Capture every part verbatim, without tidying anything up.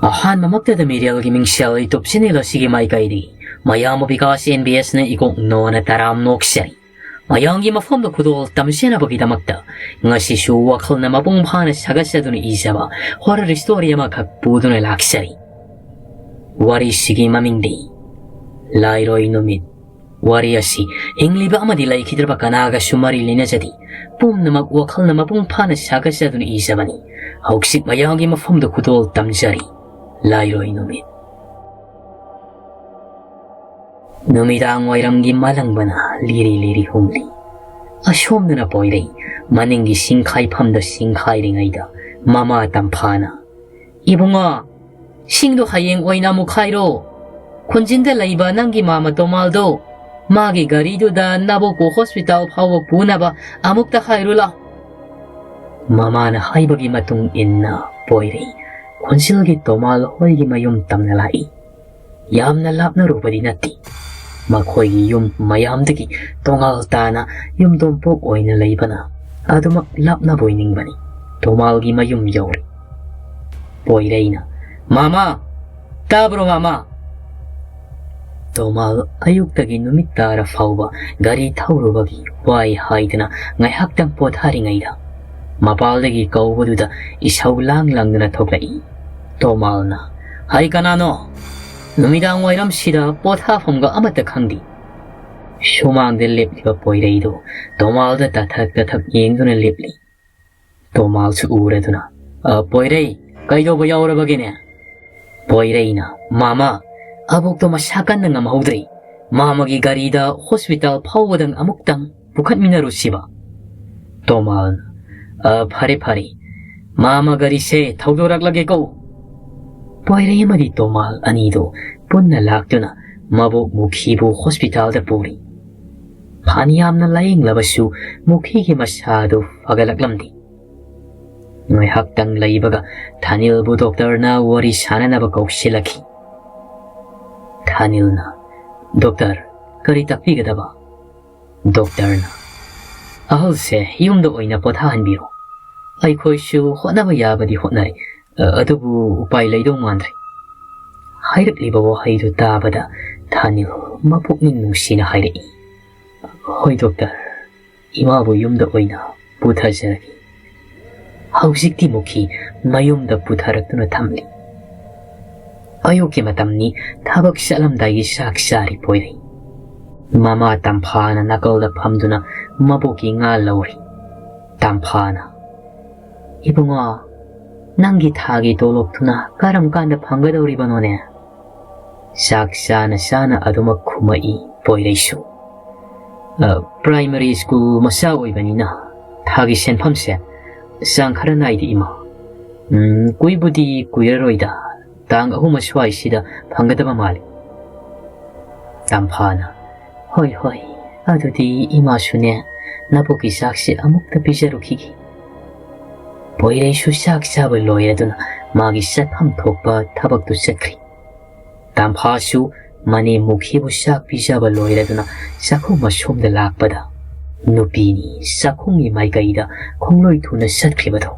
ꯑꯍꯥꯟꯕꯃꯛꯇꯗ ꯃꯤꯔꯦꯜꯒꯤ ꯃꯤꯡꯁꯦꯜ YouTube channel ꯑꯁꯤꯒꯤ ꯃꯥꯏꯀꯩꯗꯒꯤ ꯃꯌꯥꯝꯕ ꯕꯤꯀꯥꯁ ꯑꯦꯟ ꯕꯤ ꯑꯦꯁꯅ ꯏꯀꯣꯛ ꯅꯣꯅ ꯇꯔꯥꯝ ꯅꯣꯛꯆꯔꯤ꯫ ꯃꯌꯥꯝꯒꯤ ꯃꯐꯝꯗ ꯈꯨꯗꯣꯜ ꯇꯝꯖꯅꯕꯒꯤꯗꯃꯛꯇ ꯉꯁꯤꯁꯨ ꯋꯥꯈꯜꯅ ꯃꯄꯨꯡ ꯐꯥꯅ ꯁꯥꯒꯠꯆꯗꯨꯅ ꯏꯖꯕ horror story ꯑꯃꯈꯛ ꯄꯨꯗꯨꯅ ꯂꯥꯛꯆꯔꯤ꯫ ꯋꯥꯔꯤꯁꯤꯒꯤ ꯃꯃꯤꯡꯗꯤ ꯂꯥꯏꯔꯣꯏ ꯅꯨꯃꯤꯠ꯫ ꯋꯥꯔꯤ ꯑꯁꯤ ꯍꯤꯡꯂꯤꯕ ꯑꯃꯗꯤ ꯂꯩꯈꯤꯗ꯭ꯔꯕ ꯀꯅꯥꯒꯁꯨ ꯃꯔꯤ ꯂꯩꯅꯖꯗꯦ꯫ ꯄꯨꯝꯅꯃꯛ ꯋꯥꯈꯜꯅ ꯃꯄꯨꯡ ꯐꯥꯅ ꯁꯥꯒꯠꯆꯗꯨꯅ ꯏꯖꯕꯅꯤ꯫ ꯍꯧꯖꯤꯛ ꯃꯌꯥꯝꯒꯤ ꯃꯐꯝꯗ ꯈꯨꯗꯣꯜ ꯇꯝꯖꯔꯤ꯫ ꯂꯥꯏꯔꯣꯏ ꯅꯨꯃꯤꯠ꯫ ꯅꯨꯃꯤꯗꯥꯡ ꯋꯥꯏꯔꯝꯒꯤ ꯃꯥꯂꯪꯕꯅ ꯂꯤꯔꯤ ꯂꯤꯔꯤ ꯍꯨꯝꯂꯤ꯫ ꯑꯁꯣꯝꯗꯅ ꯄꯣꯏꯔꯩ ꯃꯅꯤꯡꯒꯤ ꯁꯤꯡꯈꯥꯏꯐꯝꯗ ꯁꯤꯡꯈꯥꯏꯔꯤꯉꯩꯗ ꯃꯃꯥ ꯇꯝꯐꯥꯅ, "ꯏꯕꯨꯡꯉꯣ, ꯁꯤꯡꯗꯣ ꯍꯌꯦꯡ ꯑꯣꯏꯅ ꯑꯃꯨꯛ ꯈꯥꯏꯔꯣ꯫ ꯈꯨꯟꯖꯤꯟꯗ ꯂꯩꯕ ꯅꯪꯒꯤ ꯃꯥꯃ ꯇꯣꯃꯥꯜꯗꯣ, ꯃꯥꯒꯤ ꯒꯥꯔꯤꯗꯨꯗ ꯅꯕꯣꯛꯄꯨ ꯍꯣꯁꯄꯤꯇꯥꯜ ꯐꯥꯎꯕ ꯄꯨꯅꯕ ꯑꯃꯨꯛꯇ ꯍꯥꯏꯔꯨ ꯂꯥꯎ꯫" ꯃꯃꯥꯅ ꯍꯥꯏꯕꯒꯤ ꯃꯇꯨꯡ ꯏꯟꯅ ꯄꯣꯏꯔꯩ ꯈꯣꯟꯖꯦꯜꯒꯤ ꯇꯣꯃꯥꯜ ꯍꯣꯏꯒꯤ ꯃꯌꯨꯝ ꯇꯝꯅ ꯂꯥꯛꯏ꯫ ꯌꯥꯝꯅ ꯂꯥꯞꯅꯔꯨꯕꯗꯤ ꯅꯠꯇꯦ꯫ ꯃꯈꯣꯏꯒꯤ ꯌꯨꯝ ꯃꯌꯥꯝꯗꯒꯤ ꯇꯣꯉꯥꯜ ꯇꯥꯅ ꯌꯨꯝꯗꯣꯡꯄꯣꯛ ꯑꯣꯏꯅ ꯂꯩꯕꯅ ꯑꯗꯨꯃꯛ ꯂꯥꯞꯅꯕꯣꯏ ꯅꯤꯡꯕꯅꯤ꯫ ꯇꯣꯃꯥꯜꯒꯤ ꯃꯌꯨꯝ ꯌꯧꯔꯦ꯫ ꯄꯣꯏꯔꯩꯅ, "ꯃꯥꯃꯥ! ꯇꯥꯕ꯭ꯔꯣ, ꯃꯥꯃꯥ?" ꯇꯣꯃꯥꯜ ꯑꯌꯨꯛꯇꯒꯤ ꯅꯨꯃꯤꯠ ꯇꯥꯔ ꯐꯥꯎꯕ ꯒꯥꯔꯤ ꯊꯧꯔꯨꯕꯒꯤ ꯋꯥꯏ ꯍꯥꯏꯗꯅ ꯉꯥꯏꯍꯥꯛꯇꯪ ꯄꯣꯊꯥꯔꯤꯉꯩꯗ ꯃꯄꯥꯜꯗꯒꯤ ꯀꯧꯕꯗꯨꯗ ꯏꯁꯧ ꯂꯥꯡ ꯂꯥꯡꯗꯨꯅ ꯊꯣꯛꯂꯛꯏ꯫ ꯇꯣꯃꯥꯜꯅ, "ꯍꯩ, ꯀꯅꯥꯅꯣ? ꯅꯨꯃꯤꯗꯥꯡ ꯋꯥꯏꯔꯝꯁꯤꯗ ꯄꯣꯊꯥꯐꯝꯒ ꯑꯃꯠꯇ ꯈꯪꯗꯦ꯫" ꯁꯨꯃꯥꯡꯗ ꯂꯦꯞꯂꯤꯕ ꯄꯣꯏꯔꯩꯗꯨ ꯇꯣꯃꯥꯜꯗ ꯇꯥꯊꯛ ꯇꯥꯊꯛ ꯌꯦꯡꯗꯨꯅ ꯂꯦꯞꯂꯤ꯫ ꯇꯣꯃꯥꯜꯁꯨ ꯎꯔꯗꯨꯅ, "ꯑ, ꯄꯣꯏꯔꯩ, ꯀꯩꯗꯧꯕ ꯌꯥꯎꯔꯕꯒꯦꯅꯦ?" ꯄꯣꯏꯔꯩꯅ, "ꯃꯥꯃꯥ, ꯑꯕꯣꯛꯇꯣ ꯃꯁꯥ ꯀꯟꯅ ꯉꯝꯍꯧꯗ꯭ꯔꯦ꯫ ꯃꯥꯃꯒꯤ ꯒꯥꯔꯤꯗ ꯍꯣꯁꯄꯤꯇꯥꯜ ꯐꯥꯎꯕꯗꯪ ꯑꯃꯨꯛꯇꯪ ꯄꯨꯈꯠꯃꯤꯟꯅꯔꯨꯁꯤꯕ?" ꯇꯣꯃꯥꯜꯅ, "ꯑ, ꯐꯔꯦ, ꯐꯔꯦ꯫ ꯃꯥꯃ ꯒꯥꯔꯤꯁꯦ ꯊꯧꯗꯣꯔꯛꯂꯒꯦꯀꯣ꯫" ꯄꯣꯏꯔꯩ ꯑꯃꯗꯤ ꯇꯣꯃꯥꯜ ꯑꯅꯤꯗꯨ ꯄꯨꯟꯅ ꯂꯥꯛꯇꯨꯅ ꯃꯕꯣꯛ ꯃꯨꯈꯤꯕꯨ ꯍꯣꯁꯄꯤꯇꯥꯜꯗ ꯄꯨꯔꯤ꯫ ꯐꯅꯌꯥꯝꯅ ꯂꯥꯌꯦꯡꯂꯕꯁꯨ ꯃꯨꯈꯤꯒꯤ ꯃꯁꯥꯗꯨ ꯐꯒꯠꯂꯛꯂꯝꯗꯦ꯫ ꯉꯥꯏꯍꯥꯛꯇꯪ ꯂꯩꯕꯒ ꯊꯥꯅꯤꯜꯕꯨ ꯗꯣꯛꯇꯔꯅ ꯋꯥꯔꯤ ꯁꯥꯅꯅꯕ ꯀꯧꯁꯤꯜꯂꯛꯈꯤ꯫ ꯊꯥꯅꯤꯜꯅ, "ꯗꯣꯛꯇꯔ, ꯀꯔꯤ ꯇꯥꯛꯄꯤꯒꯗꯕ?" ꯗꯣꯛꯇꯔꯅ, "ꯑꯍꯜꯁꯦ ꯌꯨꯝꯗ ꯑꯣꯏꯅ ꯄꯣꯊꯥꯍꯟꯕꯤꯔꯣ꯫ ꯑꯩꯈꯣꯏꯁꯨ ꯍꯣꯠꯅꯕ ꯌꯥꯕꯗꯤ ꯍꯣꯠꯅꯔꯤ, "ꯑ, ꯑꯗꯨꯕꯨ ꯎꯄꯥꯏ ꯂꯩꯗꯧ ꯃꯥꯟꯗ꯭ꯔꯦ꯫" ꯍꯥꯏꯔꯛꯂꯤꯕ ꯋꯥꯍꯩꯗꯨ ꯇꯥꯕꯗ ꯊꯥꯅꯤꯜ ꯃꯄꯨꯛꯅꯤꯡ ꯅꯨꯡꯁꯤꯅ ꯍꯥꯏꯔꯛꯏ, "ꯍꯣꯏ ꯗꯣꯛꯇꯔ, ꯏꯃꯥꯕꯨ ꯌꯨꯝꯗ ꯑꯣꯏꯅ ꯄꯨꯊꯖꯔꯒꯦ꯫" ꯍꯧꯖꯤꯛꯇꯤ ꯃꯨꯈꯤ ꯃꯌꯨꯝꯗ ꯄꯨꯊꯔꯛꯇꯨꯅ ꯊꯝꯂꯤ꯫ ꯑꯌꯨꯛꯀꯤ ꯃꯇꯝꯅꯤ, ꯊꯕꯛ ꯆꯠꯂꯝꯗꯥꯏꯒꯤ ꯆꯥꯛ ꯆꯥꯔꯤ ꯄꯣꯏꯔꯩ꯫ ꯃꯃꯥ ꯇꯝꯐꯥꯅ ꯅꯥꯀꯜꯗ ꯐꯝꯗꯨꯅ ꯃꯕꯣꯛꯀꯤ ꯉꯥ ꯂꯧꯔꯤ꯫ ꯇꯝꯐꯥꯅ, "ꯏꯕꯨꯡꯉꯣ, ꯅꯪꯒꯤ ꯊꯥꯒꯤ ꯇꯣꯂꯣꯞꯇꯨꯅ ꯀꯔꯝ ꯀꯥꯟꯗ ꯐꯪꯒꯗꯧꯔꯤꯕꯅꯣꯅꯦ?" ꯆꯥꯛ ꯆꯥꯅ ꯆꯥꯅ ꯑꯗꯨꯃꯛ ꯈꯨꯝꯃꯛꯏ ꯄꯣꯏꯔꯩꯁꯨ꯫ "ꯑ, ꯄ꯭ꯔꯥꯏꯃꯔꯤ ꯁ꯭ꯀꯨꯜ ꯃꯆꯥ ꯑꯣꯏꯕꯅꯤꯅ ꯊꯥꯒꯤ ꯁꯦꯟꯐꯝꯁꯦ ꯆꯥꯡ ꯈꯔ ꯅꯥꯏꯗꯦ ꯏꯃꯥ꯫ ꯎꯝ, ꯀꯨꯏꯕꯨꯗꯤ ꯀꯨꯏꯔꯔꯣꯏꯗ, ꯇꯥꯡ ꯑꯍꯨꯝ ꯑꯁ꯭ꯋꯥꯏꯁꯤꯗ ꯐꯪꯒꯗꯕ ꯃꯥꯜꯂꯤ꯫" ꯇꯝꯐꯥꯅ, "ꯍꯣꯏ, ꯍꯣꯏ, ꯑꯗꯨꯗꯤ ꯏꯃꯥꯁꯨꯅꯦ ꯅꯕꯣꯛꯀꯤ ꯆꯥꯛꯁꯦ ꯑꯃꯨꯛꯇ ꯄꯤꯖꯔꯨꯈꯤꯒꯦ꯫" ꯄꯣꯏꯔꯩꯁꯨ ꯆꯥꯛ ꯆꯥꯕ ꯂꯣꯏꯔꯗꯨꯅ ꯃꯥꯒꯤ ꯆꯠꯐꯝ ꯊꯣꯛꯄ ꯊꯕꯛꯇꯨ ꯆꯠꯈ꯭ꯔꯤ꯫ ꯇꯝꯐꯥꯁꯨ ꯃꯅꯦ ꯃꯨꯈꯤꯕꯨ ꯆꯥꯛ ꯄꯤꯖꯕ ꯂꯣꯏꯔꯗꯨꯅ ꯆꯥꯛꯈꯨꯝ ꯑꯁꯣꯝꯗ ꯂꯥꯛꯄꯗ, ꯅꯨꯄꯤꯅꯤ ꯆꯥꯛꯈꯨꯝꯒꯤ ꯃꯥꯏꯀꯩꯗ ꯈꯣꯡꯂꯣꯏ ꯊꯨꯅ ꯆꯠꯈꯤꯕꯗꯣ꯫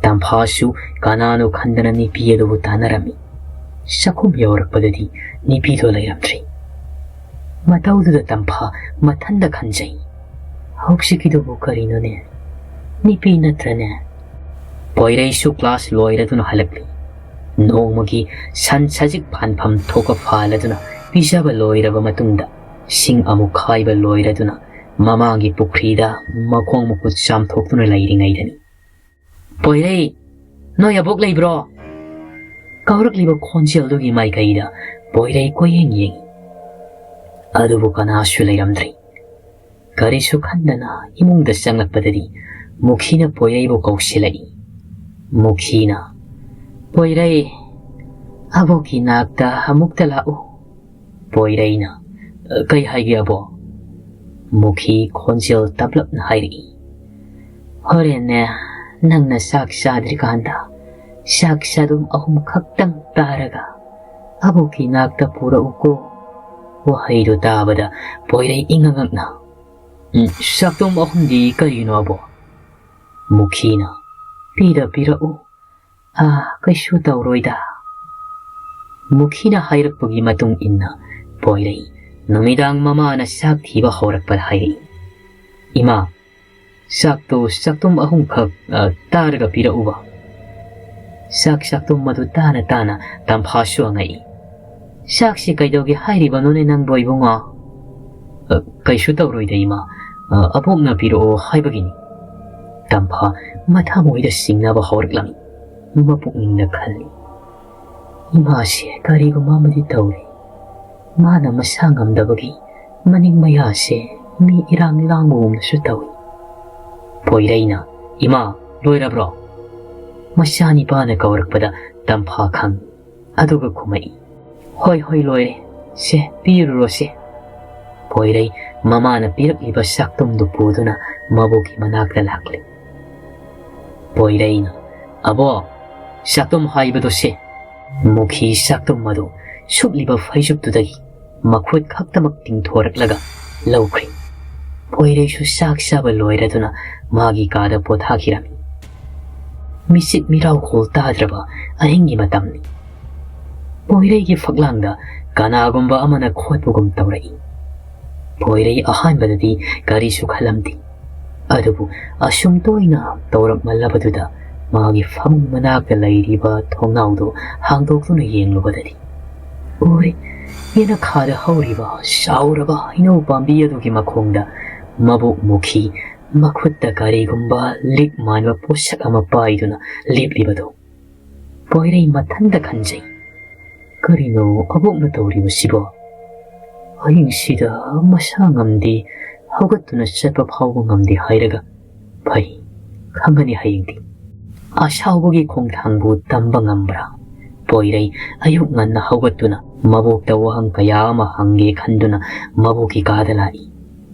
ꯇꯝꯐꯥꯁꯨ ꯀꯅꯥꯅꯣ ꯈꯟꯗꯅ ꯅꯨꯄꯤ ꯑꯗꯨꯕꯨ ꯇꯥꯟꯅꯔꯝꯃꯤ꯫ ꯆꯥꯛꯈꯨꯝ ꯌꯧꯔꯛꯄꯗꯗꯤ ꯅꯨꯄꯤꯗꯣ ꯂꯩꯔꯝꯗ꯭ꯔꯤ꯫ ꯃꯇꯧꯗꯨꯗ ꯇꯝꯐꯥ ꯃꯊꯟꯗ ꯈꯟꯖꯩ, "ꯍꯧꯖꯤꯛꯀꯤꯗꯨꯕꯨ ꯀꯔꯤꯅꯣꯅꯦ? ꯅꯨꯄꯤ ꯅꯠꯇ꯭ꯔꯅꯦ?" ꯄꯣꯏꯔꯩꯁꯨ ꯀ꯭ꯂꯥꯁ ꯂꯣꯏꯔꯗꯨꯅ ꯍꯜꯂꯛꯂꯤ꯫ ꯅꯣꯡꯃꯒꯤ ꯁꯟ ꯁꯖꯤꯛ ꯐꯥꯟꯐꯝ ꯊꯣꯛꯄ ꯐꯥꯜꯂꯗꯨꯅ ꯄꯤꯖꯕ ꯂꯣꯏꯔꯕ ꯃꯇꯨꯡꯗ, ꯁꯤꯡ ꯑꯃꯨꯛ ꯈꯥꯏꯕ ꯂꯣꯏꯔꯗꯨꯅ ꯃꯃꯥꯡꯒꯤ ꯄꯨꯈ꯭ꯔꯤꯗ ꯃꯈꯣꯡ ꯃꯈꯨꯠ ꯆꯥꯝꯊꯣꯛꯇꯨꯅ ꯂꯩꯔꯤꯉꯩꯗꯅꯤ꯫ "ꯄꯣꯏꯔꯩ, ꯅꯣꯏ ꯑꯕꯣꯛ ꯂꯩꯕ꯭ꯔꯣ?" ꯀꯧꯔꯛꯂꯤꯕ ꯈꯣꯟꯖꯦꯜꯗꯨꯒꯤ ꯃꯥꯏꯀꯩꯗ ꯄꯣꯏꯔꯩ ꯀꯣꯏꯌꯦꯡ ꯌꯦꯡꯉꯤ꯫ ꯑꯗꯨꯕꯨ ꯀꯅꯥꯁꯨ ꯂꯩꯔꯝꯗ꯭ꯔꯤ꯫ ꯀꯔꯤꯁꯨ ꯈꯟꯗꯅ ꯏꯃꯨꯡꯗ ꯆꯪꯂꯛꯄꯗꯗꯤ ꯃꯨꯈꯤꯅ ꯄꯣꯏꯔꯩꯕꯨ ꯀꯧꯁꯤꯜꯂꯛꯏ꯫ ꯃꯨꯈꯤꯅ, "ꯄꯣꯏꯔꯩ, ꯑꯕꯣꯛꯀꯤ ꯅꯥꯛꯇ ꯑꯃꯨꯛꯇ ꯂꯥꯛꯎ꯫" ꯄꯣꯏꯔꯩꯅ, "ꯀꯩ ꯍꯥꯏꯒꯦ ꯑꯕꯣ?" ꯃꯨꯈꯤ ꯈꯣꯟꯖꯦꯜ ꯇꯞꯂꯞꯅ ꯍꯥꯏꯔꯛꯏ, "ꯍꯣꯔꯦꯟꯅꯦ, ꯅꯪꯅ ꯆꯥꯛ ꯆꯥꯗ꯭ꯔꯤꯀꯥꯟꯗ ꯆꯥꯛ ꯆꯥꯗꯨꯝ ꯑꯍꯨꯝ ꯈꯛꯇꯪ ꯇꯥꯔꯒ ꯑꯕꯣꯛꯀꯤ ꯅꯥꯛꯇ ꯄꯨꯔꯛꯎꯀꯣ꯫" ꯋꯥꯍꯩꯗꯨ ꯇꯥꯕꯗ ꯄꯣꯏꯔꯩ ꯏꯉꯛ ꯉꯛꯅ, "ꯎꯝ, ꯆꯥꯛꯇꯨꯝ ꯑꯍꯨꯝꯗꯤ ꯀꯔꯤꯒꯤꯅꯣ ꯑꯕꯣ?" ꯃꯨꯈꯤꯅ, "ꯄꯤꯗ ꯄꯤꯔꯛꯎ, "ꯑꯥ, ꯀꯩꯁꯨ ꯇꯧꯔꯣꯏꯗ꯫" ꯃꯨꯈꯤꯅ ꯍꯥꯏꯔꯛꯄꯒꯤ ꯃꯇꯨꯡ ꯏꯟꯅ ꯄꯣꯏꯔꯩ ꯅꯨꯃꯤꯗꯥꯡ ꯃꯃꯥꯅ ꯆꯥꯛ ꯊꯤꯕ ꯍꯧꯔꯛꯄꯗ ꯍꯥꯏꯔꯛꯏ, "ꯏꯃꯥ, ꯆꯥꯛꯇꯣ ꯆꯥꯛꯇꯨꯝ ꯑꯍꯨꯝꯈꯛ, ꯑ, ꯇꯥꯔꯒ ꯄꯤꯔꯛꯎꯕ꯫" ꯆꯥꯛ ꯆꯥꯛꯇꯨꯝ ꯑꯗꯨ ꯇꯥꯅ ꯇꯥꯅ ꯇꯝꯐꯥꯁꯨ ꯍꯪꯉꯛꯏ, "ꯆꯥꯛꯁꯤ ꯀꯩꯗꯧꯒꯦ ꯍꯥꯏꯔꯤꯕꯅꯣꯅꯦ ꯅꯪꯕꯣ ꯏꯕꯨꯡꯉꯣ?" "ꯑ, ꯀꯩꯁꯨ ꯇꯧꯔꯣꯏꯗ ꯏꯃꯥ, ꯑ, ꯑꯕꯣꯛꯅ ꯄꯤꯔꯛꯑꯣ ꯍꯥꯏꯕꯒꯤꯅꯤ꯫" ꯇꯝꯐꯥ ꯃꯊꯃꯣꯏꯗ ꯆꯤꯡꯅꯕ ꯍꯧꯔꯛꯂꯝꯃꯤ꯫ ꯃꯄꯨꯛꯅꯤꯡꯗ ꯈꯜꯂꯤ, "ꯏꯃꯥꯁꯦ ꯀꯔꯤꯒꯨꯝꯕ ꯑꯃꯗꯤ ꯇꯧꯔꯦ꯫ ꯃꯥꯅ ꯃꯁꯥ ꯉꯝꯗꯕꯒꯤ ꯃꯅꯤꯡ ꯃꯌꯥꯁꯦ ꯃꯤ ꯏꯔꯥꯡ ꯂꯥꯡꯕꯒꯨꯝꯅꯁꯨ ꯇꯧꯏ꯫" ꯄꯣꯏꯔꯩꯅ, "ꯏꯃꯥ, ꯂꯣꯏꯔꯕ꯭ꯔꯣ?" ꯃꯆꯥꯅꯤꯄꯥꯅ ꯀꯧꯔꯛꯄꯗ ꯇꯝꯐꯥ ꯈꯪꯏ꯫ ꯑꯗꯨꯒ ꯈꯨꯝꯃꯛꯏ, "ꯍꯣꯏ, ꯍꯣꯏ, ꯂꯣꯏꯔꯦ꯫ ꯁꯦ, ꯄꯤꯔꯨꯔꯣꯁꯦ꯫" ꯄꯣꯏꯔꯩ ꯃꯃꯥꯅ ꯄꯤꯔꯛꯂꯤꯕ ꯆꯥꯛꯇꯨꯝꯗꯨ ꯄꯨꯗꯨꯅ ꯃꯕꯣꯛꯀꯤ ꯃꯅꯥꯛꯇ ꯂꯥꯛꯂꯤ꯫ ꯄꯣꯏꯔꯩꯅ, "ꯑꯕꯣꯛ, ꯆꯥꯛꯇꯨꯝ ꯍꯥꯏꯕꯗꯣ ꯁꯦ꯫" ꯃꯨꯈꯤ ꯆꯥꯛꯇꯨꯝ ꯑꯗꯨ ꯁꯨꯞꯂꯤꯕ ꯐꯩꯖꯨꯞꯇꯨꯗꯒꯤ ꯃꯈꯨꯠ ꯈꯛꯇꯃꯛ ꯇꯤꯡꯊꯣꯔꯛꯂꯒ ꯂꯧꯈ꯭ꯔꯦ꯫ ꯄꯣꯏꯔꯩꯁꯨ ꯆꯥꯛ ꯆꯥꯕ ꯂꯣꯏꯔꯗꯨꯅ ꯃꯥꯒꯤ ꯀꯥꯗ ꯄꯣꯊꯥꯈꯤꯔꯝꯃꯤ꯫ ꯃꯤꯆꯤꯛ ꯃꯤꯔꯥꯎꯈꯣꯜ ꯇꯥꯗ꯭ꯔꯕ ꯑꯍꯤꯡꯒꯤ ꯃꯇꯝꯅꯤ꯫ ꯄꯣꯏꯔꯩꯒꯤ ꯐꯛꯂꯥꯡꯗ ꯀꯅꯥꯒꯨꯝꯕ ꯑꯃꯅ ꯈꯣꯠꯄꯒꯨꯝ ꯇꯧꯔꯛꯏ꯫ ꯄꯣꯏꯔꯩ ꯑꯍꯥꯟꯕꯗꯗꯤ ꯀꯔꯤꯁꯨ ꯈꯜꯂꯝꯗꯦ꯫ ꯑꯗꯨꯕꯨ ꯑꯁꯨꯝ ꯇꯣꯏꯅ ꯇꯧꯔꯛꯃꯜꯂꯕꯗꯨꯗ ꯃꯥꯒꯤ ꯐꯃꯨꯡ ꯃꯅꯥꯛꯇ ꯂꯩꯔꯤꯕ ꯊꯣꯡꯅꯥꯎꯗꯨ ꯍꯥꯡꯗꯣꯛꯇꯨꯅ ꯌꯦꯡꯂꯨꯕꯗꯗꯤ ꯎꯔꯦ, ꯌꯦꯅꯈꯥꯗ ꯍꯧꯔꯤꯕ ꯆꯥꯎꯔꯕ ꯍꯩꯅꯧ ꯄꯥꯝꯕꯤ ꯑꯗꯨꯒꯤ ꯃꯈꯣꯡꯗ ꯃꯕꯣꯛ ꯃꯨꯈꯤ ꯃꯈꯨꯠꯇ ꯀꯔꯤꯒꯨꯝꯕ ꯂꯤꯛ ꯃꯥꯟꯕ ꯄꯣꯠꯁꯛ ꯑꯃ ꯄꯥꯏꯗꯨꯅ ꯂꯦꯞꯂꯤꯕꯗꯨ꯫ ꯄꯣꯏꯔꯩ ꯃꯊꯟꯇ ꯈꯟꯖꯩ, "ꯀꯔꯤꯅꯣ ꯑꯕꯣꯛꯅ ꯇꯧꯔꯤꯕꯁꯤꯕꯣ? ꯍꯌꯦꯡꯁꯤꯗ ꯃꯁꯥ ꯉꯝꯗꯦ, ꯍꯧꯒꯠꯇꯨꯅ ꯆꯠꯄ ꯐꯥꯎꯕ ꯉꯝꯗꯦ ꯍꯥꯏꯔꯒ ꯐꯩ, ꯈꯪꯒꯅꯤ ꯍꯌꯦꯡꯗꯤ꯫" ꯑꯁꯥꯎꯕꯒꯤ ꯈꯣꯡꯊꯥꯡꯕꯨ ꯇꯝꯕ ꯉꯝꯕ꯭ꯔꯥ? ꯄꯣꯏꯔꯩ ꯑꯌꯨꯛ ꯉꯟꯅ ꯍꯧꯒꯠꯇꯨꯅ ꯃꯕꯣꯛꯇ ꯋꯥꯍꯪ ꯀꯌꯥ ꯑꯃ ꯍꯪꯒꯦ ꯈꯟꯗꯨꯅ ꯃꯕꯣꯛꯀꯤ ꯀꯥꯗ ꯂꯥꯛꯏ꯫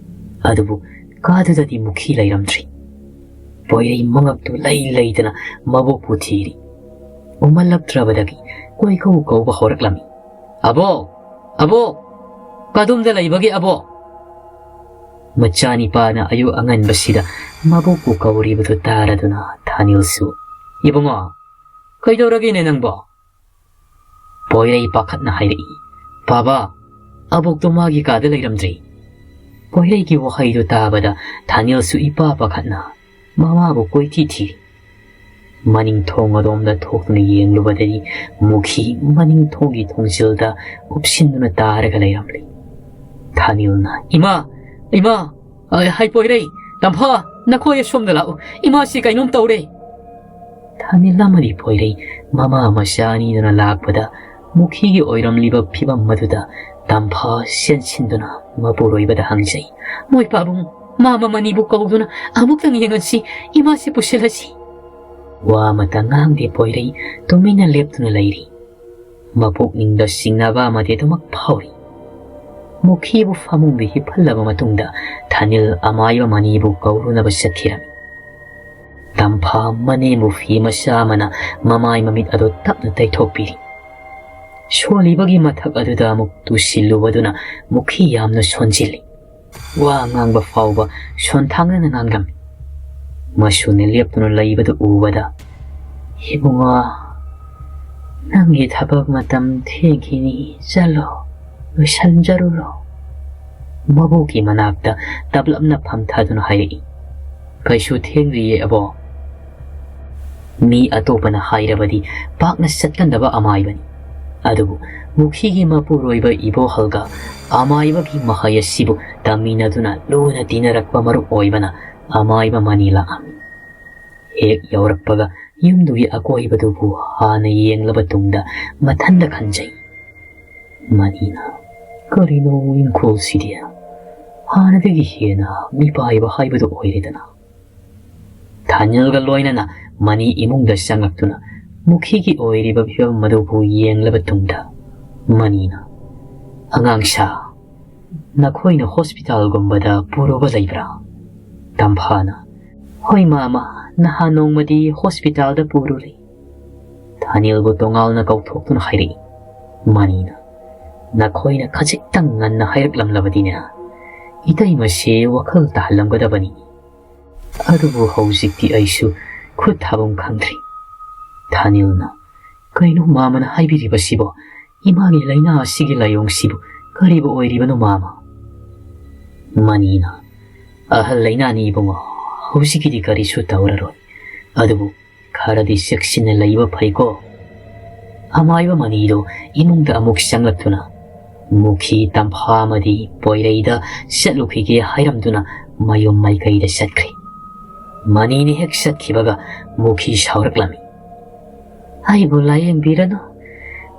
ꯑꯗꯨꯕꯨ ꯀꯥꯗꯨꯗꯗꯤ ꯃꯨꯈꯤ ꯂꯩꯔꯝꯗ꯭ꯔꯤ꯫ ꯄꯣꯏꯔꯩ ꯃꯉꯛꯇꯨ ꯂꯩ ꯂꯩꯗꯅ ꯃꯕꯣꯛꯄꯨ ꯊꯤꯔꯤ꯫ ꯎꯃꯜꯂꯛꯇ꯭ꯔꯕꯗꯒꯤ ꯀꯣꯏꯀꯧ ꯀꯧꯕ ꯍꯧꯔꯛꯂꯝꯃꯤ, "ꯑꯕꯣꯛ! ꯑꯕꯣꯛ! ꯀꯗꯣꯝꯗ ꯂꯩꯕꯒꯦ ꯑꯕꯣꯛ?" ꯃꯆꯥꯅꯤꯄꯥꯅ ꯑꯌꯨꯛ ꯑꯉꯟꯕꯁꯤꯗ ꯃꯕꯣꯛꯄꯨ ꯀꯧꯔꯤꯕꯗꯨ ꯇꯥꯔꯗꯨꯅ ꯊꯥꯅꯤꯜꯁꯨ, "ꯏꯕꯨꯡꯉꯣ, "ꯀꯩꯗꯧꯔꯒꯦꯅꯦ ꯅꯪꯕꯣ?" ꯄꯣꯏꯔꯩ ꯄꯥꯈꯠꯅ ꯍꯥꯏꯔꯛꯏ꯫ "ꯕꯥꯕꯥ, ꯑꯕꯣꯛꯇꯣ ꯃꯥꯒꯤ ꯀꯥꯗ ꯂꯩꯔꯝꯗ꯭ꯔꯦ꯫" ꯄꯣꯏꯔꯩꯒꯤ ꯋꯥꯍꯩꯗꯨ ꯇꯥꯕꯗ ꯊꯥꯅꯤꯜꯁꯨ ꯏꯄꯥ ꯄꯥꯈꯠꯅ ꯃꯃꯥꯕꯨ ꯀꯣꯏꯊꯤ ꯊꯤꯔꯤ꯫ ꯃꯅꯤꯡ ꯊꯣꯡ ꯑꯗꯣꯝꯗ ꯊꯣꯛꯇꯨꯅ ꯌꯦꯡꯂꯨꯕꯗꯗꯤ ꯃꯨꯈꯤ ꯃꯅꯤꯡ ꯊꯣꯡꯒꯤ ꯊꯣꯡꯖꯤꯜꯗ ꯎꯞꯁꯤꯟꯗꯨꯅ ꯇꯥꯔꯒ ꯂꯩꯔꯝꯂꯤ꯫ ꯊꯥꯅꯤꯜꯅ, "ꯏꯃꯥ! ꯏꯃꯥ! ꯑ, ꯍꯩ ꯄꯣꯏꯔꯩ! ꯇꯝꯐꯥ! ꯅꯈꯣꯏ ꯑꯁꯣꯝꯗ ꯂꯥꯛꯎ! ꯏꯃꯥꯁꯤ ꯀꯩꯅꯣꯝ ꯇꯧꯔꯦ!" ꯊꯥꯅꯤꯜ ꯑꯃꯗꯤ ꯄꯣꯏꯔꯩ ꯃꯃꯥ ꯃꯆꯥ ꯑꯅꯤꯗꯨꯅ ꯂꯥꯛꯄꯗ ꯃꯨꯈꯤꯒꯤ ꯑꯣꯏꯔꯝꯂꯤꯕ ꯐꯤꯕꯝ ꯑꯗꯨꯗ ꯇꯝꯐꯥ ꯆꯦꯟꯁꯤꯟꯗꯨꯅ ꯃꯄꯨꯔꯣꯏꯕꯗ ꯍꯪꯖꯩ, "ꯃꯣꯏ ꯄꯥꯕꯨꯡ, ꯃꯥ ꯃꯃꯅꯤꯕꯨ ꯀꯧꯗꯨꯅ ꯑꯃꯨꯛꯇꯪ ꯌꯦꯡꯍꯟꯁꯤ, ꯏꯃꯥꯁꯤ ꯄꯨꯁꯤꯜꯂꯁꯤ꯫" ꯋꯥ ꯑꯃꯇ ꯉꯥꯡꯗꯦ ꯄꯣꯏꯔꯩ, ꯇꯨꯃꯤꯟꯅ ꯂꯦꯞꯇꯨꯅ ꯂꯩꯔꯤ꯫ ꯃꯄꯨꯛꯅꯤꯡꯗ ꯆꯤꯡꯅꯕ ꯑꯃꯗꯤ ꯑꯗꯨꯃꯛ ꯐꯥꯎꯔꯤ꯫ ꯃꯨꯈꯤꯕꯨ ꯐꯃꯨꯡꯗ ꯍꯤꯞꯍꯜꯂꯕ ꯃꯇꯨꯡꯗ ꯊꯥꯅꯤꯜ ꯑꯃꯥꯏꯕ ꯃꯅꯤꯕꯨ ꯀꯧꯔꯨꯅꯕ ꯆꯠꯈꯤꯔꯝꯃꯤ꯫ ꯇꯝꯐꯥ ꯃꯅꯦꯝꯕꯨ ꯐꯤ ꯃꯆꯥ ꯑꯃꯅ ꯃꯃꯥꯏ ꯃꯃꯤꯠ ꯑꯗꯨ ꯇꯞꯅ ꯇꯩꯊꯣꯛꯄꯤꯔꯤ꯫ ꯁꯣꯜꯂꯤꯕꯒꯤ ꯃꯊꯛ ꯑꯗꯨꯗ ꯑꯃꯨꯛ ꯇꯨꯁꯤꯜꯂꯨꯕꯗꯨꯅ ꯃꯨꯈꯤ ꯌꯥꯝꯅ ꯁꯣꯟꯖꯤꯜꯂꯤ꯫ ꯋꯥ ꯉꯥꯡꯕ ꯐꯥꯎꯕ ꯁꯣꯟꯊꯥꯡꯅꯅ ꯉꯥꯡꯂꯝꯃꯤ꯫ ꯃꯁꯨꯅ ꯂꯦꯞꯇꯨꯅ ꯂꯩꯕꯗꯨ ꯎꯕꯗ, "ꯏꯕꯨꯡꯉꯣ, ꯅꯪꯒꯤ ꯊꯕꯛ ꯃꯇꯝ ꯊꯦꯡꯈꯤꯅꯤ, ꯆꯠꯂꯣ, ꯂꯣꯏꯁꯤꯟꯖꯔꯨꯔꯣ꯫" ꯃꯕꯣꯛꯀꯤ ꯃꯅꯥꯛꯇ ꯇꯞꯂꯞꯅ ꯐꯝꯊꯗꯨꯅ ꯍꯥꯏꯔꯛꯏ, "ꯀꯩꯁꯨ ꯊꯦꯡꯗ꯭ꯔꯤꯌꯦ ꯑꯕꯣꯛ꯫" ꯃꯤ ꯑꯇꯣꯞꯄꯅ ꯍꯥꯏꯔꯕꯗꯤ ꯄꯥꯛꯅ ꯆꯠꯀꯟꯗꯕ ꯑꯃꯥꯏꯕꯅꯤ꯫ ꯑꯗꯨꯕꯨ ꯃꯨꯈꯤꯒꯤ ꯃꯄꯨꯔꯣꯏꯕ ꯏꯕꯣꯍꯜꯒ ꯑꯃꯥꯏꯕꯒꯤ ꯃꯍꯩ ꯑꯁꯤꯕꯨ ꯇꯝꯃꯤꯟꯅꯗꯨꯅ ꯂꯨꯅ ꯇꯤꯟꯅꯔꯛꯄ ꯃꯔꯨꯞ ꯑꯣꯏꯕꯅ ꯑꯃꯥꯏꯕ ꯃꯅꯤ ꯂꯥꯛꯑꯝꯃꯤ꯫ ꯍꯦꯛ ꯌꯧꯔꯛꯄꯒ ꯌꯨꯝꯗꯨꯒꯤ ꯑꯀꯣꯏꯕꯗꯨꯕꯨ ꯍꯥꯟꯅ ꯌꯦꯡꯂꯕ ꯇꯨꯡꯗ ꯃꯊꯟꯗ ꯈꯟꯖꯩ꯫ ꯃꯅꯤꯅ, "ꯀꯔꯤꯅꯣ ꯏꯪꯈꯣꯜꯁꯤꯗꯤ? ꯍꯥꯟꯅꯗꯒꯤ ꯍꯦꯟꯅ ꯃꯤꯄꯥꯏꯕ ꯍꯥꯏꯕꯗꯨ ꯑꯣꯏꯔꯦꯗꯅ꯫" ꯊꯥꯅꯤꯜꯒ ꯂꯣꯏꯅꯅ ꯃꯅꯤ ꯏꯃꯨꯡꯗ ꯆꯪꯂꯛꯇꯨꯅ ꯃꯨꯈꯤꯒꯤ ꯑꯣꯏꯔꯤꯕ ꯐꯤꯕꯝ ꯑꯗꯨꯕꯨ ꯌꯦꯡꯂꯕ ꯇꯨꯡꯗ ꯃꯅꯤꯅ, "ꯑꯉꯥꯡꯁꯥ, ꯅꯈꯣꯏꯅ ꯍꯣꯁꯄꯤꯇꯥꯜꯒꯨꯝꯕꯗ ꯄꯨꯔꯨꯕ ꯂꯩꯕ꯭ꯔꯥ?" ꯇꯝꯐꯥꯅ, "ꯍꯣꯏ ꯃꯥꯃ, ꯅꯍꯥꯟ ꯅꯣꯡꯃꯗꯤ ꯍꯣꯁꯄꯤꯇꯥꯜꯗ ꯄꯨꯔꯨꯔꯦ꯫" ꯊꯥꯅꯤꯜꯕꯨ ꯇꯣꯉꯥꯜꯅ ꯀꯧꯊꯣꯛꯇꯨꯅ ꯍꯥꯏꯔꯛꯏ꯫ ꯃꯅꯤꯅ, "ꯅꯈꯣꯏꯅ ꯈꯖꯤꯛꯇꯪ ꯉꯟꯅ ꯍꯥꯏꯔꯛꯂꯝꯂꯕꯗꯤꯅꯦ, ꯏꯇꯩꯃꯁꯦ ꯋꯥꯈꯜ ꯇꯥꯍꯜꯂꯝꯒꯗꯕꯅꯤ꯫ ꯑꯗꯨꯕꯨ ꯍꯧꯖꯤꯛꯇꯤ ꯑꯩꯁꯨ ꯈꯨꯠ ꯊꯥꯐꯝ ꯈꯪꯗ꯭ꯔꯤ꯫" ꯑꯅꯤꯜꯅ, "ꯀꯩꯅꯣ ꯃꯥꯃꯅ ꯍꯥꯏꯕꯤꯔꯤꯕꯁꯤꯕꯣ? ꯏꯃꯥꯒꯤ ꯂꯥꯏꯅꯥ ꯑꯁꯤꯒꯤ ꯂꯥꯏꯑꯣꯡꯁꯤꯕꯨ ꯀꯔꯤꯕꯨ ꯑꯣꯏꯔꯤꯕꯅꯣ, ꯃꯥꯃ?" ꯃꯅꯤꯅ, "ꯑꯍꯜ ꯂꯩꯅꯥꯅꯤ ꯏꯕꯨꯡꯉꯣ, ꯍꯧꯖꯤꯛꯀꯤꯗꯤ ꯀꯔꯤꯁꯨ ꯇꯧꯔꯔꯣꯏ꯫ ꯑꯗꯨꯕꯨ ꯈꯔꯗꯤ ꯆꯦꯛꯁꯤꯟꯅ ꯂꯩꯕ ꯐꯩꯀꯣ꯫" ꯑꯃꯥꯏꯕ ꯃꯅꯤꯗꯨ ꯏꯃꯨꯡꯗ ꯑꯃꯨꯛ ꯆꯪꯂꯛꯇꯨꯅ, "ꯃꯨꯈꯤ ꯇꯝꯐꯥ ꯑꯃꯗꯤ ꯄꯣꯏꯔꯩꯗ ꯆꯠꯂꯨꯈꯤꯒꯦ" ꯍꯥꯏꯔꯝꯗꯨꯅ ꯃꯌꯨꯝ ꯃꯥꯏꯀꯩꯗ ꯆꯠꯈ꯭ꯔꯦ꯫ ꯃꯅꯤꯅ ꯍꯦꯛ ꯆꯠꯈꯤꯕꯒ ꯃꯨꯈꯤ ꯁꯥꯎꯔꯛꯂꯝꯃꯤ꯫ "ꯑꯩꯕꯨ ꯂꯥꯌꯦꯡꯕꯤꯔꯅꯨ꯫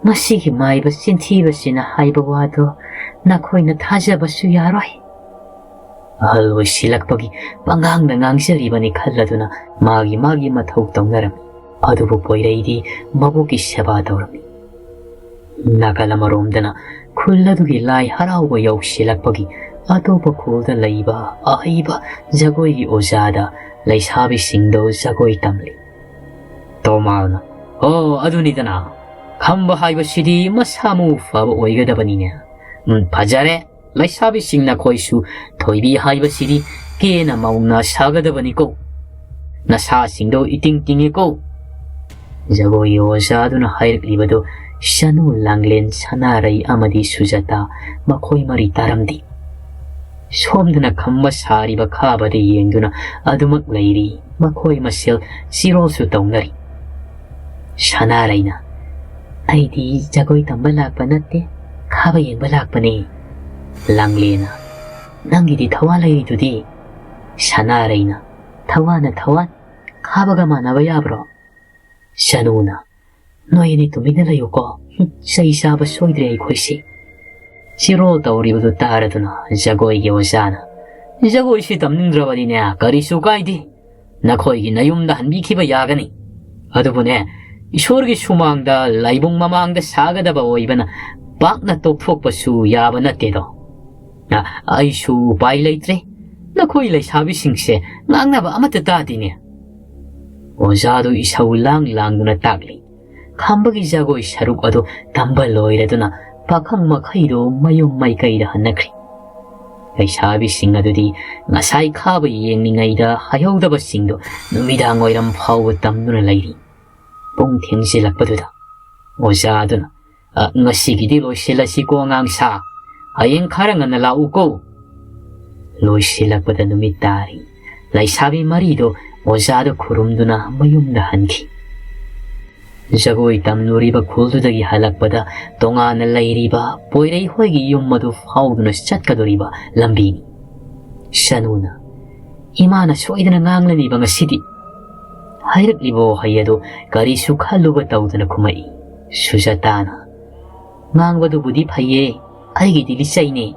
ꯃꯁꯤꯒꯤ ꯃꯥꯏꯕ ꯆꯤꯟꯊꯤꯕꯁꯤꯅ ꯍꯥꯏꯕ ꯋꯥꯗꯣ ꯅꯈꯣꯏꯅ ꯊꯥꯖꯕꯁꯨ ꯌꯥꯔꯣꯏ꯫" ꯑꯍꯜ ꯑꯣꯏꯁꯤꯜꯂꯛꯄꯒꯤ ꯄꯉꯥꯡꯗ ꯉꯥꯡꯖꯔꯤꯕꯅꯤ ꯈꯜꯂꯗꯨꯅ ꯃꯥꯒꯤ ꯃꯥꯒꯤ ꯃꯊꯧ ꯇꯧꯅꯔꯝꯃꯤ꯫ ꯑꯗꯨꯕꯨ ꯄꯣꯏꯔꯩꯗꯤ ꯃꯕꯣꯛꯀꯤ ꯁꯦꯕꯥ ꯇꯧꯔꯝꯃꯤ꯫ ꯅꯥꯀꯜ ꯑꯃꯔꯣꯝꯗꯅ ꯈꯨꯜ ꯑꯗꯨꯒꯤ ꯂꯥꯏ ꯍꯔꯥꯎꯕ ꯌꯧꯁꯤꯜꯂꯛꯄꯒꯤ ꯑꯇꯣꯞꯄ ꯈꯨꯜꯗ ꯂꯩꯕ ꯑꯍꯩꯕ ꯖꯒꯣꯏꯒꯤ ꯑꯣꯖꯥꯗ ꯂꯩꯁꯥꯕꯤꯁꯤꯡꯗꯨ ꯖꯒꯣꯏ ꯇꯝꯂꯤ꯫ ꯇꯣꯃꯥꯜꯅ, "ꯑꯣ, ꯑꯗꯨꯅꯤꯗꯅ, ꯈꯝꯕ ꯍꯥꯏꯕꯁꯤꯗꯤ ꯃꯁꯥ ꯃꯎ ꯐꯕ ꯑꯣꯏꯒꯗꯕꯅꯤꯅꯦ꯫ ꯎꯝ, ꯐꯖꯔꯦ꯫ ꯂꯩꯁꯥꯕꯤꯁꯤꯡ ꯅꯈꯣꯏꯁꯨ ꯊꯣꯏꯕꯤ ꯍꯥꯏꯕꯁꯤꯗꯤ ꯀꯦꯅ ꯃꯧꯅ ꯁꯥꯒꯗꯕꯅꯤꯀꯣ꯫ ꯅꯁꯥꯁꯤꯡꯗꯣ ꯏꯇꯤꯡ ꯇꯤꯡꯉꯤꯀꯣ꯫" ꯖꯒꯣꯏꯒꯤ ꯑꯣꯖꯥꯗꯨꯅ ꯍꯥꯏꯔꯛꯂꯤꯕꯗꯨ ꯁꯅꯨ, ꯂꯥꯡꯂꯦꯟ, ꯁꯅꯥꯔꯩ ꯑꯃꯗꯤ ꯁꯨꯖꯥꯇꯥ ꯃꯈꯣꯏ ꯃꯔꯤ ꯇꯥꯔꯝꯗꯦ꯫ ꯁꯣꯝꯗꯅ ꯈꯝꯕ ꯁꯥꯔꯤꯕ ꯈꯥꯕꯗ ꯌꯦꯡꯗꯨꯅ ꯑꯗꯨꯃꯛ ꯂꯩꯔꯤ꯫ ꯃꯈꯣꯏ ꯃꯁꯦꯜ ꯆꯤꯔꯣꯜꯁꯨ ꯇꯧꯅꯔꯤ꯫ ꯁꯅꯥꯔꯩꯅ, "ꯑꯩꯗꯤ ꯖꯒꯣꯏ ꯇꯝꯕ ꯂꯥꯛꯄ ꯅꯠꯇꯦ, ꯈꯥꯕ ꯌꯦꯡꯕ ꯂꯥꯛꯄꯅꯦ꯫" ꯂꯥꯡꯂꯦꯅ, "ꯅꯪꯒꯤꯗꯤ ꯊꯋꯥ ꯂꯩꯔꯤꯗꯨꯗꯤ꯫" ꯁꯅꯥꯔꯩꯅ, "ꯊꯋꯥꯅ ꯊꯋꯥ, ꯈꯥꯕꯒ ꯃꯥꯟꯅꯕ ꯌꯥꯕ꯭ꯔꯣ?" ꯁꯅꯨꯅ, "ꯅꯣꯏ ꯑꯅꯤ ꯇꯨꯃꯤꯟꯅ ꯂꯩꯌꯨꯀꯣ꯫ ꯍꯨꯝ, ꯆꯩ ꯆꯥꯕ ꯁꯣꯏꯗ꯭ꯔꯦ ꯑꯩꯈꯣꯏꯁꯦ꯫" ꯆꯤꯔꯣꯜ ꯇꯧꯔꯤꯕꯗꯨ ꯇꯥꯔꯗꯨꯅ ꯖꯒꯣꯏꯒꯤ ꯑꯣꯖꯥꯅ, "ꯖꯒꯣꯏꯁꯤ ꯇꯝꯅꯤꯡꯗ꯭ꯔꯕꯗꯤꯅꯦ, ꯀꯔꯤꯁꯨ ꯀꯥꯏꯗꯦ꯫ ꯅꯈꯣꯏꯒꯤ ꯅꯌꯨꯝꯗ ꯍꯟꯕꯤꯈꯤꯕ ꯌꯥꯒꯅꯤ꯫ ꯑꯗꯨꯕꯨꯅꯦ, ꯏꯁꯣꯔꯒꯤ ꯁꯨꯃꯥꯡꯗ, ꯂꯥꯏꯕꯨꯡ ꯃꯃꯥꯡꯗ ꯁꯥꯒꯗꯕ ꯑꯣꯏꯕꯅ ꯄꯥꯛꯅ ꯇꯣꯛꯊꯣꯛꯄꯁꯨ ꯌꯥꯕ ꯅꯠꯇꯦꯗꯣ꯫ ꯑ, ꯑꯩꯁꯨ ꯎꯄꯥꯏ ꯂꯩꯇ꯭ꯔꯦ꯫ ꯅꯈꯣꯏ ꯂꯩꯁꯥꯕꯤꯁꯤꯡꯁꯦ ꯉꯥꯡꯅꯕ ꯑꯃꯠꯇ ꯇꯥꯗꯦꯅꯦ꯫" ꯑꯣꯖꯥꯗꯨ ꯏꯁꯧ ꯂꯥꯡ ꯂꯥꯡꯗꯨꯅ ꯇꯥꯛꯂꯤ꯫ ꯈꯝꯕꯒꯤ ꯖꯒꯣꯏ ꯁꯔꯨꯛ ꯑꯗꯨ ꯇꯝꯕ ꯂꯣꯏꯔꯗꯨꯅ ꯄꯥꯈꯪ ꯃꯈꯩꯗꯨ ꯃꯌꯨꯝ ꯃꯥꯏꯀꯩꯗ ꯍꯟꯅꯈ꯭ꯔꯦ꯫ ꯂꯩꯁꯥꯕꯤꯁꯤꯡ ꯑꯗꯨꯗꯤ ꯉꯁꯥꯏ ꯈꯥꯕ ꯌꯦꯡꯂꯤꯉꯩꯗ ꯍꯥꯏꯍꯧꯗꯕꯁꯤꯡꯗꯨ ꯅꯨꯃꯤꯗꯥꯡ ꯋꯥꯏꯔꯝ ꯐꯥꯎꯕ ꯇꯝꯗꯨꯅ ꯂꯩꯔꯤ꯫ ꯄꯨꯡ ꯊꯦꯡꯖꯤꯜꯂꯛꯄꯗꯨꯗ ꯑꯣꯖꯥ ꯑꯗꯨꯅ, "ꯑ, ꯉꯁꯤꯒꯤꯗꯤ ꯂꯣꯏꯁꯤꯜꯂꯁꯤꯀꯣ ꯑꯉꯥꯡꯁꯥ, ꯍꯌꯦꯡ ꯈꯔ ꯉꯟꯅ ꯂꯥꯛꯎꯀꯣ"꯫ ꯂꯣꯏꯁꯤꯜꯂꯛꯄꯗ ꯅꯨꯃꯤꯠ ꯇꯥꯔꯦ꯫ ꯂꯩꯁꯥꯕꯤ ꯃꯔꯤꯗꯣ ꯑꯣꯖꯥꯗ ꯈꯨꯔꯨꯝꯗꯨꯅ ꯃꯌꯨꯝꯗ ꯍꯟꯈꯤ꯫ ꯖꯒꯣꯏ ꯇꯝꯂꯨꯔꯤꯕ ꯈꯨꯜꯗꯨꯗꯒꯤ ꯍꯜꯂꯛꯄꯗ ꯇꯣꯉꯥꯟꯅ ꯂꯩꯔꯤꯕ ꯄꯣꯏꯔꯩ ꯍꯣꯏꯒꯤ ꯌꯨꯝ ꯑꯗꯨ ꯐꯥꯎꯗꯨꯅ ꯆꯠꯀꯗꯧꯔꯤꯕ ꯂꯝꯕꯤꯅꯤ꯫ ꯁꯅꯨꯅ, "ꯏꯃꯥꯅ ꯁꯣꯏꯗꯅ ꯉꯥꯡꯂꯅꯤꯕ ꯉꯁꯤꯗꯤ"꯫ ꯍꯥꯏꯔꯛꯂꯤꯕ ꯋꯥꯍꯩ ꯑꯗꯨ ꯀꯔꯤꯁꯨ ꯈꯜꯂꯨꯕ ꯇꯧꯗꯅ ꯈꯨꯝꯃꯛꯏ꯫ ꯁꯨꯖꯥꯇꯥꯅ, "ꯉꯥꯡꯕꯗꯨꯕꯨꯗꯤ ꯐꯩꯌꯦ, ꯑꯩꯒꯤꯗꯤ ꯂꯤꯆꯩꯅꯦ"꯫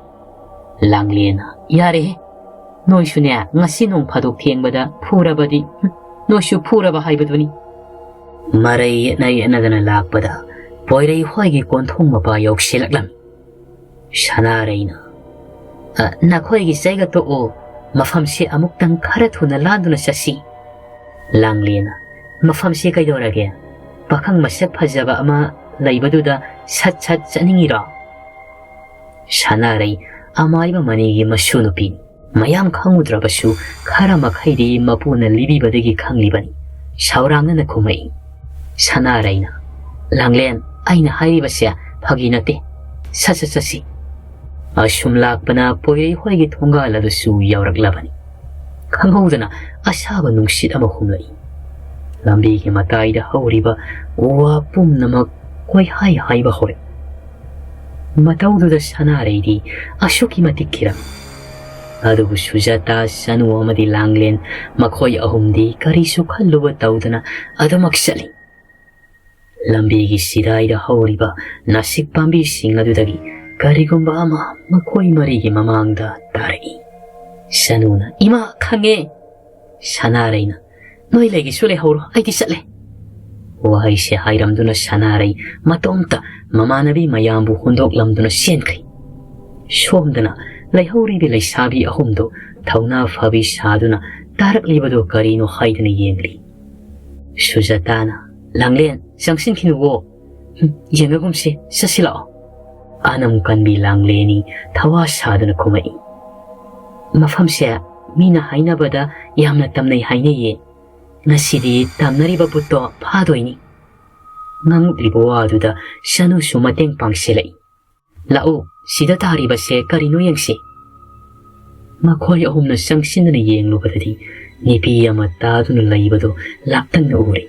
ꯂꯥꯡꯂꯦꯟꯅ, "ꯌꯥꯔꯦꯍꯦ, ꯅꯣꯏꯁꯨꯅꯦ, ꯉꯁꯤ ꯅꯣꯡ ꯐꯥꯗꯣꯛ ꯊꯦꯡꯕꯗ ꯐꯨꯔꯕꯗꯤ, ꯍꯨꯝ, ꯅꯣꯏꯁꯨ ꯐꯨꯔꯕ ꯍꯥꯏꯕꯗꯨꯅꯤ"꯫ ꯃꯔꯩ ꯌꯦꯠꯅ ꯌꯦꯠꯅꯗꯅ ꯂꯥꯛꯄꯗ ꯄꯣꯏꯔꯩ ꯍꯣꯏꯒꯤ ꯀꯣꯟꯊꯣꯡ ꯃꯄꯥ ꯌꯧꯁꯤꯜꯂꯛꯂꯝꯃꯤ꯫ ꯁꯅꯥꯔꯩꯅ, "ꯑ, ꯅꯈꯣꯏꯒꯤ ꯆꯩꯒ ꯇꯣꯛꯑꯣ, ꯃꯐꯝꯁꯤ ꯑꯃꯨꯛꯇꯪ ꯈꯔ ꯊꯨꯅ ꯂꯥꯟꯗꯨꯅ ꯆꯠꯁꯤ"꯫ ꯂꯥꯡꯂꯦꯟꯅ, "ꯃꯐꯝꯁꯤ ꯀꯩꯗꯧꯔꯒꯦ? ꯄꯥꯈꯪ ꯃꯁꯛ ꯐꯖꯕ ꯑꯃ ꯂꯩꯕꯗꯨꯗ ꯁꯠ ꯁꯠ ꯆꯠꯅꯤꯡꯉꯤꯔꯣ?" ꯁꯅꯥꯔꯩ ꯑꯃꯥꯏꯕ ꯃꯅꯤꯒꯤ ꯃꯁꯨ ꯅꯨꯄꯤꯅꯤ꯫ ꯃꯌꯥꯝ ꯈꯪꯉꯨꯗ꯭ꯔꯕꯁꯨ ꯈꯔ ꯃꯈꯩꯗꯤ ꯃꯄꯨꯅ ꯂꯤꯕꯤꯕꯗꯒꯤ ꯈꯪꯂꯤꯕꯅꯤ꯫ ꯁꯥꯎꯔꯥꯡꯅꯅ ꯈꯨꯝꯃꯛꯏ꯫ ꯁꯅꯥꯔꯩꯅ, "ꯂꯥꯡꯂꯦꯟ, ꯑꯩꯅ ꯍꯥꯏꯔꯤꯕꯁꯦ ꯐꯥꯒꯤ ꯅꯠꯇꯦ꯫ ꯁꯠ ꯁꯠ ꯆꯠꯁꯤ"꯫ ꯑꯁꯨꯝ ꯂꯥꯛꯄꯅ ꯄꯣꯏꯔꯩ ꯍꯣꯏꯒꯤ ꯊꯣꯡꯒꯥꯜ ꯑꯗꯨꯁꯨ ꯌꯧꯔꯛꯂꯕꯅꯤ꯫ ꯈꯪꯍꯧꯗꯅ ꯑꯁꯥꯕ ꯅꯨꯡꯁꯤꯠ ꯑꯃ ꯍꯨꯝꯂꯛꯏ꯫ ꯂꯝꯕꯤꯒꯤ ꯃꯇꯥꯏꯗ ꯍꯧꯔꯤꯕ ꯎ ꯋꯥ ꯄꯨꯝꯅꯃꯛ ꯀꯣꯏꯍꯥꯏ ꯍꯥꯏꯕ ꯍꯧꯔꯛꯏ꯫ ꯃꯇꯧꯗꯨꯗ ꯁꯅꯥꯔꯩꯗꯤ ꯑꯁꯨꯛꯀꯤ ꯃꯇꯤꯛ ꯀꯤꯔꯝꯃꯤ꯫ ꯑꯗꯨꯕꯨ ꯁꯨꯖꯥꯇꯥ, ꯁꯅꯨ ꯑꯃꯗꯤ ꯂꯥꯡꯂꯦꯟ, ꯃꯈꯣꯏ ꯑꯍꯨꯝꯗꯤ ꯀꯔꯤꯁꯨ ꯈꯜꯂꯨꯕ ꯇꯧꯗꯅ ꯑꯗꯨꯃꯛ ꯆꯠꯂꯤ꯫ ꯂꯝꯕꯤꯒꯤ ꯁꯤꯔꯥꯏꯗ ꯍꯧꯔꯤꯕ ꯅꯥꯁꯤꯛ ꯄꯥꯝꯕꯤꯁꯤꯡ ꯑꯗꯨꯗꯒꯤ ꯀꯔꯤꯒꯨꯝꯕ ꯑꯃ ꯃꯈꯣꯏ ꯃꯔꯤꯒꯤ ꯃꯃꯥꯡꯗ ꯇꯥꯔꯛꯏ꯫ ꯁꯅꯨꯅ, "ꯏꯃꯥ, ꯈꯪꯉꯦ!" ꯁꯅꯥꯔꯩꯅ, "ꯅꯣꯏ ꯂꯩꯒꯦꯁꯨ ꯂꯩꯍꯧꯔꯣ, ꯑꯩꯗꯤ ꯆꯠꯂꯦ"꯫ ꯋꯥꯍꯩꯁꯦ ꯍꯥꯏꯔꯝꯗꯨꯅ ꯁꯅꯥꯔꯩ ꯃꯇꯣꯝꯇ ꯃꯃꯥꯟꯅꯕꯤ ꯃꯌꯥꯝꯕꯨ ꯍꯨꯟꯗꯣꯛꯂꯝꯗꯨꯅ ꯆꯦꯟꯈ꯭ꯔꯤ꯫ ꯁꯣꯝꯗꯅ ꯂꯩꯍꯧꯔꯤꯕ ꯂꯩꯁꯥꯕꯤ ꯑꯍꯨꯝꯗꯨ ꯊꯧꯅꯥ ꯐꯕꯤ ꯁꯥꯗꯨꯅ ꯇꯥꯔꯛꯂꯤꯕꯗꯨ ꯀꯔꯤꯅꯣ ꯍꯥꯏꯗꯨꯅ ꯌꯦꯡꯂꯤ꯫ ꯁꯨꯖꯥꯇꯥꯅ, "ꯂꯥꯡꯂꯦꯟ, ꯆꯪꯁꯤꯟꯈꯤꯅꯨꯋꯣ꯫ ꯍꯨꯝ, ꯌꯦꯡꯉꯒꯨꯝꯁꯤ, ꯆꯠꯁꯤ ꯂꯥꯛꯑꯣ"꯫ ꯑꯅꯝ ꯀꯟꯕꯤ ꯂꯥꯡꯂꯦꯟꯅꯤ ꯊꯋꯥ ꯁꯥꯗꯨꯅ ꯈꯨꯝꯃꯛꯏ꯫ "ꯃꯐꯝꯁꯦ ꯃꯤꯅ ꯍꯥꯏꯅꯕꯗ ꯌꯥꯝꯅ ꯇꯝꯅꯩ ꯍꯥꯏꯅꯩꯌꯦ꯫ ꯉꯁꯤꯗꯤ ꯇꯝꯅꯔꯤꯕ ꯚꯨꯠꯇꯣ ꯐꯥꯗꯣꯏꯅꯤ"꯫ ꯉꯥꯡꯂꯛꯂꯤꯕ ꯋꯥꯗꯨꯗ ꯁꯅꯨꯁꯨ ꯃꯇꯦꯡ ꯄꯥꯡꯁꯤꯜꯂꯛꯏ꯫ "ꯂꯥꯛꯎ, ꯁꯤꯗ ꯇꯥꯔꯤꯕꯁꯦ ꯀꯔꯤꯅꯣ ꯌꯦꯡꯁꯤ꯫" ꯃꯈꯣꯏ ꯑꯍꯨꯝꯅ ꯆꯪꯁꯤꯟꯗꯨꯅ ꯌꯦꯡꯂꯨꯕꯗꯗꯤ ꯅꯨꯄꯤ ꯑꯃ ꯇꯥꯗꯨꯅ ꯂꯩꯕꯗꯨ ꯂꯥꯞꯇꯛꯅ ꯎꯔꯦ꯫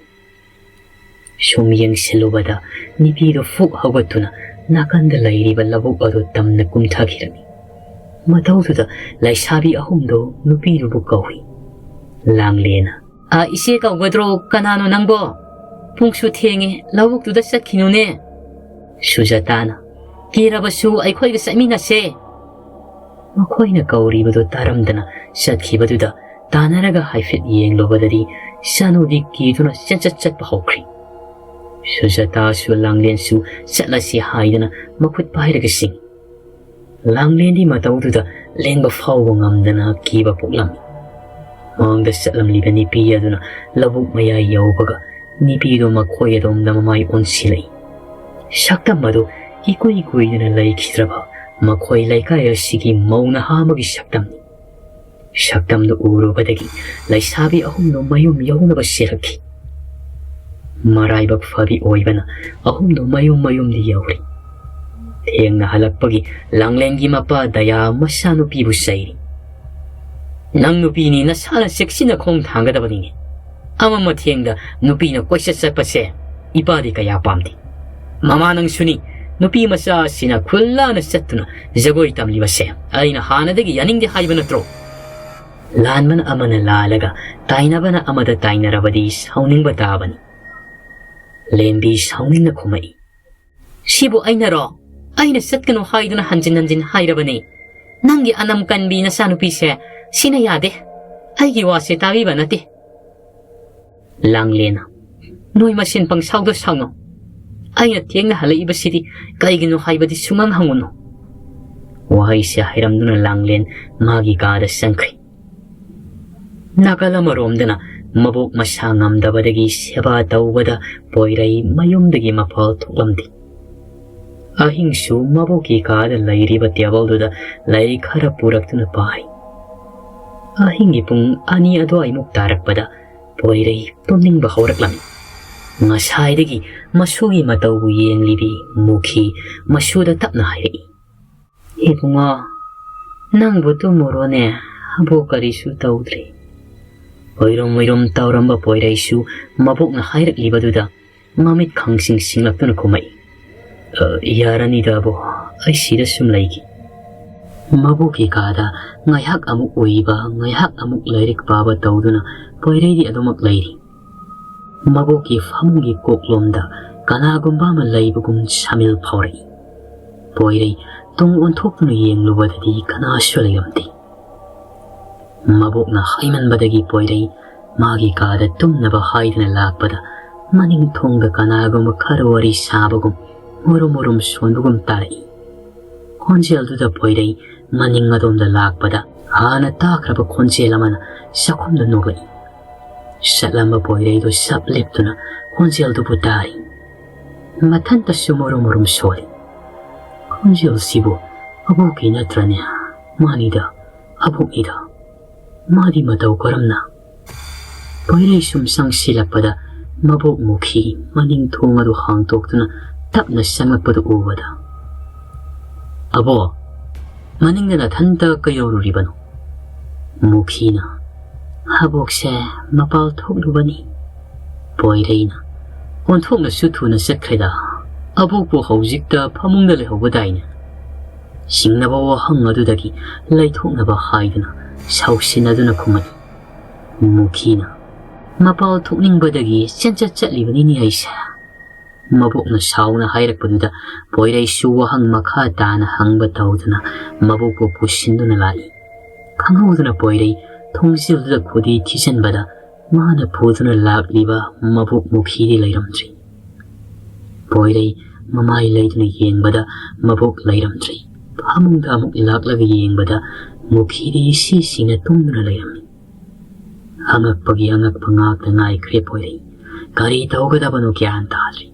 ꯁꯨꯝ ꯌꯦꯡꯁꯤꯜꯂꯨꯕꯗ ꯅꯨꯄꯤꯗꯨ ꯐꯨꯛ ꯍꯧꯒꯠꯇꯨꯅ ꯅꯥꯀꯟꯗ ꯂꯩꯔꯤꯕ ꯂꯧꯕꯨꯛ ꯑꯗꯨ ꯇꯝꯅ ꯀꯨꯝꯊꯈꯤꯔꯝꯃꯤ꯫ ꯃꯇꯧꯗꯨꯗ ꯂꯩꯁꯥꯕꯤ ꯑꯍꯨꯝꯗꯨ ꯅꯨꯄꯤꯗꯨꯕꯨ ꯀꯧꯏ꯫ ꯂꯥꯡꯂꯦꯅ, "ꯑ, ꯏꯆꯦ ꯀꯧꯒꯗ꯭ꯔꯣ? ꯀꯅꯥꯅꯣ ꯅꯪꯕꯣ? ꯄꯨꯡꯁꯨ ꯊꯦꯡꯉꯦ, ꯂꯧꯕꯨꯛꯇꯨꯗ ꯆꯠꯈꯤꯅꯨꯅꯦ꯫" ꯁꯨꯖꯥꯇꯥꯅ, "ꯀꯤꯔꯕꯁꯨ ꯑꯩꯈꯣꯏꯒ ꯆꯠꯃꯤꯟꯅꯁꯦ꯫" ꯃꯈꯣꯏꯅ ꯀꯧꯔꯤꯕꯗꯨ ꯇꯥꯔꯝꯗꯅ ꯆꯠꯈꯤꯕꯗꯨꯗ ꯇꯥꯟꯅꯔꯒ ꯍꯥꯏꯐꯦꯠ ꯌꯦꯡꯂꯨꯕꯗꯗꯤ ꯁꯅꯨꯗꯤ ꯀꯤꯗꯨꯅ ꯆꯦꯟꯆꯠ ꯆꯠꯄ ꯍꯧꯈ꯭ꯔꯤ꯫ ꯁꯨꯖꯥꯇꯥꯁꯨ ꯂꯥꯡꯂꯦꯟꯁꯨ ꯆꯠꯂꯁꯤ ꯍꯥꯏꯗꯨꯅ ꯃꯈꯨꯠ ꯄꯥꯏꯔꯒ ꯆꯤꯡꯏ꯫ ꯂꯥꯡꯂꯦꯟꯗꯤ ꯃꯇꯧꯗꯨꯗ ꯂꯦꯡꯕ ꯐꯥꯎꯕ ꯉꯝꯗꯅ ꯀꯤꯕ ꯄꯣꯛꯂꯝꯃꯤ꯫ ꯃꯥꯡꯗ ꯆꯠꯂꯝꯂꯤꯕ ꯅꯨꯄꯤ ꯑꯗꯨꯅ ꯂꯧꯕꯨꯛ ꯃꯌꯥꯏ ꯌꯧꯕꯒ ꯅꯨꯄꯤꯗꯨ ꯃꯈꯣꯏ ꯑꯗꯣꯝꯗ ꯃꯃꯥꯏ ꯑꯣꯟꯁꯤꯜꯂꯛꯏ꯫ ꯁꯛꯇꯝ ꯑꯗꯨ ꯏꯀꯨꯏ ꯀꯨꯏꯗꯅ ꯂꯩꯈꯤꯗ꯭ꯔꯕ ꯃꯈꯣꯏ ꯂꯩꯀꯥꯏ ꯑꯁꯤꯒꯤ ꯃꯧ ꯅꯍꯥ ꯑꯃꯒꯤ ꯁꯛꯇꯝꯅꯤ꯫ ꯁꯛꯇꯝꯗꯨ ꯎꯔꯨꯕꯗꯒꯤ ꯂꯩꯁꯥꯕꯤ ꯑꯍꯨꯝꯗꯨ ꯃꯌꯨꯝ ꯌꯧꯅꯕ ꯆꯦꯜꯂꯛꯈꯤ꯫ ꯃꯔꯥꯏꯕꯛ ꯐꯕꯤ ꯑꯣꯏꯕꯅ ꯑꯍꯨꯝꯗꯨ ꯃꯌꯨꯝ ꯃꯌꯨꯝꯗꯤ ꯌꯧꯔꯤ꯫ ꯊꯦꯡꯅ ꯍꯜꯂꯛꯄꯒꯤ ꯂꯥꯡꯂꯦꯟꯒꯤ ꯃꯄꯥ ꯗꯌꯥ ꯃꯆꯥꯅꯨꯄꯤꯕꯨ ꯆꯩꯔꯤ꯫ "ꯅꯪ ꯅꯨꯄꯤꯅꯤ, ꯅꯁꯥꯅ ꯆꯦꯛꯁꯤꯟꯅ ꯈꯣꯡ ꯊꯥꯡꯒꯗꯕꯅꯤꯅꯦ꯫ ꯑꯃ ꯃꯊꯦꯡꯗ ꯅꯨꯄꯤꯅ ꯀꯣꯏꯆꯠ ꯆꯠꯄꯁꯦ ꯏꯄꯥꯗꯤ ꯀꯌꯥ ꯄꯥꯝꯗꯦ꯫ ꯃꯃꯥ ꯅꯪꯁꯨꯅꯤ, ꯅꯨꯄꯤ ꯃꯆꯥ ꯑꯁꯤꯅ ꯈꯨꯜꯂꯥꯅ ꯆꯠꯇꯨꯅ ꯖꯒꯣꯏ ꯇꯝꯂꯤꯕꯁꯦ ꯑꯩꯅ ꯍꯥꯟꯅꯗꯒꯤ ꯌꯥꯅꯤꯡꯗꯦ ꯍꯥꯏꯕ ꯅꯠꯇ꯭ꯔꯣ?" ꯂꯥꯟꯕꯅ ꯑꯃꯅ ꯂꯥꯜꯂꯒ ꯇꯥꯏꯅꯕꯅ ꯑꯃꯗ ꯇꯥꯏꯅꯔꯕꯗꯤ ꯁꯥꯎꯅꯤꯡꯕ ꯇꯥꯕꯅꯤ꯫ ꯂꯦꯝꯕꯤ ꯁꯥꯎꯅꯤꯡꯅ ꯈꯨꯝꯃꯛꯏ꯫ "ꯁꯤꯕꯨ ꯑꯩꯅꯔꯣ? ꯑꯩꯅ ꯆꯠꯀꯅꯨ ꯍꯥꯏꯗꯨꯅ ꯍꯟꯖꯤꯟ ꯍꯟꯖꯤꯟ ꯍꯥꯏꯔꯕꯅꯤ꯫ ꯅꯪꯒꯤ ꯑꯅꯝ ꯀꯟꯕꯤ ꯅꯆꯥꯅꯨꯄꯤꯁꯦ ꯁꯤꯅ ꯌꯥꯗꯦ꯫ ꯑꯩꯒꯤ ꯋꯥꯁꯦ ꯇꯥꯕꯤꯕ ꯅꯠꯇꯦ꯫" ꯂꯥꯡꯂꯦꯅ, "ꯅꯣꯏ ꯃꯁꯦꯟ ꯄꯪꯁꯥꯎꯗ ꯁꯥꯎꯅꯨ꯫ ꯑꯩꯅ ꯊꯦꯡꯅ ꯍꯜꯂꯛꯏꯕꯁꯤꯗꯤ ꯀꯩꯒꯤꯅꯣ ꯍꯥꯏꯕꯗꯤ ꯁꯨꯡꯍꯪ ꯍꯪꯉꯨꯅꯨ꯫" ꯋꯥꯍꯩꯁꯦ ꯍꯥꯏꯔꯝꯗꯨꯅ ꯂꯥꯡꯂꯦꯟ ꯃꯥꯒꯤ ꯀꯥꯗ ꯆꯪꯈ꯭ꯔꯦ꯫ ꯅꯥꯀꯜ ꯑꯃꯔꯣꯝꯗꯅ ꯃꯕꯣꯛ ꯃꯁꯥ ꯉꯝꯗꯕꯗꯒꯤ ꯁꯦꯕꯥ ꯇꯧꯕꯗ ꯄꯣꯏꯔꯩ ꯃꯌꯨꯝꯗꯒꯤ ꯃꯄꯥꯜ ꯊꯣꯛꯂꯝꯗꯦ꯫ ꯑꯍꯤꯡꯁꯨ ꯃꯕꯣꯛꯀꯤ ꯀꯥꯗ ꯂꯩꯔꯤꯕ ꯇꯦꯕꯜꯗꯨꯗ ꯂꯥꯏꯔꯤꯛ ꯈꯔ ꯄꯨꯔꯛꯇꯨꯅ ꯄꯥꯏ꯫ ꯑꯍꯤꯡꯒꯤ ꯄꯨꯡ ꯑꯅꯤ ꯑꯗꯨꯋꯥꯏꯃꯨꯛ ꯇꯥꯔꯛꯄꯗ ꯄꯣꯏꯔꯩ ꯇꯨꯝꯅꯤꯡꯕ ꯍꯧꯔꯛꯂꯝꯃꯤ꯫ ꯉꯁꯥꯏꯗꯒꯤ ꯃꯁꯨꯒꯤ ꯃꯇꯧꯕꯨ ꯌꯦꯡꯂꯤꯕꯤ ꯃꯨꯈꯤ ꯃꯁꯨꯗ ꯇꯞꯅ ꯍꯥꯏꯔꯛꯏ, "ꯏꯕꯨꯡꯉꯣ, ꯅꯪꯕꯨ ꯇꯨꯝꯃꯨꯔꯣꯅꯦ, ꯑꯕꯣꯛ ꯀꯔꯤꯁꯨ ꯇꯧꯗ꯭ꯔꯤ"꯫ ꯑꯣꯏꯔꯨꯝ ꯑꯣꯏꯔꯨꯝ ꯇꯧꯔꯝꯕ ꯄꯣꯏꯔꯩꯁꯨ ꯃꯕꯣꯛꯅ ꯍꯥꯏꯔꯛꯂꯤꯕꯗꯨꯗ ꯃꯃꯤꯠ ꯈꯪꯁꯤꯡ ꯁꯤꯡꯂꯛꯇꯨꯅ ꯈꯨꯝꯃꯛꯏ, "ꯑ, ꯌꯥꯔꯅꯤꯗ ꯑꯕꯣꯛ, ꯑꯩ ꯁꯤꯗ ꯁꯨꯝ ꯂꯩꯒꯦ"꯫ ꯃꯕꯣꯛꯀꯤ ꯀꯥꯗ ꯉꯥꯏꯍꯥꯛ ꯑꯃꯨꯛ ꯎꯏꯕ, ꯉꯥꯏꯍꯥꯛ ꯑꯃꯨꯛ ꯂꯥꯏꯔꯤꯛ ꯄꯥꯕ ꯇꯧꯗꯨꯅ ꯄꯣꯏꯔꯩꯗꯤ ꯑꯗꯨꯃꯛ ꯂꯩꯔꯤ꯫ ꯃꯕꯣꯛꯀꯤ ꯐꯃꯨꯡꯒꯤ ꯀꯣꯛꯂꯣꯝꯗ ꯀꯅꯥꯒꯨꯝꯕ ꯑꯃ ꯂꯩꯕꯒꯨꯝ ꯁꯥꯃꯤꯜ ꯐꯥꯎꯔꯛꯏ꯫ ꯄꯣꯏꯔꯩ ꯇꯨꯡ ꯑꯣꯟꯊꯣꯛꯇꯨꯅ ꯌꯦꯡꯂꯨꯕꯗꯗꯤ ꯀꯅꯥꯁꯨ ꯂꯩꯔꯝꯗꯦ꯫ ꯃꯕꯣꯛꯅ ꯍꯥꯏꯃꯟꯕꯗꯒꯤ ꯄꯣꯏꯔꯩ ꯃꯥꯒꯤ ꯀꯥꯗ ꯇꯨꯝꯅꯕ ꯍꯥꯏꯗꯨꯅ ꯂꯥꯛꯄꯗ, ꯃꯅꯤꯡ ꯊꯣꯡꯗ ꯀꯅꯥꯒꯨꯝꯕ ꯈꯔ ꯋꯥꯔꯤ ꯁꯥꯕꯒꯨꯝ, ꯃꯨꯔꯨꯝ ꯃꯨꯔꯨꯝ ꯁꯣꯟꯕꯒꯨꯝ ꯇꯥꯔꯛꯏ꯫ ꯈꯣꯟꯖꯦꯜꯗꯨꯗ ꯄꯣꯏꯔꯩ ꯃꯅꯤꯡ ꯑꯗꯣꯝꯗ ꯂꯥꯛꯄꯗ, ꯍꯥꯟꯅ ꯇꯥꯈ꯭ꯔꯕ ꯈꯣꯟꯖꯦꯜ ꯑꯃꯅ ꯆꯥꯛꯈꯨꯝꯗ ꯅꯣꯛꯂꯛꯏ꯫ ꯆꯠꯂꯝꯕ ꯄꯣꯏꯔꯩꯗꯨ ꯁꯞ ꯂꯦꯞꯇꯨꯅ ꯈꯣꯟꯖꯦꯜꯗꯨꯕꯨ ꯇꯥꯔꯤ꯫ ꯃꯊꯟꯇꯁꯨ ꯃꯨꯔꯨꯝ ꯃꯨꯔꯨꯝ ꯁꯣꯜꯂꯤ꯫ "ꯈꯣꯟꯖꯦꯜꯁꯤꯕꯨ ꯑꯕꯣꯛꯀꯤ ꯅꯠꯇ꯭ꯔꯅꯦ? ꯃꯥꯅꯤꯗ, ꯑꯕꯣꯛꯅꯤꯗ꯫ ꯃꯥꯗꯤ ꯃꯇꯧ ꯀꯔꯝꯅ?" ꯄꯣꯏꯔꯩ ꯁꯨꯝ ꯆꯪꯁꯤꯜꯂꯛꯄꯗ ꯃꯕꯣꯛ ꯃꯨꯈꯤ ꯃꯅꯤꯡ ꯊꯣꯡ ꯑꯗꯨ ꯍꯥꯡꯗꯣꯛꯇꯨꯅ ꯇꯞꯅ ꯆꯪꯂꯛꯄꯗꯨ ꯎꯕꯗ, "ꯑꯕꯣꯛ, ꯃꯅꯤꯡꯗ ꯅꯊꯟꯇ ꯀꯩꯗꯧꯔꯨꯔꯤꯕꯅꯣ?" ꯃꯨꯈꯤꯅ, "ꯑꯕꯣꯛꯁꯦ ꯃꯄꯥꯜ ꯊꯣꯛꯂꯨꯕꯅꯤ"꯫ ꯄꯣꯏꯔꯩꯅ, "ꯑꯣꯟꯊꯣꯛꯅꯁꯨ ꯊꯨꯅ ꯆꯠꯈ꯭ꯔꯦꯗ꯫ ꯑꯕꯣꯛꯄꯨ ꯍꯧꯖꯤꯛꯇ ꯐꯃꯨꯡꯗ ꯂꯩꯍꯧꯕꯗꯥꯏꯅꯦ?" ꯆꯤꯡꯅꯕ ꯋꯥꯍꯪ ꯑꯗꯨꯗꯒꯤ ꯂꯩꯊꯣꯛꯅꯕ ꯍꯥꯏꯗꯨꯅ ꯁꯥꯎꯁꯤꯟꯅꯗꯨꯅ ꯈꯨꯝꯃꯛꯏ꯫ ꯃꯨꯈꯤꯅ, "ꯃꯄꯥꯜ ꯊꯣꯛꯅꯤꯡꯕꯗꯒꯤ ꯆꯦꯟꯆꯠ ꯆꯠꯂꯤꯕꯅꯤꯅꯦ ꯑꯩꯁꯦ"꯫ ꯃꯕꯣꯛꯅ ꯁꯥꯎꯅ ꯍꯥꯏꯔꯛꯄꯗꯨꯗ ꯄꯣꯏꯔꯩꯁꯨ ꯋꯥꯍꯪ ꯃꯈꯥ ꯇꯥꯅ ꯍꯪꯕ ꯇꯧꯗꯨꯅ ꯃꯕꯣꯛꯄꯨ ꯄꯨꯁꯤꯟꯗꯨꯅ ꯂꯥꯛꯏ꯫ ꯈꯪꯍꯧꯗꯅ ꯄꯣꯏꯔꯩ ꯊꯣꯡꯖꯤꯜꯗꯨꯗ ꯈꯨꯗꯤ ꯊꯤꯖꯤꯟꯕꯗ ꯃꯥꯅ ꯄꯨꯗꯨꯅ ꯂꯥꯛꯂꯤꯕ ꯃꯕꯣꯛ ꯃꯨꯈꯤꯗꯤ ꯂꯩꯔꯝꯗ꯭ꯔꯤ꯫ ꯄꯣꯏꯔꯩ ꯃꯃꯥꯏ ꯂꯩꯗꯨꯅ ꯌꯦꯡꯕꯗ ꯃꯕꯣꯛ ꯂꯩꯔꯝꯗ꯭ꯔꯤ꯫ ꯐꯃꯨꯡꯗ ꯑꯃꯨꯛ ꯂꯥꯛꯂꯒ ꯌꯦꯡꯕꯗ ꯃꯨꯈꯤꯗꯤ ꯏꯁꯤꯁꯤꯡꯅ ꯇꯨꯝꯗꯨꯅ ꯂꯩꯔꯝꯃꯤ꯫ ꯑꯉꯛꯄꯒꯤ ꯑꯉꯛꯄ ꯉꯥꯛꯇ ꯉꯥꯏꯈ꯭ꯔꯦ ꯄꯣꯏꯔꯩ꯫ ꯀꯔꯤ ꯇꯧꯒꯗꯕꯅꯣ ꯒ꯭ꯌꯥꯟ ꯇꯥꯗ꯭ꯔꯤ꯫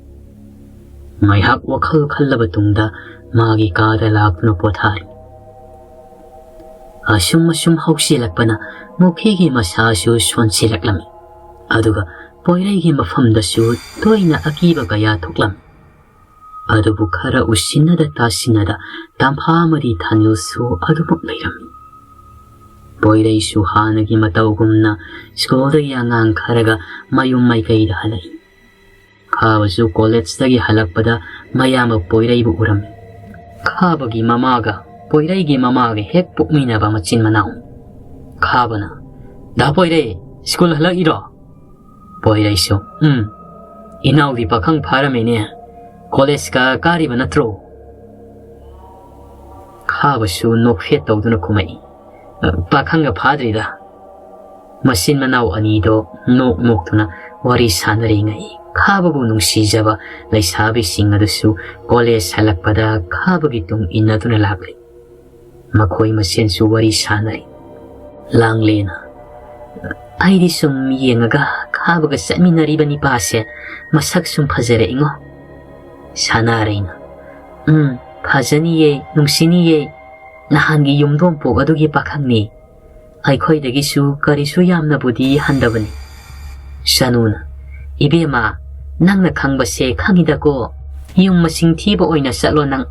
ꯉꯥꯏꯍꯥꯛ ꯋꯥꯈꯜ ꯈꯜꯂꯕ ꯇꯨꯡꯗ ꯃꯥꯒꯤ ꯀꯥꯗ ꯂꯥꯛꯇꯨꯅ ꯄꯣꯊꯥꯔꯤ꯫ ꯑꯁꯨꯝ ꯑꯁꯨꯝ ꯍꯧꯁꯤꯜꯂꯛꯄꯅ ꯃꯨꯈꯤꯒꯤ ꯃꯁꯥꯁꯨ ꯁꯣꯟꯁꯤꯜꯂꯛꯂꯝꯃꯤ꯫ ꯑꯗꯨꯒ ꯄꯣꯏꯔꯩꯒꯤ ꯃꯐꯝꯗꯁꯨ ꯇꯣꯏꯅ ꯑꯀꯤꯕ ꯀꯌꯥ ꯊꯣꯛꯂꯝꯃꯤ꯫ ꯑꯗꯨꯕꯨ ꯈꯔ ꯎꯁꯤꯟꯅꯗ ꯇꯥꯁꯤꯟꯅꯗ ꯇꯝꯐꯥ ꯑꯃꯗꯤ ꯊꯥꯅꯤꯜꯁꯨ ꯑꯗꯨꯃꯛ ꯂꯩꯔꯝꯃꯤ꯫ ꯄꯣꯏꯔꯩꯁꯨ ꯍꯥꯟꯅꯒꯤ ꯃꯇꯧꯒꯨꯝꯅ ꯁ꯭ꯀꯨꯜꯗꯒꯤ ꯑꯉꯥꯡ ꯈꯔꯒ ꯃꯌꯨꯝ ꯃꯥꯏꯀꯩꯗ ꯍꯜꯂꯛꯏ꯫ ꯈꯥꯕꯁꯨ ꯀꯣꯂꯦꯖꯇꯒꯤ ꯍꯜꯂꯛꯄꯗ ꯃꯌꯥꯝꯕ ꯄꯣꯏꯔꯩꯕꯨ ꯎꯔꯝꯃꯤ꯫ ꯈꯥꯕꯒꯤ ꯃꯃꯥꯒ ꯄꯣꯏꯔꯩꯒꯤ ꯃꯃꯥꯒ ꯍꯦꯛ ꯄꯣꯛꯃꯤꯟꯅꯕ ꯃꯆꯤꯟ ꯃꯅꯥꯎ꯫ ꯈꯥꯕꯅ, "ꯗꯥ ꯄꯣꯏꯔꯩ, ꯁ꯭ꯀꯨꯜ ꯍꯜꯂꯛꯏꯔꯣ?" ꯄꯣꯏꯔꯩꯁꯨ, "ꯎꯝ, ꯏꯅꯥꯎꯗꯤ ꯄꯥꯈꯪ ꯐꯥꯔꯝꯃꯤꯅꯦ, ꯀꯣꯂꯦꯖꯀ ꯀꯥꯔꯤꯕ ꯅꯠꯇ꯭ꯔꯣ?" ꯈꯥꯕꯁꯨ ꯅꯣꯛꯐꯦꯠ ꯇꯧꯗꯨꯅ ꯈꯨꯝꯃꯛꯏ꯫ "ꯄꯥꯈꯪꯒ ꯐꯥꯗ꯭ꯔꯤꯗ꯫" ꯃꯆꯤꯟ ꯃꯅꯥꯎ ꯑꯅꯤꯗꯣ ꯅꯣꯛ ꯅꯣꯛꯇꯨꯅ ꯋꯥꯔꯤ ꯁꯥꯟꯅꯔꯤꯉꯩ, ꯈꯥꯕꯕꯨ ꯅꯨꯡꯁꯤꯖꯕ ꯂꯩꯁꯥꯕꯤꯁꯤꯡ ꯑꯗꯨꯁꯨ ꯀꯣꯂꯦꯖ ꯍꯜꯂꯛꯄꯗ ꯈꯥꯕꯒꯤ ꯇꯨꯡ ꯏꯟꯅꯗꯨꯅ ꯂꯥꯛꯂꯤ꯫ ꯃꯈꯣꯏ ꯃꯁꯦꯟꯁꯨ ꯋꯥꯔꯤ ꯁꯥꯟꯅꯔꯤ꯫ ꯂꯥꯡꯂꯦꯅ, "ꯑꯩꯗꯤ ꯁꯨꯝ ꯌꯦꯡꯉꯒ ꯈꯥꯕꯒ ꯆꯠꯃꯤꯟꯅꯔꯤꯕ ꯅꯤꯄꯥꯁꯦ ꯃꯁꯛ ꯁꯨꯝ ꯐꯖꯔꯛꯏꯉꯣ꯫" ꯁꯅꯥꯔꯩꯅ, "ꯎꯝ, ꯐꯖꯅꯤꯌꯦ, ꯅꯨꯡꯁꯤꯅꯤꯌꯦ꯫ ꯅꯍꯥꯟꯒꯤ ꯌꯨꯝꯗꯣꯡꯄꯣꯛ ꯑꯗꯨꯒꯤ ꯄꯥꯈꯪꯅꯤ꯫ ꯑꯩꯈꯣꯏꯗꯒꯤꯁꯨ ꯀꯔꯤꯁꯨ ꯌꯥꯝꯅꯕꯨꯗꯤ ꯍꯟꯗꯕꯅꯤ꯫" ꯁꯅꯨꯅ, "ꯏꯕꯦꯝꯃ, ꯅꯪꯅ ꯈꯪꯕꯁꯦ ꯈꯪꯉꯤꯗꯀꯣ꯫ ꯌꯨꯝ ꯃꯁꯤꯡ ꯊꯤꯕ ꯑꯣꯏꯅ ꯆꯠꯂꯣ ꯅꯪ꯫"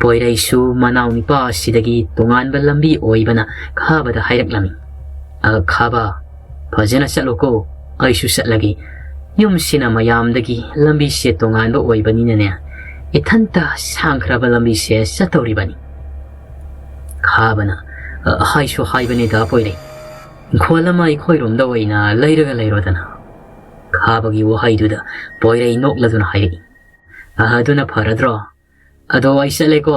ꯄꯣꯏꯔꯩꯁꯨ ꯃꯅꯥꯎ ꯅꯤꯄꯥ ꯑꯁꯤꯗꯒꯤ ꯇꯣꯉꯥꯟꯕ ꯂꯝꯕꯤ ꯑꯣꯏꯕꯅ ꯈꯥꯕꯗ ꯍꯥꯏꯔꯛꯂꯝꯃꯤ꯫ "ꯑ, ꯈꯥꯕ, ꯐꯖꯅ ꯆꯠꯂꯣꯀꯣ, ꯑꯩꯁꯨ ꯆꯠꯂꯒꯦ꯫ ꯌꯨꯝꯁꯤꯅ ꯃꯌꯥꯝꯗꯒꯤ ꯂꯝꯕꯤꯁꯦ ꯇꯣꯉꯥꯟꯕ ꯑꯣꯏꯕꯅꯤꯅꯅꯦ, ꯏꯊꯟꯇ ꯁꯥꯡꯈ꯭ꯔꯕ ꯂꯝꯕꯤꯁꯦ ꯆꯠꯇꯧꯔꯤꯕꯅꯤ꯫" ꯈꯥꯕꯅ, "ꯑ, ꯍꯥꯏꯁꯨ ꯍꯥꯏꯕꯅꯤꯗ ꯄꯣꯏꯔꯩ, ꯏꯪꯈꯣꯜ ꯑꯃ ꯑꯩꯈꯣꯏꯔꯣꯝꯗ ꯑꯣꯏꯅ ꯂꯩꯔꯒ ꯂꯩꯔꯣꯗꯅ꯫" ꯈꯥꯕꯒꯤ ꯋꯥꯍꯩꯗꯨꯗ ꯄꯣꯏꯔꯩ ꯅꯣꯛꯂꯗꯨꯅ ꯍꯥꯏꯔꯛꯏ, "ꯑ, ꯑꯗꯨꯅ ꯐꯔꯗ꯭ꯔꯣ? ꯑꯗꯣ ꯑꯩ ꯆꯠꯂꯦꯀꯣ꯫"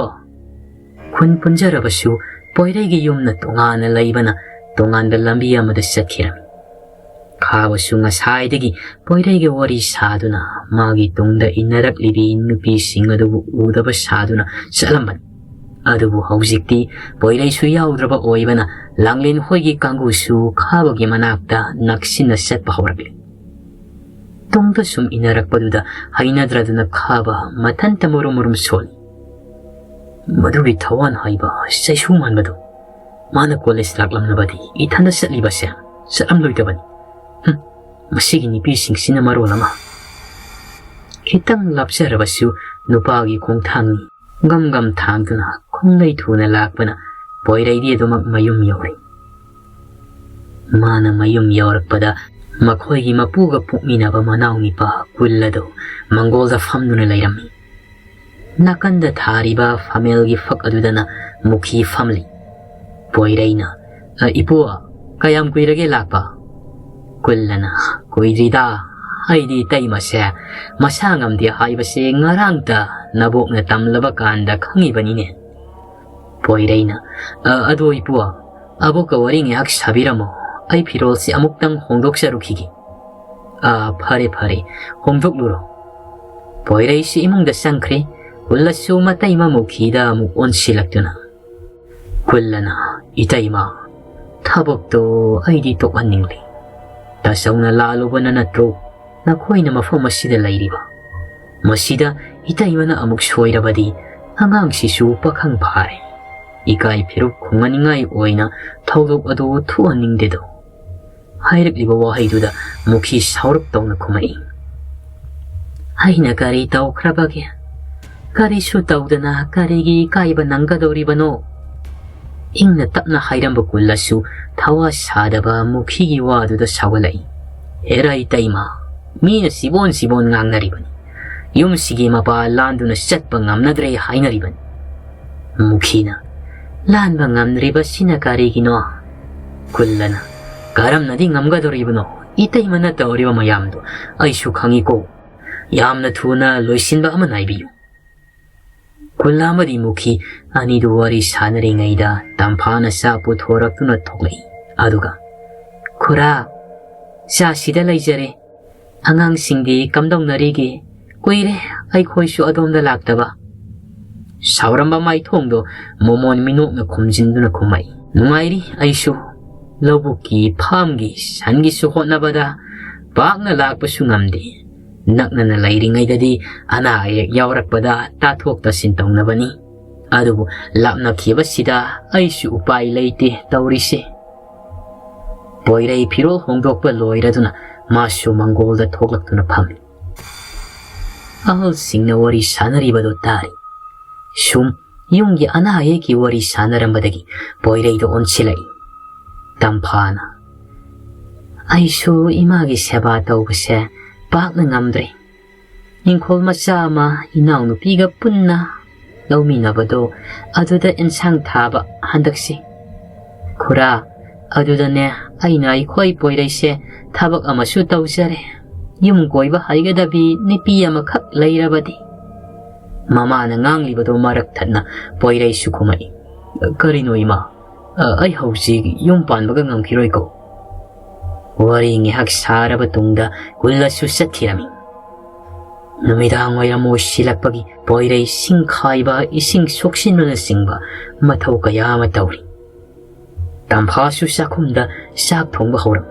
ꯈꯨꯟ ꯄꯨꯟꯖꯔꯕꯁꯨ ꯄꯣꯏꯔꯩꯒꯤ ꯌꯨꯝꯅ ꯇꯣꯉꯥꯟꯅ ꯂꯩꯕꯅ ꯇꯣꯉꯥꯟꯕ ꯂꯝꯕꯤ ꯑꯃꯗ ꯆꯠꯈꯤꯔꯝꯃꯤ꯫ ꯈꯥꯕꯁꯨ ꯉꯁꯥꯏꯗꯒꯤ ꯄꯣꯏꯔꯩꯒ ꯋꯥꯔꯤ ꯁꯥꯗꯨꯅ ꯃꯥꯒꯤ ꯇꯨꯡꯗ ꯏꯟꯅꯔꯛꯂꯤꯕꯤ ꯅꯨꯄꯤꯁꯤꯡ ꯑꯗꯨꯕꯨ ꯎꯗꯕ ꯁꯥꯗꯨꯅ ꯆꯠꯂꯝꯕꯅꯤ꯫ ꯑꯗꯨꯕꯨ ꯍꯧꯖꯤꯛꯇꯤ ꯄꯣꯏꯔꯩꯁꯨ ꯌꯥꯎꯗ꯭ꯔꯕ ꯑꯣꯏꯕꯅ ꯂꯥꯡꯂꯦꯟ ꯍꯣꯏꯒꯤ ꯀꯥꯡꯕꯨꯁꯨ ꯈꯥꯕꯒꯤ ꯃꯅꯥꯛꯇ ꯅꯛꯁꯤꯟꯅ ꯆꯠꯄ ꯍꯧꯔꯛꯂꯤ꯫ ꯇꯨꯡꯗ ꯁꯨꯝ ꯏꯟꯅꯔꯛꯄꯗꯨꯗ ꯍꯩꯅꯗ꯭ꯔꯗꯨꯅ ꯈꯥꯕ ꯃꯊꯟꯇ ꯃꯨꯔꯨꯝ ꯃꯨꯔꯨꯝ ꯁꯣꯜꯂꯤ꯫ "ꯃꯗꯨꯒꯤ ꯊꯋꯥꯟ ꯍꯥꯏꯕ ꯆꯩꯁꯨ ꯃꯥꯟꯕꯗꯨ, ꯃꯥꯅ ꯀꯣꯂꯦꯖ ꯂꯥꯛꯂꯝꯂꯕꯗꯤ ꯏꯊꯟꯗ ꯆꯠꯂꯤꯕꯁꯦ ꯆꯠꯂꯝꯂꯣꯏꯗꯕꯅꯤ꯫ ꯍꯨꯝ, ꯃꯁꯤꯒꯤ ꯅꯨꯄꯤꯁꯤꯡꯁꯤꯅ ꯃꯔꯣꯜ ꯑꯃ꯫ ꯈꯤꯇꯪ ꯂꯥꯞꯆꯔꯕꯁꯨ ꯅꯨꯄꯥꯒꯤ ꯈꯣꯡꯊꯥꯡꯅꯤ꯫ ꯒꯝ ꯒꯝ ꯊꯥꯡꯗꯨꯅ ꯈꯣꯡꯂꯩ ꯊꯨꯅ ꯂꯥꯛꯄꯅ ꯄꯣꯏꯔꯩꯗꯤ ꯑꯗꯨꯃꯛ ꯃꯌꯨꯝ ꯌꯧꯔꯦ꯫ ꯃꯥꯅ ꯃꯌꯨꯝ ꯌꯧꯔꯛꯄꯗ ꯃꯈꯣꯏꯒꯤ ꯃꯄꯨꯒ ꯄꯣꯛꯃꯤꯟꯅꯕ ꯃꯅꯥꯎ ꯅꯤꯄꯥ ꯀꯨꯜ ꯑꯗꯨ ꯃꯪꯒꯣꯜꯗ ꯐꯝꯗꯨꯅ ꯂꯩꯔꯝꯃꯤ꯫ ꯅꯥꯀꯟꯗ ꯊꯥꯔꯤꯕ ꯐꯝꯃꯦꯜꯒꯤ ꯐꯛ ꯑꯗꯨꯗꯅ ꯃꯨꯈꯤ ꯐꯝꯂꯤ꯫ ꯄꯣꯏꯔꯩꯅ, "ꯑ, ꯏꯄꯨ, ꯀꯌꯥꯝ ꯀꯨꯏꯔꯒꯦ ꯂꯥꯛꯄ?" ꯀꯨꯜꯂꯅ, "ꯀꯨꯏꯗ꯭ꯔꯤꯗ, ꯑꯩꯗꯤ ꯏꯇꯩꯃꯁꯦ ꯃꯁꯥ ꯉꯝꯗꯦ ꯍꯥꯏꯕꯁꯦ ꯉꯔꯥꯡꯇ ꯅꯕꯣꯛꯅ ꯇꯝꯂꯕ ꯀꯥꯟꯗ ꯈꯪꯉꯤꯕꯅꯤꯅꯦ꯫" ꯄꯣꯏꯔꯩꯅ, "ꯑ, ꯑꯗꯣ ꯏꯄꯨ, ꯑꯕꯣꯛꯀ ꯋꯥꯔꯤ ꯉꯥꯏꯍꯥꯛ ꯁꯥꯕꯤꯔꯝꯃꯣ, ꯑꯩ ꯐꯤꯔꯣꯜꯁꯤ ꯑꯃꯨꯛꯇꯪ ꯍꯣꯡꯗꯣꯛꯆꯔꯨꯈꯤꯒꯦ꯫" "ꯑ, ꯐꯔꯦ, ꯐꯔꯦ, ꯍꯣꯡꯗꯣꯛꯂꯨꯔꯣ꯫" ꯄꯣꯏꯔꯩꯁꯤ ꯏꯃꯨꯡꯗ ꯆꯪꯈ꯭ꯔꯦ꯫ ꯀꯨꯜꯂꯁꯨ ꯃꯇꯩꯃ ꯃꯨꯈꯤꯗ ꯑꯃꯨꯛ ꯑꯣꯟꯁꯤꯜꯂꯛꯇꯨꯅ, ꯀꯨꯜꯂꯅ, "ꯏꯇꯩꯃ, ꯊꯕꯛꯇꯣ ꯑꯩꯗꯤ ꯇꯣꯛꯍꯟꯅꯤꯡꯂꯦ꯫ ꯇꯥꯆꯧꯅ ꯂꯥꯜꯂꯨꯕꯅ ꯅꯠꯇ꯭ꯔꯣ ꯅꯈꯣꯏꯅ ꯃꯐꯝ ꯑꯁꯤꯗ ꯂꯩꯔꯤꯕ? ꯃꯁꯤꯗ ꯏꯇꯩꯃꯅ ꯑꯃꯨꯛ ꯁꯣꯏꯔꯕꯗꯤ ꯑꯉꯥꯡꯁꯤꯁꯨ ꯄꯥꯈꯪ ꯐꯥꯔꯦ꯫ ꯏꯀꯥꯏ ꯐꯤꯔꯨꯛ ꯈꯨꯝꯒꯅꯤꯡꯉꯥꯏ ꯑꯣꯏꯅ ꯊꯧꯗꯣꯛ ꯑꯗꯨ ꯊꯣꯛꯍꯟꯅꯤꯡꯗꯦꯗꯣ꯫" ꯍꯥꯏꯔꯛꯂꯤꯕ ꯋꯥꯍꯩꯗꯨꯗ ꯃꯨꯈꯤ ꯁꯥꯎꯔꯞ ꯇꯧꯅ ꯈꯨꯝꯃꯛꯏ, "ꯑꯩꯅ ꯀꯔꯤ ꯇꯧꯈ꯭ꯔꯕꯒꯦ? ꯀꯔꯤꯁꯨ ꯇꯧꯗꯅ ꯀꯔꯤꯒꯤ ꯏꯀꯥꯏꯕ ꯅꯪꯒꯗꯧꯔꯤꯕꯅꯣ?" ꯏꯪꯅ ꯇꯞꯅ ꯍꯥꯏꯔꯝꯕ ꯀꯨꯜꯂꯁꯨ ꯊꯋꯥ ꯁꯥꯗꯕ ꯃꯨꯈꯤꯒꯤ ꯋꯥꯗꯨꯗ ꯁꯥꯎꯒꯠꯂꯛꯏ꯫ "ꯍꯦꯔꯥ ꯏꯇꯩꯃ, ꯃꯤꯅ ꯁꯤꯕꯣꯟ ꯁꯤꯕꯣꯟ ꯉꯥꯡꯅꯔꯤꯕꯅꯤ꯫ ꯌꯨꯝꯁꯤꯒꯤ ꯃꯄꯥ ꯂꯥꯟꯗꯨꯅ ꯆꯠꯄ ꯉꯝꯅꯗ꯭ꯔꯦ ꯍꯥꯏꯅꯔꯤꯕꯅꯤ꯫" ꯃꯨꯈꯤꯅ, "ꯂꯥꯟꯕ ꯉꯝꯗ꯭ꯔꯤꯕꯁꯤꯅ ꯀꯔꯤꯒꯤꯅꯣ?" ꯀꯨꯜꯂꯅ, "ꯀꯔꯝꯅꯗꯤ ꯉꯝꯒꯗꯧꯔꯤꯕꯅꯣ? ꯏꯇꯩꯃꯅ ꯇꯧꯔꯤꯕ ꯃꯌꯥꯝꯗꯣ ꯑꯩꯁꯨ ꯈꯪꯏꯀꯣ꯫ ꯌꯥꯝꯅ ꯊꯨꯅ ꯂꯣꯏꯁꯤꯟꯕ ꯑꯃ ꯅꯥꯏꯕꯤꯌꯨ꯫" ꯀꯨꯜꯂ ꯑꯃꯗꯤ ꯃꯨꯈꯤ ꯑꯅꯤꯗꯨ ꯋꯥꯔꯤ ꯁꯥꯟꯅꯔꯤꯉꯩꯗ ꯇꯝꯐꯥꯅ ꯆꯥ ꯄꯨꯊꯣꯔꯛꯇꯨꯅ ꯊꯣꯛꯂꯛꯏ꯫ ꯑꯗꯨꯒ, "ꯈꯨꯔꯥ, ꯆꯥ ꯁꯤꯗ ꯂꯩꯖꯔꯦ꯫ ꯑꯉꯥꯡꯁꯤꯡꯗꯤ ꯀꯝꯗꯧꯅꯔꯤꯒꯦ? ꯀꯨꯏꯔꯦ ꯑꯩꯈꯣꯏꯁꯨ ꯑꯗꯣꯝꯗ ꯂꯥꯛꯇꯕ꯫" ꯁꯥꯎꯔꯝꯕ ꯃꯥꯏꯊꯣꯡꯗꯣ ꯃꯣꯃꯣꯟ ꯃꯤꯅꯣꯛꯅ ꯈꯨꯝꯖꯤꯟꯗꯨꯅ ꯈꯨꯝꯃꯛꯏ, "ꯅꯨꯡꯉꯥꯏꯔꯤ ꯑꯩꯁꯨ꯫ ꯂꯧꯕꯨꯛꯀꯤ, ꯐꯥꯝꯒꯤ, ꯁꯟꯒꯤꯁꯨ ꯍꯣꯠꯅꯕꯗ ꯄꯥꯛꯅ ꯂꯥꯛꯄꯁꯨ ꯉꯝꯗꯦ꯫ ꯅꯛꯅꯅ ꯂꯩꯔꯤꯉꯩꯗꯗꯤ ꯑꯅꯥ ꯑꯌꯦꯛ ꯌꯥꯎꯔꯛꯄꯗ ꯇꯥꯊꯣꯛ ꯇꯥꯁꯤꯟ ꯇꯧꯅꯕꯅꯤ꯫ ꯑꯗꯨꯕꯨ ꯂꯥꯞꯅꯈꯤꯕꯁꯤꯗ ꯑꯩꯁꯨ ꯎꯄꯥꯏ ꯂꯩꯇꯦ ꯇꯧꯔꯤꯁꯦ꯫" ꯄꯣꯏꯔꯩ ꯐꯤꯔꯣꯜ ꯍꯣꯡꯗꯣꯛꯄ ꯂꯣꯏꯔꯗꯨꯅ ꯃꯥꯁꯨ ꯃꯪꯒꯣꯜꯗ ꯊꯣꯛꯂꯛꯇꯨꯅ ꯐꯝꯃꯤ꯫ ꯑꯍꯜꯁꯤꯡꯅ ꯋꯥꯔꯤ ꯁꯥꯟꯅꯔꯤꯕꯗꯨ ꯇꯥꯔꯤ꯫ ꯁꯨꯝ ꯌꯨꯝꯒꯤ ꯑꯅꯥ ꯑꯌꯦꯛꯀꯤ ꯋꯥꯔꯤ ꯁꯥꯟꯅꯔꯝꯕꯗꯒꯤ ꯄꯣꯏꯔꯩꯗ ꯑꯣꯟꯁꯤꯜꯂꯛꯏ꯫ ꯇꯝꯐꯥꯅ, "ꯑꯩꯁꯨ ꯏꯃꯥꯒꯤ ꯁꯦꯕꯥ ꯇꯧꯕꯁꯦ ꯄꯥꯛꯅ ꯉꯝꯗ꯭ꯔꯦ꯫ ꯏꯪꯈꯣꯜ ꯃꯆꯥ ꯑꯃ ꯏꯅꯥꯎꯅꯨꯄꯤꯒ ꯄꯨꯟꯅ ꯂꯧꯃꯤꯟꯅꯕꯗꯣ, ꯑꯗꯨꯗ ꯑꯦꯟꯁꯥꯡ ꯊꯥꯕ ꯍꯟꯗꯛꯁꯤ꯫ ꯈꯨꯔꯥ, ꯑꯗꯨꯗꯅꯦ ꯑꯩꯅ ꯑꯩꯈꯣꯏ ꯄꯣꯏꯔꯩꯁꯦ ꯊꯕꯛ ꯑꯃꯁꯨ ꯇꯧꯖꯔꯦ꯫ ꯌꯨꯝ ꯀꯣꯏꯕ ꯍꯩꯒꯗꯕꯤ ꯅꯨꯄꯤ ꯑꯃꯈꯛ ꯂꯩꯔꯕꯗꯤ꯫" ꯃꯃꯥꯅ ꯉꯥꯡꯂꯤꯕꯗꯨ ꯃꯔꯛ ꯊꯠꯅ ꯄꯣꯏꯔꯩꯁꯨ ꯈꯨꯝꯃꯛꯏ꯫ "ꯀꯔꯤꯅꯣ ꯏꯃꯥ? ꯑ, ꯑꯩ ꯍꯧꯖꯤꯛ ꯌꯨꯝ ꯄꯥꯟꯕꯒ ꯉꯝꯈꯤꯔꯣꯏꯀꯣ꯫" ꯋꯥꯔꯤ ꯉꯥꯏꯍꯥꯛ ꯁꯥꯔꯕ ꯇꯨꯡꯗ ꯀꯨꯜꯂꯁꯨ ꯆꯠꯈꯤꯔꯝꯃꯤ꯫ ꯅꯨꯃꯤꯗꯥꯡ ꯋꯥꯏꯔꯝ ꯑꯣꯏꯁꯤꯜꯂꯛꯄꯒꯤ ꯄꯣꯏꯔꯩ ꯁꯤꯡꯈꯥꯏꯕ, ꯏꯁꯤꯡ ꯁꯣꯛꯆꯤꯟꯕꯅꯆꯤꯡꯕ ꯃꯊꯧ ꯀꯌꯥ ꯑꯃ ꯇꯧꯔꯤ꯫ ꯇꯝꯐꯥꯁꯨ ꯆꯥꯛꯈꯨꯝꯗ ꯆꯥꯛ ꯊꯣꯡꯕ ꯍꯧꯔꯝꯃꯤ꯫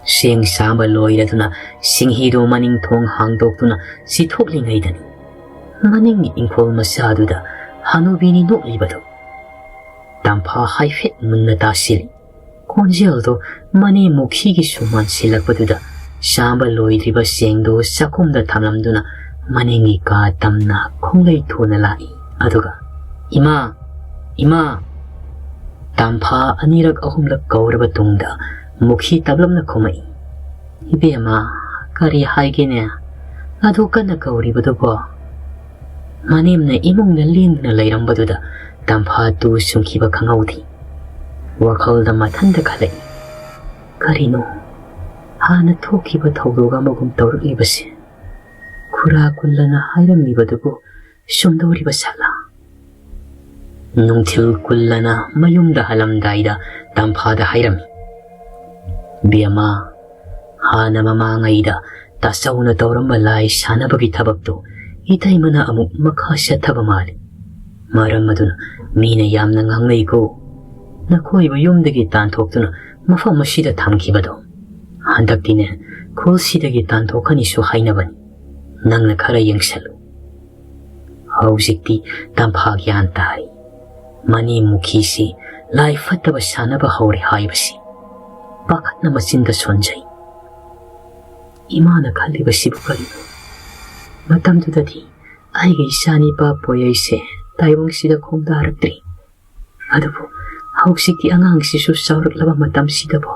ꯆꯦꯡ ꯆꯥꯕ ꯂꯣꯏꯔꯗꯨꯅ ꯁꯤꯡꯍꯤꯗꯨ ꯃꯅꯤꯡ ꯊꯣꯡ ꯍꯥꯡꯗꯣꯛꯇꯨꯅ ꯆꯤꯊꯣꯛꯂꯤꯉꯩꯗꯅꯤ ꯃꯅꯤꯡꯒꯤ ꯏꯪꯈꯣꯜ ꯃꯆꯥꯗꯨꯗ ꯍꯅꯨꯕꯤꯅꯤ ꯅꯣꯛꯂꯤꯕꯗꯨ꯫ ꯇꯝꯐꯥ ꯍꯥꯏꯐꯦꯠ ꯃꯨꯟꯅ ꯇꯥꯁꯤꯜꯂꯤ꯫ ꯈꯣꯟꯖꯦꯜꯗꯨ ꯃꯅꯦ ꯃꯨꯈꯤꯒꯤꯁꯨ ꯃꯥꯟꯁꯤꯜꯂꯛꯄꯗꯨꯗ ꯆꯥꯕ ꯂꯣꯏꯗ꯭ꯔꯤꯕ ꯆꯦꯡꯗꯨ ꯆꯥꯛꯈꯨꯝꯗ ꯊꯝꯂꯝꯗꯨꯅ ꯃꯅꯤꯡꯒꯤ ꯀꯥ ꯇꯝꯅ ꯈꯣꯡꯂꯩ ꯊꯨꯅ ꯂꯥꯛꯏ꯫ ꯑꯗꯨꯒ, "ꯏꯃꯥ! ꯏꯃꯥ!" ꯇꯝꯐꯥ ꯑꯅꯤꯔꯛ ꯑꯍꯨꯝꯂꯛ ꯀꯧꯔꯕ ꯇꯨꯡꯗ ꯃꯨꯈꯤ ꯇꯞꯂꯞꯅ ꯈꯨꯝꯃꯛꯏ꯫ "ꯏꯕꯦꯝꯃ, ꯀꯔꯤ ꯍꯥꯏꯒꯦꯅꯦ? ꯑꯗꯨ ꯀꯟꯅ ꯀꯧꯔꯤꯕꯗꯨꯕꯣ?" ꯃꯅꯦꯝꯅ ꯏꯃꯨꯡꯗ ꯂꯦꯡꯗꯅ ꯂꯩꯔꯝꯕꯗꯨꯗ ꯇꯝꯐꯥ ꯇꯨ ꯆꯨꯡꯈꯤꯕ ꯈꯪꯍꯧꯗꯦ꯫ ꯋꯥꯈꯜꯗ ꯃꯊꯟꯇ ꯈꯜꯂꯛꯏ, "ꯀꯔꯤꯅꯣ ꯍꯥꯟꯅ ꯊꯣꯛꯈꯤꯕ ꯊꯧꯗꯣꯛ ꯑꯃꯒꯨꯝ ꯇꯧꯔꯛꯂꯤꯕꯁꯦ? ꯈꯨꯔꯥ ꯀꯨꯜꯂꯅ ꯍꯥꯏꯔꯝꯂꯤꯕꯗꯨꯕꯨ ꯆꯨꯝꯗꯧꯔꯤꯕ ꯁꯥꯠꯂꯥ?" ꯅꯨꯡꯊꯤꯜ ꯀꯨꯜꯂꯅ ꯃꯌꯨꯝꯗ ꯍꯜꯂꯝꯗꯥꯏꯗ ꯇꯝꯐꯥꯗ ꯍꯥꯏꯔꯝꯃꯤ, "ꯕꯦꯝꯃ, ꯍꯥꯟꯅ ꯃꯃꯥꯡꯉꯩꯗ ꯇꯥꯆꯧꯅ ꯇꯧꯔꯝꯕ ꯂꯥꯏ ꯁꯥꯟꯅꯕꯒꯤ ꯊꯕꯛꯇꯨ ꯏꯇꯩꯃꯅ ꯑꯃꯨꯛ ꯃꯈꯥ ꯆꯠꯊꯕ ꯃꯥꯜꯂꯤ꯫ ꯃꯔꯝ ꯑꯗꯨꯅ ꯃꯤꯅ ꯌꯥꯝꯅ ꯉꯥꯡꯅꯩꯀꯣ, ꯅꯈꯣꯏꯕꯨ ꯌꯨꯝꯗꯒꯤ ꯇꯥꯟꯊꯣꯛꯇꯨꯅ ꯃꯐꯝ ꯑꯁꯤꯗ ꯊꯝꯈꯤꯕꯗꯣ꯫ ꯍꯟꯗꯛꯇꯤꯅꯦ, ꯈꯨꯜꯁꯤꯗꯒꯤ ꯇꯥꯟꯊꯣꯛꯀꯅꯤꯁꯨ ꯍꯥꯏꯅꯕꯅꯤ꯫ ꯅꯪꯅ ꯈꯔ ꯌꯦꯡꯁꯜꯂꯨ꯫" ꯍꯧꯖꯤꯛꯇꯤ ꯇꯝꯐꯥ ꯒ꯭ꯌꯥꯟ ꯇꯥꯔꯤ꯫ ꯃꯅꯦ ꯃꯨꯈꯤꯁꯤ ꯂꯥꯏ ꯐꯠꯇꯕ ꯁꯥꯟꯅꯕ ꯍꯧꯔꯦ ꯍꯥꯏꯕꯁꯤ꯫ ꯄꯥꯈꯠꯅ ꯃꯆꯤꯟꯗ ꯁꯣꯟꯖꯩ꯫ ꯏꯃꯥꯅ ꯈꯜꯂꯤꯕꯁꯤꯕꯨ ꯀꯔꯤꯅꯣ? ꯃꯇꯝꯗꯨꯗꯗꯤ ꯑꯩꯒꯤ ꯏꯆꯥꯅꯤꯄꯥ ꯄꯣꯏꯔꯩꯁꯦ ꯇꯥꯏꯕꯪꯁꯤꯗ ꯈꯣꯡꯗꯥꯔꯛꯇ꯭ꯔꯤ꯫ ꯑꯗꯨꯕꯨ ꯍꯧꯖꯤꯛꯇꯤ ꯑꯉꯥꯡꯁꯤꯁꯨ ꯆꯥꯎꯔꯛꯂꯕ ꯃꯇꯝꯁꯤꯗꯕꯨ꯫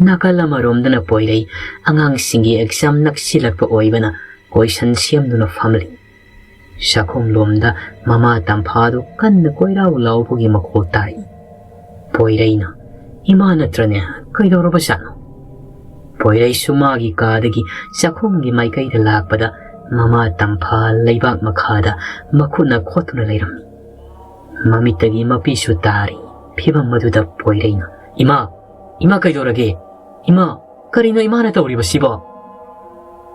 ꯅꯥꯀꯜ ꯑꯃꯔꯣꯝꯗꯅ ꯄꯣꯏꯔꯩ ꯑꯉꯥꯡꯁꯤꯡꯒꯤ exam ꯅꯛꯁꯤꯜꯂꯛꯄ ꯑꯣꯏꯕꯅ question ꯁꯦꯝꯗꯨꯅ ꯐꯝꯂꯤ꯫ ꯆꯥꯛꯈꯨꯝꯂꯣꯝꯗ ꯃꯃꯥ ꯇꯝꯐꯥꯗꯨ ꯀꯟꯅ ꯀꯣꯏꯔꯥꯎ ꯂꯥꯎꯕꯒꯤ ꯃꯈꯣꯜ ꯇꯥꯔꯛꯏ꯫ ꯄꯣꯏꯔꯩꯅ, "ꯏꯃꯥ ꯅꯠꯇ꯭ꯔꯅꯦ? ꯀꯩꯗꯧꯔꯕꯖꯥꯠꯅꯣ?" ꯄꯣꯏꯔꯩꯁꯨ ꯃꯥꯒꯤ ꯀꯥꯗꯒꯤ ꯆꯥꯛꯈꯨꯝꯒꯤ ꯃꯥꯏꯀꯩꯗ ꯂꯥꯛꯄꯗ ꯃꯃꯥ ꯇꯝꯐꯥ ꯂꯩꯕꯥꯛ ꯃꯈꯥꯗ ꯃꯈꯨꯠꯅ ꯈꯣꯠꯇꯨꯅ ꯂꯩꯔꯝꯃꯤ꯫ ꯃꯃꯤꯠꯇꯒꯤ ꯃꯄꯤꯁꯨ ꯇꯥꯔꯤ꯫ ꯐꯤꯚꯝ ꯑꯗꯨꯗ ꯄꯣꯏꯔꯩꯅ, "ꯏꯃꯥ, ꯏꯃꯥ ꯀꯩꯗꯧꯔꯒꯦ? ꯏꯃꯥ, ꯀꯔꯤꯅꯣ ꯏꯃꯥꯅ ꯇꯧꯔꯤꯕꯁꯤꯕꯣ?"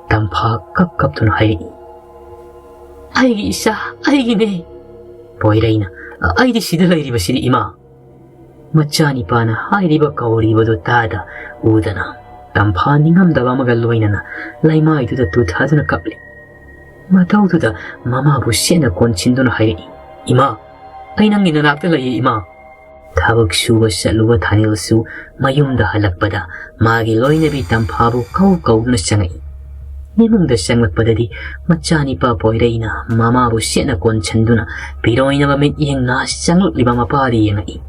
ꯇꯝꯐꯥ ꯀꯞ ꯀꯞꯇꯨꯅ ꯍꯥꯏꯔꯛꯏ꯫ "ꯑꯩꯒꯤ ꯏꯆꯥ, ꯑꯩꯒꯤꯅꯦ!" ꯄꯣꯏꯔꯩꯅ, "ꯑꯩꯗꯤ ꯁꯤꯗ ꯂꯩꯔꯤꯕꯁꯤꯗꯤ ꯏꯃꯥ!" ꯃꯆꯥꯅꯤꯄꯥꯅ ꯍꯥꯏꯔꯤꯕ ꯀꯧꯔꯤꯕꯗꯨ ꯇꯥꯗ ꯎꯗꯅ ꯇꯝꯐꯥ ꯅꯤꯡꯉꯝꯗꯕ ꯑꯃꯒ ꯂꯣꯏꯅꯅ ꯂꯩꯃꯥꯏꯗꯨꯗ ꯇꯨꯊꯗꯨꯅ ꯀꯞꯂꯤ꯫ ꯃꯇꯧꯗꯨꯗ ꯃꯃꯥꯕꯨ ꯁꯦꯠꯅ ꯀꯣꯟꯁꯤꯟꯗꯨꯅ ꯍꯥꯏꯔꯛꯏ, "ꯏꯃꯥ, ꯑꯩ ꯅꯪꯒꯤ ꯅꯅꯥꯛꯇ ꯂꯩꯌꯦ ꯏꯃꯥ!" ꯊꯕꯛ ꯁꯨꯕ ꯆꯠꯂꯨꯕ ꯊꯥꯅꯤꯜꯁꯨ ꯃꯌꯨꯝꯗ ꯍꯜꯂꯛꯄꯗ ꯃꯥꯒꯤ ꯂꯣꯏꯅꯕꯤ ꯇꯝꯐꯥꯕꯨ ꯀꯧ ꯀꯧꯗꯨꯅ ꯆꯪꯉꯛꯏ꯫ ꯏꯃꯨꯡꯗ ꯆꯪꯂꯛꯄꯗꯗꯤ ꯃꯆꯥꯅꯤꯄꯥ ꯄꯣꯏꯔꯩꯅ ꯃꯃꯥꯕꯨ ꯁꯦꯠꯅ ꯀꯣꯟꯁꯤꯟꯗꯨꯅ ꯄꯤꯔꯣꯏꯅꯕ ꯃꯤꯠꯌꯦꯡꯅ ꯆꯪꯂꯛꯂꯤꯕ ꯃꯄꯥꯗ ꯌꯦꯡꯉꯛꯏ꯫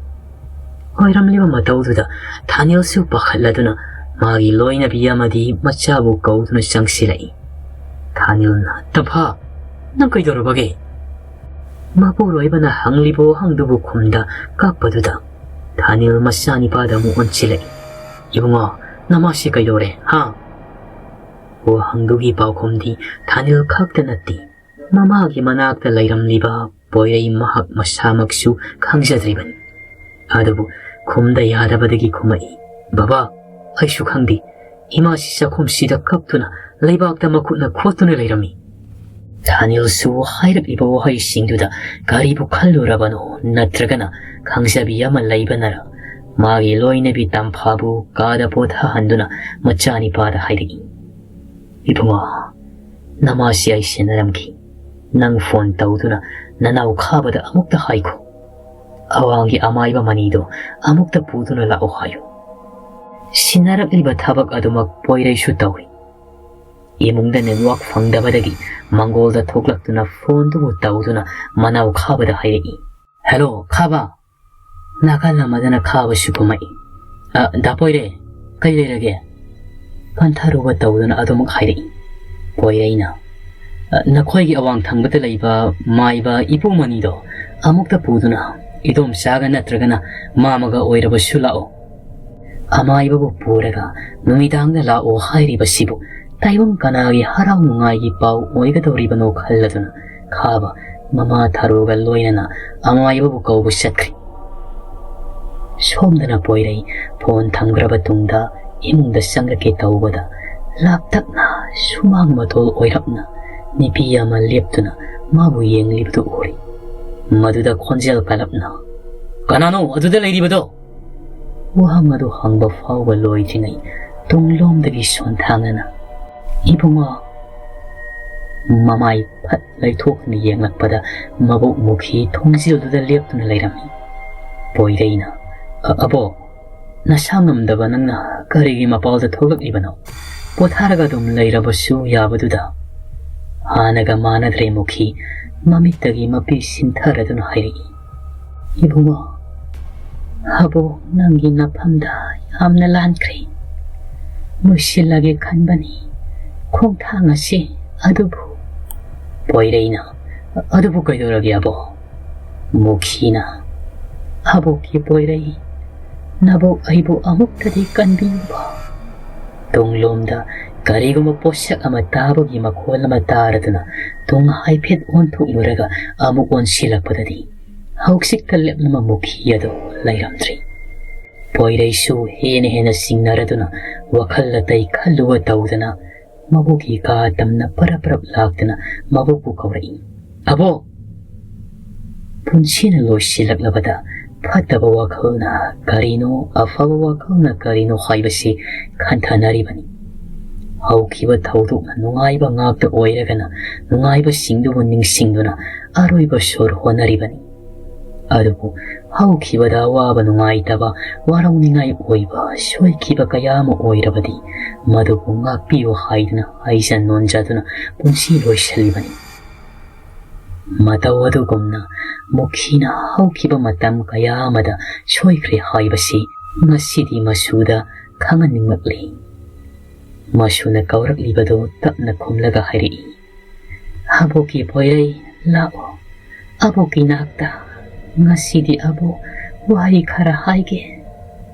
ꯑꯣꯏꯔꯝꯂꯤꯕ ꯃꯇꯧꯗꯨꯗ ꯊꯥꯅꯤꯜꯁꯨ ꯄꯥꯈꯠꯂꯗꯨꯅ ꯃꯥꯒꯤ ꯂꯣꯏꯅꯕꯤ ꯑꯃꯗꯤ ꯃꯆꯥꯕꯨ ꯀꯧꯗꯨꯅ ꯆꯪꯁꯤꯜꯂꯛꯏ꯫ ꯊꯥꯅꯤꯜꯅ, "ꯇꯝꯐꯥ, ꯅꯪ ꯀꯩꯗꯧꯔꯕꯒꯦ?" ꯃꯄꯨꯔꯣꯏꯕꯅ ꯍꯪꯂꯤꯕ ꯋꯥꯍꯪꯗꯨꯕꯨ ꯈꯨꯝꯗ ꯀꯞꯄꯗꯨꯗ ꯊꯥꯅꯤꯜ ꯃꯆꯥꯅꯤꯄꯥꯗ ꯑꯃꯨꯛ ꯑꯣꯟꯁꯤꯜꯂꯛꯏ꯫ "ꯏꯕꯨꯡꯉꯣ, ꯅꯃꯥꯁꯤ ꯀꯩꯗꯧꯔꯦ, ꯍꯥ?" ꯋꯥꯍꯪꯗꯨꯒꯤ ꯄꯥꯎꯈꯨꯝꯗꯤ ꯊꯥꯅꯤꯜ ꯈꯛꯇ ꯅꯠꯇꯦ, ꯃꯃꯥꯒꯤ ꯃꯅꯥꯛꯇ ꯂꯩꯔꯝꯂꯤꯕ ꯄꯣꯏꯔꯩ ꯃꯍꯥꯛ ꯃꯁꯥꯃꯛꯁꯨ ꯈꯪꯖꯗ꯭ꯔꯤꯕꯅꯤ꯫ ꯑꯗꯨꯕꯨ ꯈꯨꯝꯗ ꯌꯥꯗꯕꯗꯒꯤ ꯈꯨꯝꯃꯛꯏ, "ꯕꯕꯥ, ꯑꯩꯁꯨ ꯈꯪꯗꯦ꯫ ꯏꯃꯥꯁꯤ ꯆꯥꯛꯈꯨꯝꯁꯤꯗ ꯀꯞꯇꯨꯅ ꯂꯩꯕꯥꯛꯇ ꯃꯈꯨꯠꯅ ꯈꯣꯠꯇꯨꯅ ꯂꯩꯔꯝꯃꯤ꯫" ꯊꯥꯅꯤꯜꯁꯨ ꯍꯥꯏꯔꯛꯂꯤꯕ ꯋꯥꯍꯩꯁꯤꯡꯗꯨꯗ ꯀꯔꯤꯕꯨ ꯈꯜꯂꯨꯔꯕꯅꯣ, ꯅꯠꯇ꯭ꯔꯒꯅ ꯈꯪꯖꯕꯤ ꯑꯃ ꯂꯩꯕꯅꯔ, ꯃꯥꯒꯤ ꯂꯣꯏꯅꯕꯤ ꯇꯝꯐꯥꯕꯨ ꯀꯥꯗ ꯄꯣꯊꯥꯍꯟꯗꯨꯅ ꯃꯆꯥꯅꯤꯄꯥꯗ ꯍꯥꯏꯔꯛꯏ, "ꯏꯕꯨꯡꯉꯣ, ꯅꯃꯥꯁꯤ ꯑꯩ ꯁꯦꯟꯅꯔꯝꯈꯤ꯫ ꯅꯪ ꯐꯣꯟ ꯇꯧꯗꯨꯅ ꯅꯅꯥꯎ ꯈꯥꯕꯗ ꯑꯃꯨꯛꯇ ꯍꯥꯏꯈꯣ꯫ ꯑꯋꯥꯡꯒꯤ ꯑꯃꯥꯏꯕ ꯃꯅꯤꯗꯣ ꯑꯃꯨꯛꯇ ꯄꯨꯗꯨꯅ ꯂꯥꯛꯑꯣ ꯍꯥꯏꯌꯨ꯫ ꯁꯤꯟꯅꯔꯛꯂꯤꯕ ꯊꯕꯛ ꯑꯗꯨꯃꯛ ꯄꯣꯏꯔꯩꯁꯨ ꯇꯧꯔꯤ꯫ ꯏꯃꯨꯡꯗ network ꯐꯪꯗꯕꯗꯒꯤ ꯃꯪꯒꯣꯜꯗ ꯊꯣꯛꯂꯛꯇꯨꯅ ꯐꯣꯟꯗꯨꯕꯨ ꯇꯧꯗꯨꯅ ꯃꯅꯥꯎ ꯈꯥꯕꯗ ꯍꯥꯏꯔꯛꯏ, "ꯍꯦꯜꯂꯣ, ꯈꯥꯕ!" ꯅꯥꯀꯜ ꯑꯃꯗꯅ ꯈꯥꯕꯁꯨ ꯈꯨꯝꯃꯛꯏ, "ꯑ, ꯗꯥ ꯄꯣꯏꯔꯩ, ꯀꯩ ꯂꯩꯔꯒꯦ?" ꯐꯟꯊꯔꯨꯕ ꯇꯧꯗꯨꯅ ꯑꯗꯨꯃꯛ ꯍꯥꯏꯔꯛꯏ꯫ ꯄꯣꯏꯔꯩꯅ, "ꯑ, ꯅꯈꯣꯏꯒꯤ ꯑꯋꯥꯡ ꯊꯪꯕꯗ ꯂꯩꯕ ꯃꯥꯏꯕ ꯏꯄꯨ ꯃꯅꯤꯗꯣ ꯑꯃꯨꯛꯇ ꯄꯨꯗꯨꯅ ꯏꯗꯣꯝꯆꯥꯒ ꯅꯠꯇ꯭ꯔꯒꯅ ꯃꯥꯃꯒ ꯑꯣꯏꯔꯕꯁꯨ ꯂꯥꯛꯑꯣ꯫ ꯑꯃꯥꯏꯕꯕꯨ ꯄꯨꯔꯒ ꯅꯨꯃꯤꯗꯥꯡꯗ ꯂꯥꯛꯑꯣ ꯍꯥꯏꯔꯤꯕꯁꯤꯕꯨ ꯇꯥꯏꯕꯪ ꯀꯅꯥꯒꯤ ꯍꯔꯥꯎ ꯅꯨꯡꯉꯥꯏꯒꯤ ꯄꯥꯎ ꯑꯣꯏꯒꯗꯧꯔꯤꯕꯅꯣ?" ꯈꯜꯂꯗꯨꯅ ꯈꯥꯕ ꯃꯃꯥ ꯊꯔꯣꯒ ꯂꯣꯏꯅꯅ ꯑꯃꯥꯏꯕꯕꯨ ꯀꯧꯕ ꯆꯠꯈ꯭ꯔꯤ꯫ ꯁꯣꯝꯗꯅ ꯄꯣꯏꯔꯩ ꯐꯣꯟ ꯊꯝꯈ꯭ꯔꯕ ꯇꯨꯡꯗ ꯏꯃꯨꯡꯗ ꯆꯪꯂꯛꯀꯦ ꯇꯧꯕꯗ, ꯂꯥꯞꯇꯛꯅ ꯁꯨꯃꯥꯡ ꯃꯇꯣꯜ ꯑꯣꯏꯔꯞꯅ ꯅꯨꯄꯤ ꯑꯃ ꯂꯦꯞꯇꯨꯅ ꯃꯥꯕꯨ ꯌꯦꯡꯂꯤꯕꯗꯨ ꯎꯔꯤ꯫ ꯃꯗꯨꯗ ꯈꯣꯟꯖꯦꯜ ꯀꯜꯂꯞꯅ, "ꯀꯅꯥꯅꯣ ꯑꯗꯨꯗ ꯂꯩꯔꯤꯕꯗꯣ?" ꯋꯥꯍꯪ ꯑꯗꯨ ꯍꯪꯕ ꯐꯥꯎꯕ ꯂꯣꯏꯗ꯭ꯔꯤꯉꯩ ꯇꯨꯡꯂꯣꯝꯗꯒꯤ ꯁꯣꯟꯊꯥꯡꯅꯅ, "ꯏꯕꯨꯡꯉꯣ!" ꯃꯃꯥꯏ ꯐꯠ ꯂꯩꯊꯣꯛꯇꯨꯅ ꯌꯦꯡꯂꯛꯄꯗ ꯃꯕꯣꯛ ꯃꯨꯈꯤ ꯊꯣꯡꯖꯤꯜꯗꯨꯗ ꯂꯦꯞꯇꯨꯅ ꯂꯩꯔꯝꯃꯤ꯫ ꯄꯣꯏꯔꯩꯅ, "ꯑ-, ꯑꯕꯣꯛ, ꯅꯁꯥ ꯉꯝꯗꯕ ꯅꯪꯅ ꯀꯔꯤꯒꯤ ꯃꯄꯥꯜꯗ ꯊꯣꯛꯂꯛꯂꯤꯕꯅꯣ? ꯄꯣꯊꯥꯔꯒ ꯑꯗꯨꯝ ꯂꯩꯔꯕꯁꯨ ꯌꯥꯕꯗꯨꯗ?" ꯍꯥꯟꯅꯒ ꯃꯥꯟꯅꯗ꯭ꯔꯦ ꯃꯨꯈꯤ ꯃꯃꯤꯠꯇꯒꯤ ꯃꯄꯤ ꯁꯤꯟꯊꯔꯗꯨꯅ ꯍꯥꯏꯔꯛꯏ, "ꯏꯕꯨꯡꯉꯣ, ꯑꯕꯣꯛ ꯅꯪꯒꯤ ꯅꯐꯝꯗ ꯌꯥꯝꯅ ꯂꯥꯟꯈ꯭ꯔꯦ꯫ ꯂꯣꯏꯁꯤꯜꯂꯒꯦ ꯈꯟꯕꯅꯤ ꯈꯣꯡꯊꯥꯡ ꯑꯁꯤ, ꯑꯗꯨꯕꯨ" ꯄꯣꯏꯔꯩꯅ, "ꯑꯗꯨꯕꯨ ꯀꯩꯗꯧꯔꯒꯦ ꯑꯕꯣꯛ?" ꯃꯨꯈꯤꯅ, "ꯑꯕꯣꯛꯀꯤ ꯄꯣꯏꯔꯩ, ꯅꯕꯣꯛ ꯑꯩꯕꯨ ꯑꯃꯨꯛꯇꯗꯤ ꯀꯟꯕꯤꯌꯨꯕ꯫" ꯇꯨꯡꯂꯣꯝꯗ ꯀꯔꯤꯒꯨꯝꯕ ꯄꯣꯠꯁꯛ ꯑꯃ ꯇꯥꯕꯒꯤ ꯃꯈꯣꯜ ꯑꯃ ꯇꯥꯔꯗꯨꯅ ꯇꯨꯡ ꯍꯥꯏꯐꯦꯠ ꯑꯣꯟꯊꯣꯛꯂꯨꯔꯒ ꯑꯃꯨꯛ ꯑꯣꯟꯁꯤꯜꯂꯛꯄꯗꯗꯤ ꯍꯧꯖꯤꯛꯇ ꯂꯦꯞꯂꯝꯕ ꯃꯨꯈꯤ ꯑꯗꯨ ꯂꯩꯔꯝꯗ꯭ꯔꯤ꯫ ꯄꯣꯏꯔꯩꯁꯨ ꯍꯦꯟꯅ ꯍꯦꯟꯅ ꯆꯤꯡꯅꯔꯗꯨꯅ ꯋꯥꯈꯜ ꯑꯇꯩ ꯈꯜꯂꯨꯕ ꯇꯧꯗꯅ ꯃꯕꯣꯛꯀꯤ ꯀꯥ ꯇꯝꯅ ꯄꯔꯞ ꯄꯔꯞ ꯂꯥꯛꯇꯨꯅ ꯃꯕꯣꯛꯄꯨ ꯀꯧꯔꯛꯏ, "ꯑꯕꯣꯛ!" ꯄꯨꯟꯁꯤꯅ ꯂꯣꯏꯁꯤꯜꯂꯛꯂꯕꯗ ꯐꯠꯇꯕ ꯋꯥꯈꯜꯅ ꯀꯔꯤꯅꯣ, ꯑꯐꯕ ꯋꯥꯈꯜꯅ ꯀꯔꯤꯅꯣ ꯍꯥꯏꯕꯁꯤ ꯈꯟꯊꯅꯔꯤꯕꯅꯤ꯫ ꯍꯧꯈꯤꯕ ꯊꯧꯗꯣꯛꯅ ꯅꯨꯡꯉꯥꯏꯕ ꯉꯥꯛꯇ ꯑꯣꯏꯔꯒꯅ ꯅꯨꯡꯉꯥꯏꯕꯁꯤꯡꯗꯨꯕꯨ ꯅꯤꯡꯁꯤꯡꯗꯨꯅ ꯑꯔꯣꯏꯕ ꯁꯣꯔ ꯍꯣꯠꯅꯔꯤꯕꯅꯤ꯫ ꯑꯗꯨꯕꯨ ꯍꯧꯈꯤꯕꯗ ꯑꯋꯥꯕ ꯅꯨꯡꯉꯥꯏꯇꯕ, ꯋꯥꯔꯧꯅꯤꯡꯉꯥꯏ ꯑꯣꯏꯕ, ꯁꯣꯏꯈꯤꯕ ꯀꯌꯥ ꯑꯃ ꯑꯣꯏꯔꯕꯗꯤ ꯃꯗꯨꯕꯨ ꯉꯥꯛꯄꯤꯌꯨ ꯍꯥꯏꯗꯨꯅ ꯍꯥꯏꯖ ꯅꯣꯟꯖꯗꯨꯅ ꯄꯨꯟꯁꯤ ꯂꯣꯏꯁꯤꯜꯂꯤꯕꯅꯤ꯫ ꯃꯇꯧ ꯑꯗꯨꯒꯨꯝꯅ ꯃꯨꯈꯤꯅ ꯍꯧꯈꯤꯕ ꯃꯇꯝ ꯀꯌꯥ ꯑꯃꯗ ꯁꯣꯏꯈ꯭ꯔꯦ ꯍꯥꯏꯕꯁꯤ ꯉꯁꯤꯗꯤ ꯃꯁꯨꯗ ꯈꯪꯍꯟꯅꯤꯡꯂꯛꯂꯤ꯫ ꯃꯁꯨꯅ ꯀꯧꯔꯛꯂꯤꯕꯗꯨ ꯇꯞꯅ ꯈꯨꯝꯂꯒ ꯍꯥꯏꯔꯛꯏ, "ꯑꯕꯣꯛꯀꯤ ꯄꯣꯏꯔꯩ, ꯂꯥꯛꯑꯣ꯫ ꯑꯕꯣꯛꯀꯤ ꯅꯥꯛꯇ ꯉꯁꯤꯗꯤ ꯑꯕꯣꯛ ꯋꯥꯔꯤ ꯈꯔ ꯍꯥꯏꯒꯦ꯫"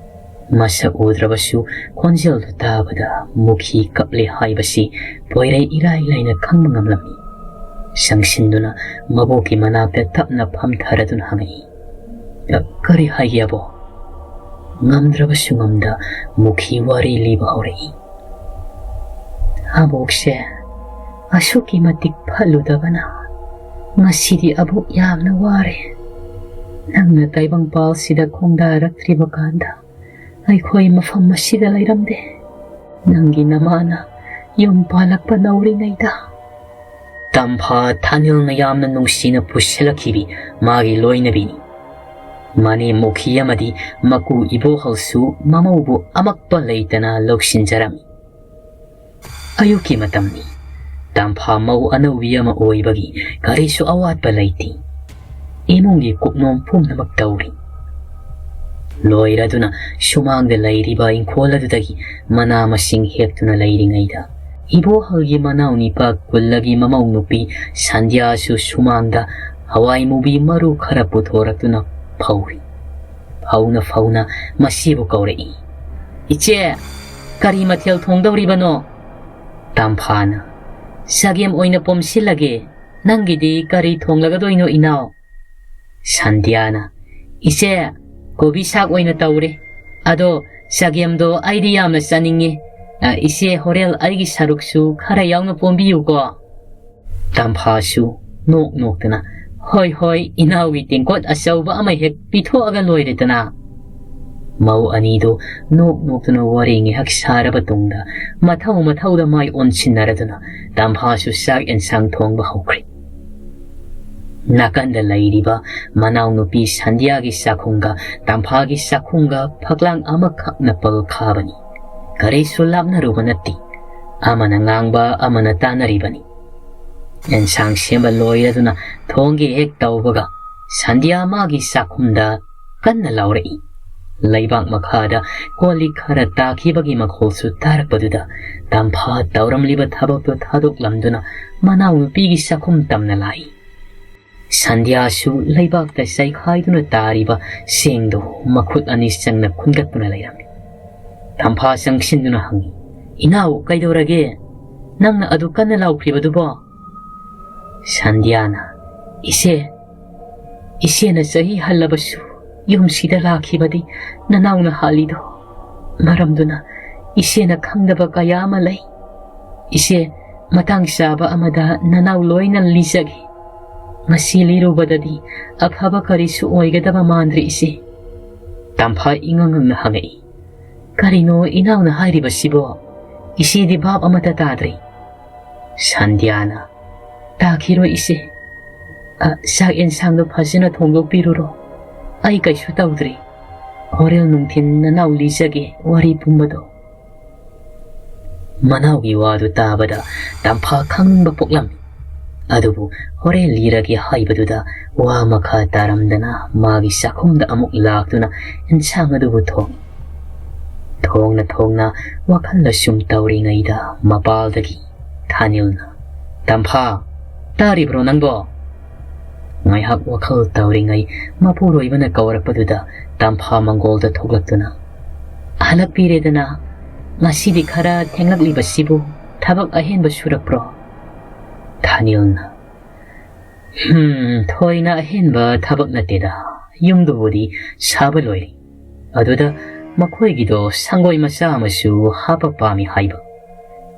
ꯃꯁꯛ ꯎꯗ꯭ꯔꯕꯁꯨ ꯈꯣꯟꯖꯦꯜꯗꯨ ꯇꯥꯕꯗ ꯃꯨꯈꯤ ꯀꯞꯂꯦ ꯍꯥꯏꯕꯁꯤ ꯄꯣꯏꯔꯩ ꯏꯔꯥꯏ ꯂꯥꯏꯅ ꯈꯪꯕ ꯉꯝꯂꯝꯃꯤ꯫ ꯆꯪꯁꯤꯟꯗꯨꯅ ꯃꯕꯣꯛꯀꯤ ꯃꯅꯥꯛꯇ ꯇꯞꯅ ꯐꯝꯊꯔꯗꯨꯅ ꯍꯪꯉꯛꯏ, "ꯀꯔꯤ ꯍꯥꯏꯒꯦ ꯑꯕꯣꯛ?" ꯉꯝꯗ꯭ꯔꯕꯁꯨ ꯉꯝꯗ ꯃꯨꯈꯤ ꯋꯥꯔꯤ ꯂꯤꯕ ꯍꯧꯔꯛꯏ꯫ "ꯑꯕꯣꯛꯁꯦ ꯑꯁꯨꯛꯀꯤ ꯃꯇꯤꯛ ꯐꯠꯂꯨꯗꯕꯅ ꯉꯁꯤꯗꯤ ꯑꯕꯣꯛ ꯌꯥꯝꯅ ꯋꯥꯔꯦ꯫ ꯅꯪꯅ ꯇꯥꯏꯕꯪꯄꯥꯜꯁꯤꯗ ꯈꯣꯡꯗꯥꯔꯛꯇ꯭ꯔꯤꯕ ꯀꯥꯟꯗ ꯑꯩꯈꯣꯏ ꯃꯐꯝ ꯑꯁꯤꯗ ꯂꯩꯔꯝꯗꯦ꯫ ꯅꯪꯒꯤ ꯅꯃꯥꯅ ꯌꯨꯝ ꯄꯥꯜꯂꯛꯄ ꯅꯧꯔꯤꯉꯩꯗ꯫" ꯇꯝꯐꯥ ꯊꯥꯅꯤꯜꯅ ꯌꯥꯝꯅ ꯅꯨꯡꯁꯤꯅ ꯄꯨꯁꯤꯜꯂꯛꯈꯤꯕꯤ ꯃꯥꯒꯤ ꯂꯣꯏꯅꯕꯤꯅꯤ꯫ ꯃꯅꯦ ꯃꯨꯈꯤ ꯑꯃꯗꯤ ꯃꯀꯨ ꯏꯕꯣꯍꯜꯁꯨ ꯃꯃꯧꯕꯨ ꯑꯃꯛꯄ ꯂꯩꯇꯅ ꯂꯧꯁꯤꯟꯖꯔꯝꯃꯤ꯫ ꯑꯌꯨꯛꯀꯤ ꯃꯇꯝꯅꯤ꯫ ꯇꯝꯐꯥ ꯃꯧ ꯑꯅꯧꯕꯤ ꯑꯃ ꯑꯣꯏꯕꯒꯤ ꯀꯔꯤꯁꯨ ꯑꯋꯥꯠꯄ ꯂꯩꯇꯦ꯫ ꯏꯃꯨꯡꯒꯤ ꯀꯨꯞꯅꯣꯝ ꯄꯨꯝꯅꯃꯛ ꯇꯧꯔꯤ꯫ ꯂꯣꯏꯔꯗꯨꯅ ꯁꯨꯃꯥꯡꯗ ꯂꯩꯔꯤꯕ ꯏꯪꯈꯣꯜ ꯑꯗꯨꯗꯒꯤ ꯃꯅꯥ ꯃꯁꯤꯡ ꯍꯦꯛꯇꯨꯅ ꯂꯩꯔꯤꯉꯩꯗ, ꯏꯕꯣꯍꯜꯒꯤ ꯃꯅꯥꯎ ꯅꯤꯄꯥ ꯀꯨꯜꯂꯒꯤ ꯃꯃꯧ ꯅꯨꯄꯤ ꯁꯟꯙ꯭ꯌꯥꯁꯨ ꯁꯨꯃꯥꯡꯗ ꯍꯋꯥꯏ ꯃꯨꯕꯤ ꯃꯔꯨ ꯈꯔ ꯄꯨꯊꯣꯔꯛꯇꯨꯅ ꯐꯧꯔꯤ꯫ ꯐꯧꯅ ꯐꯧꯅ ꯃꯁꯤꯕꯨ ꯀꯧꯔꯛꯏ, "ꯏꯆꯦ, ꯀꯔꯤ ꯃꯊꯦꯜ ꯊꯣꯡꯗꯧꯔꯤꯕꯅꯣ?" ꯇꯝꯐꯥꯅ, "ꯆꯒꯦꯝ ꯑꯣꯏꯅ ꯄꯣꯝꯁꯤꯜꯂꯒꯦ꯫ ꯅꯪꯒꯤꯗꯤ ꯀꯔꯤ ꯊꯣꯡꯂꯒꯗꯣꯏꯅꯣ, ꯏꯅꯥꯎ?" ꯁꯟꯙ꯭ꯌꯥꯅ, "ꯏꯆꯦ, ꯀꯣꯕꯤ ꯁꯥꯛ ꯑꯣꯏꯅ ꯇꯧꯔꯦ꯫ ꯑꯗꯣ ꯆꯒꯦꯝꯗꯣ ꯑꯩꯗꯤ ꯌꯥꯝꯅ ꯆꯥꯅꯤꯡꯉꯤ꯫ ꯑ, ꯏꯆꯦ, ꯍꯣꯔꯦꯟ ꯑꯩꯒꯤ ꯁꯔꯨꯛꯁꯨ ꯈꯔ ꯌꯥꯎꯅ ꯄꯣꯝꯕꯤꯌꯨꯀꯣ꯫" ꯇꯝꯐꯥꯁꯨ ꯅꯣꯛ ꯅꯣꯛꯇꯅ, "ꯍꯣꯏ, ꯍꯣꯏ, ꯏꯅꯥꯎꯒꯤ ꯇꯦꯡꯀꯣꯠ ꯑꯆꯧꯕ ꯑꯃ ꯍꯦꯛ ꯄꯤꯊꯣꯛꯑꯒ ꯂꯣꯏꯔꯦꯗꯅ꯫" ꯃꯧ ꯑꯅꯤꯗꯨ ꯅꯣꯛ ꯅꯣꯛꯇꯨꯅ ꯋꯥꯔꯤ ꯉꯥꯏꯍꯥꯛ ꯁꯥꯔꯕ ꯇꯨꯡꯗ, ꯃꯊꯧ ꯃꯊꯧꯗ ꯃꯥꯏ ꯑꯣꯟꯁꯤꯟꯅꯔꯗꯨꯅ ꯇꯝꯐꯥꯁꯨ ꯆꯥꯛ ꯑꯦꯟꯁꯥꯡ ꯊꯣꯡꯕ ꯍꯧꯈ꯭ꯔꯦ꯫ ꯅꯥꯀꯟꯗ ꯂꯩꯔꯤꯕ ꯃꯅꯥꯎꯅꯨꯄꯤ ꯁꯟꯙ꯭ꯌꯥꯒꯤ ꯆꯥꯛꯈꯨꯝꯒ ꯇꯝꯐꯥꯒꯤ ꯆꯥꯛꯈꯨꯝꯒ ꯐꯛꯂꯥꯡ ꯑꯃꯈꯛꯅ ꯄꯜ ꯈꯥꯕꯅꯤ꯫ ꯀꯔꯤꯁꯨ ꯂꯥꯞꯅꯔꯨꯕ ꯅꯠꯇꯦ꯫ ꯑꯃꯅ ꯉꯥꯡꯕ ꯑꯃꯅ ꯇꯥꯅꯔꯤꯕꯅꯤ꯫ ꯑꯦꯟꯁꯥꯡ ꯁꯦꯝꯕ ꯂꯣꯏꯔꯗꯨꯅ ꯊꯣꯡꯒꯦ ꯍꯦꯛ ꯇꯧꯕꯒ ꯁꯟꯙ꯭ꯌꯥ ꯃꯥꯒꯤ ꯆꯥꯛꯈꯨꯝꯗ ꯀꯟꯅ ꯂꯥꯎꯔꯛꯏ꯫ ꯂꯩꯕꯥꯛ ꯃꯈꯥꯗ ꯀꯣꯜ ꯂꯤꯛ ꯈꯔ ꯇꯥꯈꯤꯕꯒꯤ ꯃꯈꯣꯜꯁꯨ ꯇꯥꯔꯛꯄꯗꯨꯗ ꯇꯝꯐꯥ ꯇꯧꯔꯝꯂꯤꯕ ꯊꯕꯛꯇꯨ ꯊꯥꯗꯣꯛꯂꯝꯗꯨꯅ ꯃꯅꯥꯎꯅꯨꯄꯤꯒꯤ ꯆꯥꯛꯈꯨꯝ ꯇꯝꯅ ꯂꯥꯛꯏ꯫ ꯁꯟꯙ꯭ꯌꯥꯁꯨ ꯂꯩꯕꯥꯛꯇ ꯆꯩꯈꯥꯏꯗꯨꯅ ꯇꯥꯔꯤꯕ ꯆꯦꯡꯗꯨ ꯃꯈꯨꯠ ꯑꯅꯤ ꯆꯪꯅ ꯈꯨꯟꯒꯠꯇꯨꯅ ꯂꯩꯔꯝꯃꯤ꯫ ꯇꯝꯐꯥ ꯆꯪꯁꯤꯟꯗꯨꯅ ꯍꯪꯉꯤ, "ꯏꯅꯥꯎ, ꯀꯩꯗꯧꯔꯒꯦ? ꯅꯪꯅ ꯑꯗꯨ ꯀꯟꯅ ꯂꯥꯎꯈ꯭ꯔꯤꯕꯗꯨꯕꯣ?" ꯁꯟꯙ꯭ꯌꯥꯅ, "ꯏꯆꯦ, ꯏꯆꯦꯅ ꯆꯍꯤ ꯍꯜꯂꯕꯁꯨ ꯌꯨꯝꯁꯤꯗ ꯂꯥꯛꯈꯤꯕꯗꯤ ꯅꯅꯥꯎꯅ ꯍꯥꯜꯂꯤꯗꯣ ꯃꯔꯝꯗꯨꯅ ꯏꯆꯦꯅ ꯈꯪꯗꯕ ꯀꯌꯥ ꯑꯃ ꯂꯩ꯫ ꯏꯆꯦ, ꯃꯇꯥꯡ ꯆꯥꯕ ꯑꯃꯗ ꯅꯅꯥꯎ ꯂꯣꯏꯅ ꯂꯤꯖꯒꯦ꯫ ꯉꯁꯤ ꯂꯤꯔꯨꯕꯗꯗꯤ ꯑꯐꯕ ꯀꯔꯤꯁꯨ ꯑꯣꯏꯒꯗꯕ ꯃꯥꯟꯗ꯭ꯔꯦ ꯏꯆꯦ꯫" ꯇꯝꯐꯥ ꯏꯉꯛ ꯉꯛꯅ ꯍꯪꯉꯛꯏ, "ꯀꯔꯤꯅꯣ ꯏꯅꯥꯎꯅ ꯍꯥꯏꯔꯤꯕꯁꯤꯕꯣ? ꯏꯆꯦꯗꯤ ꯚꯥꯞ ꯑꯃꯠꯇ ꯇꯥꯗ꯭ꯔꯦ꯫" ꯁꯟꯙ꯭ꯌꯥꯅ, "ꯇꯥꯈꯤꯔꯣꯏ ꯏꯆꯦ꯫ ꯑ, ꯆꯥꯛ ꯑꯦꯟꯁꯥꯡꯗꯣ ꯐꯖꯅ ꯊꯣꯡꯗꯣꯛꯄꯤꯔꯨꯔꯣ꯫ ꯑꯩ ꯀꯩꯁꯨ ꯇꯧꯗ꯭ꯔꯤ꯫ ꯍꯣꯔꯦꯟ ꯅꯨꯡꯊꯤꯟ ꯅꯅꯥꯎ ꯂꯤꯖꯒꯦ ꯋꯥꯔꯤ ꯄꯨꯝꯕꯗꯣ꯫" ꯃꯅꯥꯎꯒꯤ ꯋꯥꯗꯨ ꯇꯥꯕꯗ ꯇꯝꯐꯥ ꯈꯪꯅꯤꯡꯕ ꯄꯣꯛꯂꯝꯃꯤ꯫ ꯑꯗꯨꯕꯨ ꯍꯣꯔꯦꯟ ꯂꯤꯔꯒꯦ ꯍꯥꯏꯕꯗꯨꯗ ꯋꯥ ꯃꯈꯥ ꯇꯥꯔꯝꯗꯅ ꯃꯥꯒꯤ ꯆꯥꯛꯈꯨꯝꯗ ꯑꯃꯨꯛ ꯂꯥꯛꯇꯨꯅ ꯑꯦꯟꯁꯥꯡ ꯑꯗꯨꯕꯨ ꯊꯣꯡꯏ꯫ ꯊꯣꯡꯅ ꯊꯣꯡꯅ ꯋꯥꯈꯜ ꯑꯁꯨꯝ ꯇꯧꯔꯤꯉꯩꯗ ꯃꯄꯥꯜꯗꯒꯤ ꯊꯥꯅꯤꯜꯅ, "ꯇꯝꯐꯥ, ꯇꯥꯔꯤꯕ꯭ꯔꯣ ꯅꯪꯕꯣ?" ꯉꯥꯏꯍꯥꯛ ꯋꯥꯈꯜ ꯇꯧꯔꯤꯉꯩ ꯃꯄꯨꯔꯣꯏꯕꯅ ꯀꯧꯔꯛꯄꯗꯨꯗ ꯇꯝꯐꯥ ꯃꯪꯒꯣꯜꯗ ꯊꯣꯛꯂꯛꯇꯨꯅ, "ꯍꯜꯂꯛꯄꯤꯔꯦꯗꯅ꯫ ꯉꯁꯤꯗꯤ ꯈꯔ ꯊꯦꯡꯂꯛꯂꯤꯕꯁꯤꯕꯨ ꯊꯕꯛ ꯑꯍꯦꯟꯕ ꯁꯨꯔꯛꯄ꯭ꯔꯣ?" ꯊꯥꯅꯤꯜꯅ, "ꯍꯝ, ꯊꯣꯏꯅ ꯑꯍꯦꯟꯕ ꯊꯕꯛ ꯅꯠꯇꯦꯗ꯫ ꯌꯨꯝꯗꯨꯕꯨꯗꯤ ꯁꯥꯕ ꯂꯣꯏꯔꯦ꯫ ꯑꯗꯨꯗ ꯃꯈꯣꯏꯒꯤꯗꯣ ꯁꯪꯒꯣꯏ ꯃꯆꯥ ꯑꯃꯁꯨ ꯍꯥꯞꯄ ꯄꯥꯝꯃꯤ ꯍꯥꯏꯕ꯫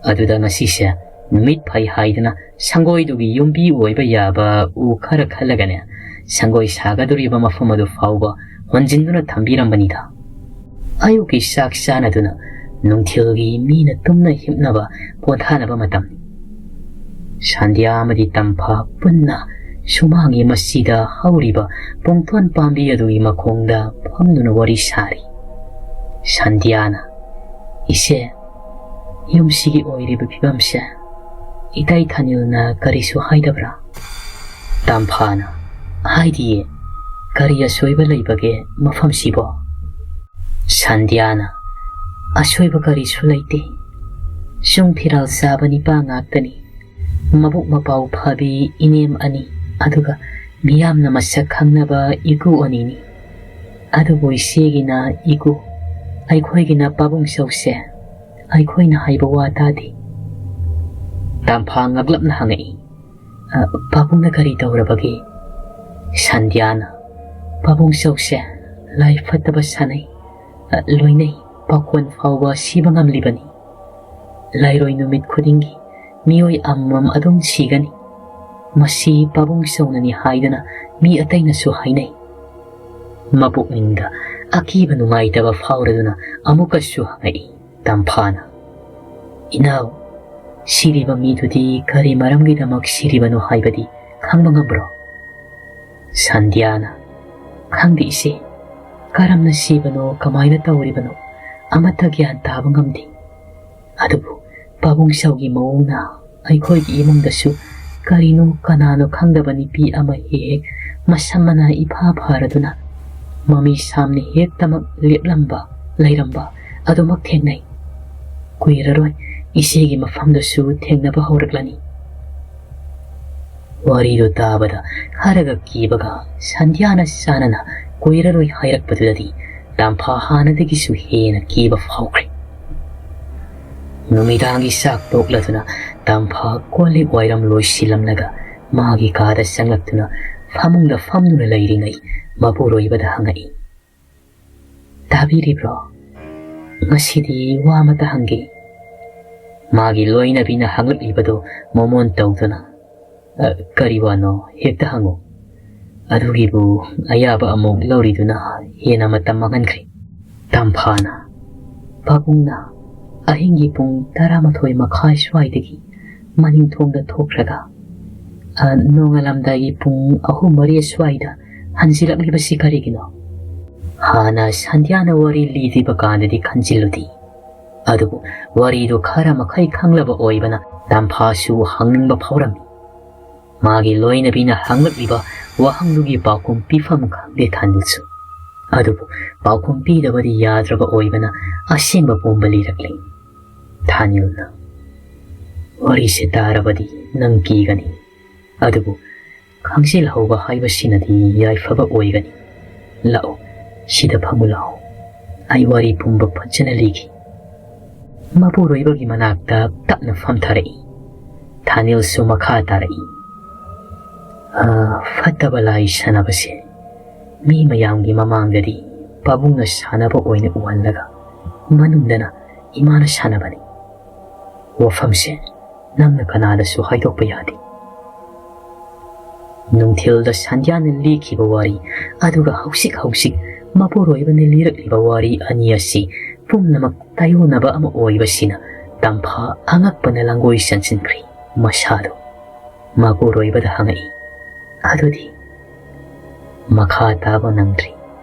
ꯑꯗꯨꯗ ꯉꯁꯤꯁꯦ ꯅꯨꯃꯤꯠ ꯐꯩ ꯍꯥꯏꯗꯅ ꯁꯪꯒꯣꯏꯗꯨꯒꯤ ꯌꯨꯝꯕꯤ ꯑꯣꯏꯕ ꯌꯥꯕ ꯎ ꯈꯔ ꯈꯜꯂꯒꯅꯦ, ꯁꯪꯒꯣꯏ ꯁꯥꯒꯗꯧꯔꯤꯕ ꯃꯐꯝ ꯑꯗꯨ ꯐꯥꯎꯕ ꯍꯣꯟꯖꯤꯟꯗꯨꯅ ꯊꯝꯕꯤꯔꯝꯕꯅꯤꯗ꯫ ꯑꯌꯨꯛꯀꯤ ꯆꯥꯛ ꯆꯥꯅꯗꯨꯅ ꯅꯨꯡꯊꯤꯜꯒꯤ ꯃꯤꯅ ꯇꯨꯝꯅ ꯍꯤꯞꯅꯕ ꯄꯣꯊꯥꯅꯕ ꯃꯇꯝꯅꯤ꯫" ꯁꯟꯙ꯭ꯌꯥ ꯑꯃꯗꯤ ꯇꯝꯐꯥ ꯄꯨꯟꯅ ꯁꯨꯃꯥꯡꯒꯤ ꯃꯁꯤꯗ ꯍꯧꯔꯤꯕ ꯄꯨꯡꯊꯣꯟ ꯄꯥꯝꯕꯤ ꯑꯗꯨꯒꯤ ꯃꯈꯣꯡꯗ ꯐꯝꯗꯨꯅ ꯋꯥꯔꯤ ꯁꯥꯔꯤ꯫ ꯁꯟꯙ꯭ꯌꯥꯅ, "ꯏꯆꯦ, ꯌꯨꯝꯁꯤꯒꯤ ꯑꯣꯏꯔꯤꯕ ꯐꯤꯕꯝꯁꯦ ꯏꯇꯩ ꯊꯥꯅꯤꯜꯅ ꯀꯔꯤꯁꯨ ꯍꯥꯏꯗꯕ꯭ꯔꯥ?" ꯇꯝꯐꯥꯅ, "ꯍꯥꯏꯗꯤꯌꯦ, ꯀꯔꯤ ꯑꯁꯣꯏꯕ ꯂꯩꯕꯒꯦ ꯃꯐꯝꯁꯤꯕꯣ?" ꯁꯟꯙ꯭ꯌꯥꯅ, "ꯑꯁꯣꯏꯕ ꯀꯔꯤꯁꯨ ꯂꯩꯇꯦ꯫ ꯁꯨꯝ ꯐꯤꯔꯥꯜ ꯆꯥꯕ ꯅꯤꯄꯥ ꯉꯥꯛꯇꯅꯤ꯫ ꯃꯕꯨꯛ ꯃꯄꯥꯎ ꯐꯕꯤ ꯏꯅꯦꯝ ꯑꯅꯤ, ꯑꯗꯨꯒ ꯃꯤꯌꯥꯝꯅ ꯃꯁꯛ ꯈꯪꯅꯕ ꯏꯀꯨ ꯑꯅꯤꯅꯤ꯫ ꯑꯗꯨꯕꯨ ꯏꯆꯦꯒꯤꯅ ꯏꯀꯨ, ꯑꯩꯈꯣꯏꯒꯤꯅ ꯄꯥꯕꯨꯡ ꯆꯧꯁꯦ꯫ ꯑꯩꯈꯣꯏꯅ ꯍꯥꯏꯕ ꯋꯥ ꯇꯥꯗꯦ꯫" ꯇꯝꯐꯥ ꯉꯛꯂꯞꯅ ꯍꯪꯉꯛꯏ, "ꯑ, ꯄꯥꯕꯨꯡꯅ ꯀꯔꯤ ꯇꯧꯔꯕꯒꯦ?" ꯁꯟꯙ꯭ꯌꯥꯅ, "ꯄꯥꯕꯨꯡ ꯆꯧꯁꯦ ꯂꯥꯏ ꯐꯠꯇꯕ ꯁꯥꯟꯅꯩ, ꯑ, ꯂꯣꯏꯅꯩ, ꯄꯥꯈꯣꯟ ꯐꯥꯎꯕ ꯁꯤꯕ ꯉꯝꯂꯤꯕꯅꯤ꯫ ꯂꯥꯏꯔꯣꯏ ꯅꯨꯃꯤꯠ ꯈꯨꯗꯤꯡꯒꯤ ꯃꯤꯑꯣꯏ ꯑꯃꯃꯝ ꯑꯗꯨꯝ ꯁꯤꯒꯅꯤ꯫ ꯃꯁꯤ ꯄꯥꯕꯨꯡ ꯆꯧꯅꯅꯤ ꯍꯥꯏꯗꯨꯅ ꯃꯤ ꯑꯇꯩꯅꯁꯨ ꯍꯥꯏꯅꯩ꯫" ꯃꯄꯨꯛꯅꯤꯡꯗ ꯑꯀꯤꯕ ꯅꯨꯡꯉꯥꯏꯇꯕ ꯐꯥꯎꯔꯗꯨꯅ ꯑꯃꯨꯛꯀꯁꯨ ꯍꯪꯉꯛꯏ꯫ ꯇꯝꯐꯥꯅ, "ꯏꯅꯥꯎ, ꯁꯤꯔꯤꯕ ꯃꯤꯗꯨꯗꯤ ꯀꯔꯤ ꯃꯔꯝꯒꯤꯗꯃꯛ ꯁꯤꯔꯤꯕꯅꯣ ꯍꯥꯏꯕꯗꯤ ꯈꯪꯕ ꯉꯝꯕ꯭ꯔꯣ?" ꯁꯟꯙ꯭ꯌꯥꯅ, "ꯈꯪꯗꯦ ꯏꯆꯦ, ꯀꯔꯝꯅ ꯁꯤꯕꯅꯣ, ꯀꯃꯥꯏꯅ ꯇꯧꯔꯤꯕꯅꯣ, ꯑꯃꯠꯇ ꯒ꯭ꯌꯥꯟ ꯇꯥꯕ ꯉꯝꯗꯦ꯫ ꯑꯗꯨꯕꯨ ꯄꯥꯕꯨꯡ ꯆꯧꯒꯤ ꯃꯑꯣꯡꯅ ꯑꯩꯈꯣꯏꯒꯤ ꯏꯃꯨꯡꯗꯁꯨ ꯀꯔꯤꯅꯣ ꯀꯅꯥꯅꯣ ꯈꯪꯗꯕ ꯅꯨꯄꯤ ꯑꯃ ꯍꯦꯛ ꯍꯦꯛ ꯃꯁꯝ ꯃꯅꯥ ꯏꯐꯥ ꯐꯥꯔꯗꯨꯅ ꯃꯃꯤ ꯁꯥꯝꯅ ꯍꯦꯛꯇꯃꯛ ꯂꯦꯞꯂꯝꯕ, ꯂꯩꯔꯝꯕ ꯑꯗꯨꯃꯛ ꯊꯦꯡꯅꯩ꯫ ꯀꯨꯏꯔꯔꯣꯏ ꯏꯆꯦꯒꯤ ꯃꯐꯝꯗꯁꯨ ꯊꯦꯡꯅꯕ ꯍꯧꯔꯛꯂꯅꯤ꯫" ꯋꯥꯔꯤꯗꯨ ꯇꯥꯕꯗ ꯈꯔꯒ ꯀꯤꯕꯒ ꯁꯟꯙ꯭ꯌꯥꯅ ꯆꯥꯟꯅꯅ ꯀꯨꯏꯔꯔꯣꯏ ꯍꯥꯏꯔꯛꯄꯗꯨꯗꯗꯤ ꯇꯝꯐꯥ ꯍꯥꯟꯅꯗꯒꯤꯁꯨ ꯍꯦꯟꯅ ꯀꯤꯕ ꯐꯥꯎꯈ꯭ꯔꯦ꯫ ꯅꯨꯃꯤꯗꯥꯡꯒꯤ ꯆꯥꯛ ꯇꯣꯛꯂꯗꯨꯅ ꯇꯝꯐꯥ ꯀꯣꯜ ꯂꯤꯛ ꯋꯥꯏꯔꯝ ꯂꯣꯏꯁꯤꯜꯂꯝꯂꯒ ꯃꯥꯒꯤ ꯀꯥꯗ ꯆꯪꯂꯛꯇꯨꯅ ꯐꯃꯨꯡꯗ ꯐꯝꯗꯨꯅ ꯂꯩꯔꯤꯉꯩ ꯃꯄꯨꯔꯣꯏꯕꯗ ꯍꯪꯉꯛꯏ, "ꯇꯥꯕꯤꯔꯤꯕ꯭ꯔꯣ? ꯉꯁꯤꯗꯤ ꯋꯥ ꯑꯃꯇ ꯍꯪꯒꯦ꯫" ꯃꯥꯒꯤ ꯂꯣꯏꯅꯕꯤꯅ ꯍꯪꯂꯛꯂꯤꯕꯗꯨ ꯃꯣꯃꯣꯟ ꯇꯧꯗꯨꯅ, "ꯑ, ꯀꯔꯤ ꯋꯥꯅꯣ? ꯍꯦꯛꯇ ꯍꯪꯉꯨ꯫ ꯑꯗꯨꯒꯤꯕꯨ ꯑꯌꯥꯕ ꯑꯃꯨꯛ ꯂꯧꯔꯤꯗꯨꯅ ꯍꯦꯟꯅ ꯃꯇꯝ ꯃꯥꯡꯍꯟꯈ꯭ꯔꯦ꯫" ꯇꯝꯐꯥꯅ, ꯄꯥꯕꯨꯡꯅ ꯑꯍꯤꯡꯒꯤ ꯄꯨꯡ ꯇꯔꯥꯃꯥꯊꯣꯏ ꯃꯈꯥꯏ ꯁ꯭ꯋꯥꯏꯗꯒꯤ ꯃꯅꯤꯡ ꯊꯣꯡꯗ ꯊꯣꯛꯈ꯭ꯔꯒ ꯑ, ꯅꯣꯡꯉꯥꯜꯂꯝꯗꯥꯏꯒꯤ ꯄꯨꯡ ꯑꯍꯨꯝ ꯃꯔꯤ ꯑꯁ꯭ꯋꯥꯏꯗ ꯍꯟꯖꯤꯜꯂꯛꯂꯤꯕꯁꯤ ꯀꯔꯤꯒꯤꯅꯣ? ꯍꯥꯟꯅ ꯁꯟꯙ꯭ꯌꯥꯅ ꯋꯥꯔꯤ ꯂꯤꯗ꯭ꯔꯤꯕ ꯀꯥꯟꯗꯗꯤ ꯈꯟꯖꯤꯜꯂꯨꯗꯦ꯫ ꯑꯗꯨꯕꯨ ꯋꯥꯔꯤꯗꯨ ꯈꯔ ꯃꯈꯩ ꯈꯪꯂꯕ ꯑꯣꯏꯕꯅ ꯇꯝꯐꯥꯁꯨ ꯍꯪꯅꯤꯡꯕ ꯐꯥꯎꯔꯝꯃꯤ꯫ ꯃꯥꯒꯤ ꯂꯣꯏꯅꯕꯤꯅ ꯍꯪꯂꯛꯂꯤꯕ ꯋꯥꯍꯪꯗꯨꯒꯤ ꯄꯥꯎꯈꯨꯝ ꯄꯤꯐꯝ ꯈꯪꯗꯦ ꯊꯥꯅꯤꯜꯁꯨ꯫ ꯑꯗꯨꯕꯨ ꯄꯥꯎꯈꯨꯝ ꯄꯤꯗꯕꯗꯤ ꯌꯥꯗ꯭ꯔꯕ ꯑꯣꯏꯕꯅ ꯑꯁꯦꯡꯕ ꯄꯨꯝꯕ ꯂꯤꯔꯛꯂꯦ꯫ ꯊꯥꯅꯤꯜꯅ, "ꯋꯥꯔꯤꯁꯦ ꯇꯥꯔꯕꯗꯤ ꯅꯪ ꯀꯤꯒꯅꯤ꯫ ꯑꯗꯨꯕꯨ ꯈꯪꯖꯤꯜꯍꯧꯕ ꯍꯥꯏꯕꯁꯤꯅꯗꯤ ꯌꯥꯏꯐꯕ ꯑꯣꯏꯒꯅꯤ꯫ ꯂꯥꯛꯑꯣ, ꯁꯤꯗ ꯐꯝꯃꯨ ꯂꯥꯛꯑꯣ꯫ ꯑꯩ ꯋꯥꯔꯤ ꯄꯨꯝꯕ ꯐꯖꯅ ꯂꯤꯒꯦ꯫" ꯃꯄꯨꯔꯣꯏꯕꯒꯤ ꯃꯅꯥꯛꯇ ꯇꯞꯅ ꯐꯝꯊꯔꯛꯏ꯫ ꯊꯥꯅꯤꯜꯁꯨ ꯃꯈꯥ ꯇꯥꯔꯛꯏ꯫ "ꯑ, ꯐꯠꯇꯕ ꯂꯥꯏ ꯁꯥꯟꯅꯕꯁꯦ ꯃꯤ ꯃꯌꯥꯝꯒꯤ ꯃꯃꯥꯡꯗꯗꯤ ꯄꯥꯕꯨꯡꯅ ꯁꯥꯟꯅꯕ ꯑꯣꯏꯅ ꯎꯍꯜꯂꯒ ꯃꯅꯨꯡꯗꯅ ꯏꯃꯥꯅ ꯁꯥꯟꯅꯕꯅꯤ꯫ ꯋꯥꯐꯝꯁꯦ ꯅꯪꯅ ꯀꯅꯥꯗꯁꯨ ꯍꯥꯏꯗꯣꯛꯄ ꯌꯥꯗꯦ꯫" ꯅꯨꯡꯊꯤꯜꯗ ꯁꯟꯙ꯭ꯌꯥꯅ ꯂꯤꯈꯤꯕ ꯋꯥꯔꯤ ꯑꯗꯨꯒ ꯍꯧꯖꯤꯛ ꯍꯧꯖꯤꯛ ꯃꯄꯨꯔꯣꯏꯕꯅ ꯂꯤꯔꯛꯂꯤꯕ ꯋꯥꯔꯤ ꯑꯅꯤ ꯑꯁꯤ ꯄꯨꯝꯅꯃꯛ ꯇꯥꯏꯌꯣꯟꯅꯕ ꯑꯃ ꯑꯣꯏꯕꯁꯤꯅ ꯇꯝꯐꯥ ꯑꯉꯛꯄꯅ ꯂꯥꯡꯒꯣꯏ ꯆꯟꯁꯤꯟꯈ꯭ꯔꯦ꯫ ꯃꯁꯥꯗꯣ ꯃꯄꯨꯔꯣꯏꯕꯗ ꯍꯪꯉꯛꯏ, "ꯑꯗꯨꯗꯤ?" ꯃꯈꯥ ꯇꯥꯕ ꯅꯪꯗ꯭ꯔꯤ꯫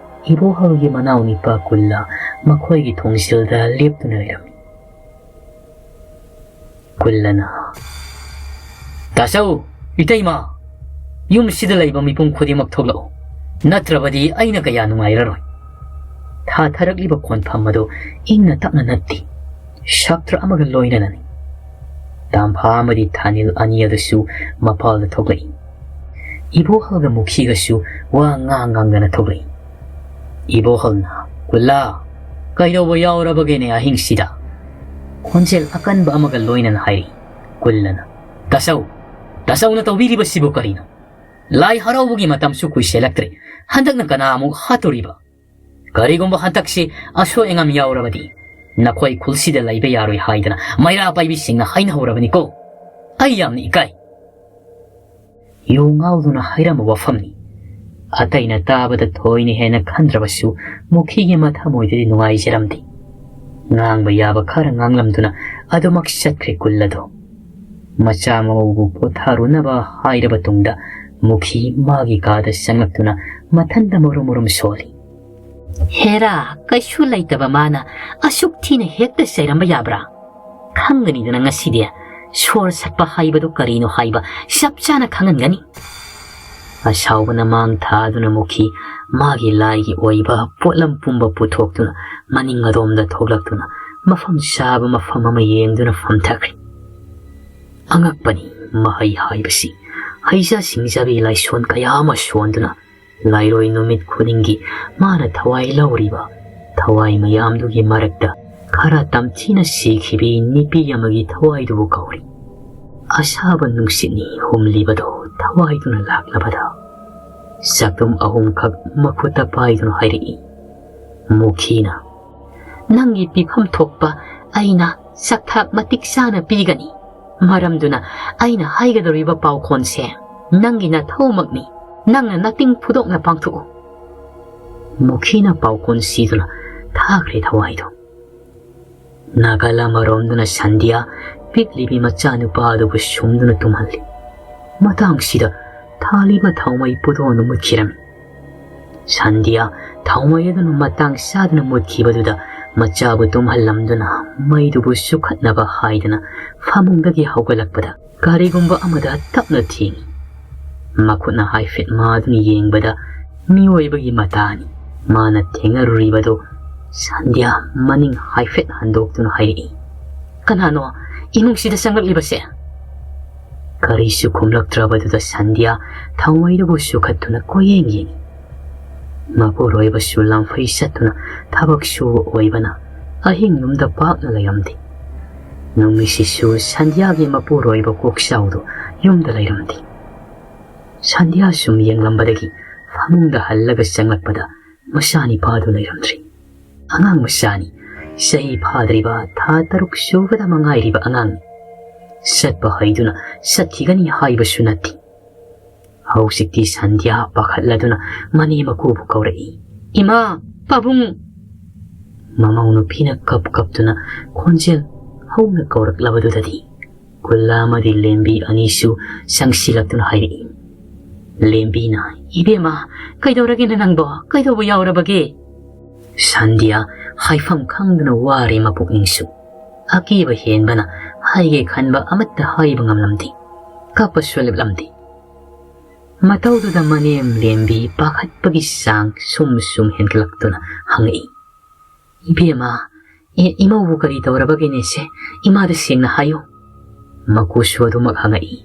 ꯏꯕꯣꯍꯜꯒꯤ ꯃꯅꯥꯎ ꯅꯤꯄꯥ ꯀꯨꯜꯂ ꯃꯈꯣꯏꯒꯤ ꯊꯣꯡꯖꯤꯜꯗ ꯂꯦꯞꯇꯨꯅ ꯂꯩꯔꯝꯃꯤ꯫ ꯀꯨꯜꯂꯅ, "ꯇꯥꯆꯧ, ꯏꯇꯩꯃ, ꯌꯨꯝꯁꯤꯗ ꯂꯩꯕ ꯃꯤꯄꯨꯝ ꯈꯨꯗꯤꯡꯃꯛ ꯊꯣꯛꯂꯛꯎ, ꯅꯠꯇ꯭ꯔꯕꯗꯤ ꯑꯩꯅ ꯀꯌꯥ ꯅꯨꯡꯉꯥꯏꯔꯔꯣꯏ꯫" ꯊꯥꯊꯔꯛꯂꯤꯕ ꯈꯣꯟꯐꯝ ꯑꯗꯨ ꯏꯪꯅ ꯇꯞꯅ ꯅꯠꯇꯦ, ꯁꯥꯇ꯭ꯔ ꯑꯃꯒ ꯂꯣꯏꯅꯅꯅꯤ꯫ ꯇꯥꯝꯐꯥ ꯑꯃꯗꯤ ꯊꯥꯅꯤꯜ ꯑꯅꯤ ꯑꯗꯨꯁꯨ ꯃꯄꯥꯜꯗ ꯊꯣꯛꯂꯛꯏ꯫ ꯏꯕꯣꯍꯜꯒ ꯃꯨꯈꯤꯒꯁꯨ ꯋꯥ ꯉꯥꯡ ꯉꯥꯡꯗꯅ ꯊꯣꯛꯂꯛꯏ꯫ ꯏꯕꯣꯍꯜꯅ, "ꯀꯨꯜꯂꯥ, ꯀꯩꯗꯧꯕ ꯌꯥꯎꯔꯕꯒꯦꯅꯦ ꯑꯍꯤꯡꯁꯤꯗ?" ꯈꯣꯟꯖꯦꯜ ꯑꯀꯟꯕ ꯑꯃꯒ ꯂꯣꯏꯅꯅ ꯍꯥꯏꯔꯛꯏ꯫ ꯀꯨꯜꯂꯅ, "ꯇꯥꯆꯧ, ꯇꯥꯆꯧꯅ ꯇꯧꯕꯤꯔꯤꯕꯁꯤꯕꯨ ꯀꯔꯤꯅꯣ? ꯂꯥꯏ ꯍꯔꯥꯎꯕꯒꯤ ꯃꯇꯝꯁꯨ ꯀꯨꯏꯁꯤꯜꯂꯛꯇ꯭ꯔꯦ, ꯍꯟꯗꯛꯅ ꯀꯅꯥ ꯑꯃꯨꯛ ꯍꯥꯠꯇꯣꯔꯤꯕ? ꯀꯔꯤꯒꯨꯝꯕ ꯍꯟꯗꯛꯁꯤ ꯑꯁꯣꯏ ꯑꯉꯥꯝ ꯌꯥꯎꯔꯕꯗꯤ ꯅꯈꯣꯏ ꯈꯨꯜꯁꯤꯗ ꯂꯩꯕ ꯌꯥꯔꯣꯏ ꯍꯥꯏꯗꯅ ꯃꯩꯔꯥ ꯄꯥꯏꯕꯤꯁꯤꯡꯅ ꯍꯥꯏꯅꯍꯧꯔꯕꯅꯤꯀꯣ꯫ ꯑꯩ ꯌꯥꯝꯅ ꯏꯀꯥꯏ꯫" ꯌꯨ ꯉꯥꯎꯗꯨꯅ ꯍꯥꯏꯔꯝꯕ ꯋꯥꯐꯝꯅꯤ꯫ ꯑꯇꯩꯅ ꯇꯥꯕꯗ ꯊꯣꯏꯅ ꯍꯦꯟꯅ ꯈꯟꯗ꯭ꯔꯕꯁꯨ ꯃꯨꯈꯤꯒꯤ ꯃꯊꯃꯣꯏꯗꯗꯤ ꯅꯨꯡꯉꯥꯏꯖꯔꯝꯗꯦ꯫ ꯉꯥꯡꯕ ꯌꯥꯕ ꯈꯔ ꯉꯥꯡꯂꯝꯗꯨꯅ ꯑꯗꯨꯃꯛ ꯆꯠꯈ꯭ꯔꯦ ꯀꯨꯜ ꯑꯗꯣ꯫ ꯃꯆꯥ ꯃꯃꯧꯕꯨ ꯄꯣꯊꯥꯔꯨꯅꯕ ꯍꯥꯏꯔꯕ ꯇꯨꯡꯗ ꯃꯨꯈꯤ ꯃꯥꯒꯤ ꯀꯥꯗ ꯆꯪꯂꯛꯇꯨꯅ ꯃꯊꯟꯗ ꯃꯔꯨꯝ ꯃꯔꯨꯝ ꯁꯣꯜꯂꯤ꯫ ꯍꯦꯔꯥ, ꯀꯩꯁꯨ ꯂꯩꯇꯕ ꯃꯥꯅ ꯑꯁꯨꯛ ꯊꯤꯅ ꯍꯦꯛꯇ ꯆꯩꯔꯝꯕ ꯌꯥꯕ꯭ꯔꯥ? ꯈꯪꯒꯅꯤꯗꯅ ꯉꯁꯤꯗꯤ꯫ ꯁꯣꯔ ꯁꯠꯄ ꯍꯥꯏꯕꯗꯨ ꯀꯔꯤꯅꯣ ꯍꯥꯏꯕ ꯆꯞ ꯆꯥꯅ ꯈꯪꯍꯟꯒꯅꯤ꯫ ꯑꯁꯥꯎꯕꯅ ꯃꯥꯡ ꯊꯥꯗꯨꯅ ꯃꯨꯈꯤ ꯃꯥꯒꯤ ꯂꯥꯏꯒꯤ ꯑꯣꯏꯕ ꯄꯣꯠꯂꯝ ꯄꯨꯝꯕ ꯄꯨꯊꯣꯛꯇꯨꯅ ꯃꯅꯤꯡ ꯑꯗꯣꯝꯗ ꯊꯣꯛꯂꯛꯇꯨꯅ ꯃꯐꯝ ꯆꯥꯕ ꯃꯐꯝ ꯑꯃ ꯌꯦꯡꯗꯨꯅ ꯐꯝꯊꯈ꯭ꯔꯦ꯫ ꯑꯉꯛꯄꯅꯤ, ꯃꯍꯩ ꯍꯥꯏꯕꯁꯤ ꯍꯩꯖꯥ ꯁꯤꯡꯖꯥꯕꯤ ꯂꯥꯏꯁꯣꯟ ꯀꯌꯥ ꯑꯃ ꯁꯣꯟꯗꯨꯅ ꯂꯥꯏꯔꯣꯏ ꯅꯨꯃꯤꯠ ꯈꯨꯗꯤꯡꯒꯤ ꯃꯥꯅ ꯊꯋꯥꯏ ꯂꯧꯔꯤꯕ ꯊꯋꯥꯏ ꯃꯌꯥꯝꯗꯨꯒꯤ ꯃꯔꯛꯇ ꯈꯔ ꯇꯝꯊꯤꯅ ꯁꯤꯈꯤꯕꯤ ꯅꯨꯄꯤ ꯑꯃꯒꯤ ꯊꯋꯥꯏꯗꯨꯕꯨ ꯀꯧꯔꯤ꯫ ꯑꯁꯥꯕ ꯅꯨꯡꯁꯤꯠꯅꯤ ꯍꯨꯝꯂꯤꯕꯗꯣ ꯊꯋꯥꯏꯗꯨꯅ ꯂꯥꯛꯂꯕꯗ ꯆꯥꯛꯇꯨꯝ ꯑꯍꯨꯝꯈꯛ ꯃꯈꯨꯠꯇ ꯄꯥꯏꯗꯨꯅ ꯍꯥꯏꯔꯛꯏ꯫ ꯃꯨꯈꯤꯅ, "ꯅꯪꯒꯤ ꯄꯤꯐꯝ ꯊꯣꯛꯄ ꯑꯩꯅ ꯆꯥꯛꯊꯥꯛ ꯃꯇꯤꯛ ꯆꯥꯅ ꯄꯤꯒꯅꯤ꯫ ꯃꯔꯝꯗꯨꯅ ꯑꯩꯅ ꯍꯥꯏꯒꯗꯧꯔꯤꯕ ꯄꯥꯎꯈꯣꯟꯁꯦ ꯅꯪꯒꯤ ꯅꯊꯧꯃꯛꯅꯤ꯫ ꯅꯪꯅ ꯅꯇꯤꯡ ꯐꯨꯗꯣꯛꯅ ꯄꯥꯡꯊꯣꯛꯎ꯫" ꯃꯨꯈꯤꯅ ꯄꯥꯎꯈꯣꯟ ꯁꯤꯗꯨꯅ ꯊꯥꯈ꯭ꯔꯦ ꯊꯋꯥꯏꯗꯨ꯫ ꯅꯥꯀꯜ ꯑꯃꯔꯣꯝꯗꯅ ꯁꯟꯙ꯭ꯌꯥ ꯄꯤꯛꯂꯤꯕꯤ ꯃꯆꯥꯅꯨꯄꯥ ꯑꯗꯨꯕꯨ ꯁꯨꯝꯗꯨꯅ ꯇꯨꯝꯍꯜꯂꯤ꯫ ꯃꯇꯥꯡꯁꯤꯗ ꯊꯥꯜꯂꯤꯕ ꯊꯥꯎꯃꯩ ꯄꯨꯗꯣꯟꯗꯨ ꯃꯨꯠꯈꯤꯔꯝꯃꯤ꯫ ꯁꯟꯙ꯭ꯌꯥ ꯊꯥꯎꯃꯩ ꯑꯗꯨꯅ ꯃꯇꯥꯡ ꯆꯥꯗꯅ ꯃꯨꯠꯈꯤꯕꯗꯨꯗ ꯃꯆꯥꯕꯨ ꯇꯨꯝꯍꯜꯂꯝꯗꯨꯅ ꯃꯩꯗꯨꯕꯨ ꯆꯨꯈꯠꯅꯕ ꯍꯥꯏꯗꯅ ꯐꯃꯨꯡꯗꯒꯤ ꯍꯧꯒꯠꯂꯛꯄꯗ ꯀꯔꯤꯒꯨꯝꯕ ꯑꯃꯗ ꯇꯞꯅ ꯊꯦꯡꯏ꯫ ꯃꯈꯨꯠꯅ ꯍꯥꯏꯐꯦꯠ ꯃꯥꯗꯨꯅ ꯌꯦꯡꯕꯗ ꯃꯤꯑꯣꯏꯕꯒꯤ ꯃꯇꯥꯅꯤ꯫ ꯃꯥꯅ ꯊꯦꯡꯅꯔꯨꯔꯤꯕꯗꯨ ꯁꯟꯙ꯭ꯌꯥ ꯃꯅꯤꯡ ꯍꯥꯏꯐꯦꯠ ꯍꯟꯗꯣꯛꯇꯨꯅ ꯍꯥꯏꯔꯛꯏ꯫ "ꯀꯅꯥꯅꯣ ꯏꯃꯨꯡꯁꯤꯗ ꯆꯪꯂꯛꯂꯤꯕꯁꯦ?" ꯀꯔꯤꯁꯨ ꯈꯨꯝꯂꯛꯇ꯭ꯔꯕꯗꯨꯗ ꯁꯟꯙ꯭ꯌꯥ ꯊꯥꯎꯃꯩꯗꯨꯕꯨ ꯆꯨꯈꯠꯇꯨꯅ ꯀꯣꯏꯌꯦꯡ ꯌꯦꯡꯏ꯫ ꯃꯄꯨꯔꯣꯏꯕꯁꯨ ꯂꯝꯐꯩ ꯆꯠꯇꯨꯅ ꯊꯕꯛ ꯁꯨꯕ ꯑꯣꯏꯕꯅ ꯑꯍꯤꯡ ꯌꯨꯝꯗ ꯄꯥꯛꯅ ꯂꯩꯔꯝꯗꯦ꯫ ꯅꯨꯃꯤꯠꯁꯤꯁꯨ ꯁꯟꯙ꯭ꯌꯥꯒꯤ ꯃꯄꯨꯔꯣꯏꯕ ꯀꯣꯛꯆꯥꯎꯗꯨ ꯌꯨꯝꯗ ꯂꯩꯔꯝꯗꯦ꯫ ꯁꯟꯙ꯭ꯌꯥ ꯁꯨꯝ ꯌꯦꯡꯂꯝꯕꯗꯒꯤ ꯐꯃꯨꯡꯗ ꯍꯜꯂꯒ ꯆꯪꯂꯛꯄꯗ ꯃꯆꯥꯅꯤꯄꯥꯗꯨ ꯂꯩꯔꯝꯗ꯭ꯔꯤ꯫ ꯑꯉꯥꯡ ꯃꯆꯥꯅꯤ, ꯆꯍꯤ ꯐꯥꯗ꯭ꯔꯤꯕ ꯊꯥ ꯇꯔꯨꯛ ꯁꯨꯕꯗ ꯃꯉꯥꯏꯔꯤꯕ ꯑꯉꯥꯡꯅꯤ꯫ ꯆꯠꯄ ꯍꯩꯗꯨꯅ ꯆꯠꯈꯤꯒꯅꯤ ꯍꯥꯏꯕꯁꯨ ꯅꯠꯇꯦ꯫ ꯍꯧꯖꯤꯛꯇꯤ ꯁꯟꯙ꯭ꯌꯥ ꯄꯥꯈꯠꯂꯗꯨꯅ ꯃꯅꯦ ꯃꯀꯨꯕꯨ ꯀꯧꯔꯛꯏ꯫ "ꯏꯃꯥ! ꯄꯥꯕꯨꯡ!" ꯃꯃꯧ ꯅꯨꯄꯤꯅ ꯀꯞ ꯀꯞꯇꯨꯅ ꯈꯣꯟꯖꯦꯜ ꯍꯧꯅ ꯀꯧꯔꯛꯂꯕꯗꯨꯗꯗꯤ ꯀꯨꯜꯂꯥ ꯑꯃꯗꯤ ꯂꯦꯝꯕꯤ ꯑꯅꯤꯁꯨ ꯆꯪꯁꯤꯜꯂꯛꯇꯨꯅ ꯍꯥꯏꯔꯛꯏ꯫ ꯂꯦꯝꯕꯤꯅ, "ꯏꯕꯦꯝꯃ, ꯀꯩꯗꯧꯔꯒꯦꯅ ꯅꯪꯕꯣ? ꯀꯩꯗꯧꯕ ꯌꯥꯎꯔꯕꯒꯦ?" ꯁꯟꯙ꯭ꯌꯥ ꯍꯥꯏꯐꯝ ꯈꯪꯗꯅ ꯋꯥꯔꯦ ꯃꯄꯨꯛꯅꯤꯡꯁꯨ꯫ ꯑꯀꯤꯕ ꯍꯦꯟꯕꯅ ꯍꯥꯏꯒꯦ ꯈꯟꯕ ꯑꯃꯠꯇ ꯍꯥꯏꯕ ꯉꯝꯂꯝꯗꯦ꯫ ꯀꯞꯄꯁꯨ ꯂꯦꯞꯂꯝꯗꯦ꯫ ꯃꯇꯧꯗꯨꯗ ꯃꯅꯦꯝ ꯂꯦꯝꯕꯤ ꯄꯥꯈꯠꯄꯒꯤ ꯆꯥꯡ ꯁꯨꯝ ꯁꯨꯝ ꯍꯦꯟꯒꯠꯂꯛꯇꯨꯅ ꯍꯪꯉꯛꯏ, "ꯏꯕꯦꯝꯃ, ꯑꯦ, ꯏꯃꯧꯕꯨ ꯀꯔꯤ ꯇꯧꯔꯕꯒꯦꯅꯦꯁꯦ? ꯏꯃꯥꯗ ꯁꯦꯡꯅ ꯍꯥꯏꯌꯨ꯫" ꯃꯀꯨꯁꯨ ꯑꯗꯨꯃꯛ ꯍꯪꯉꯛꯏ꯫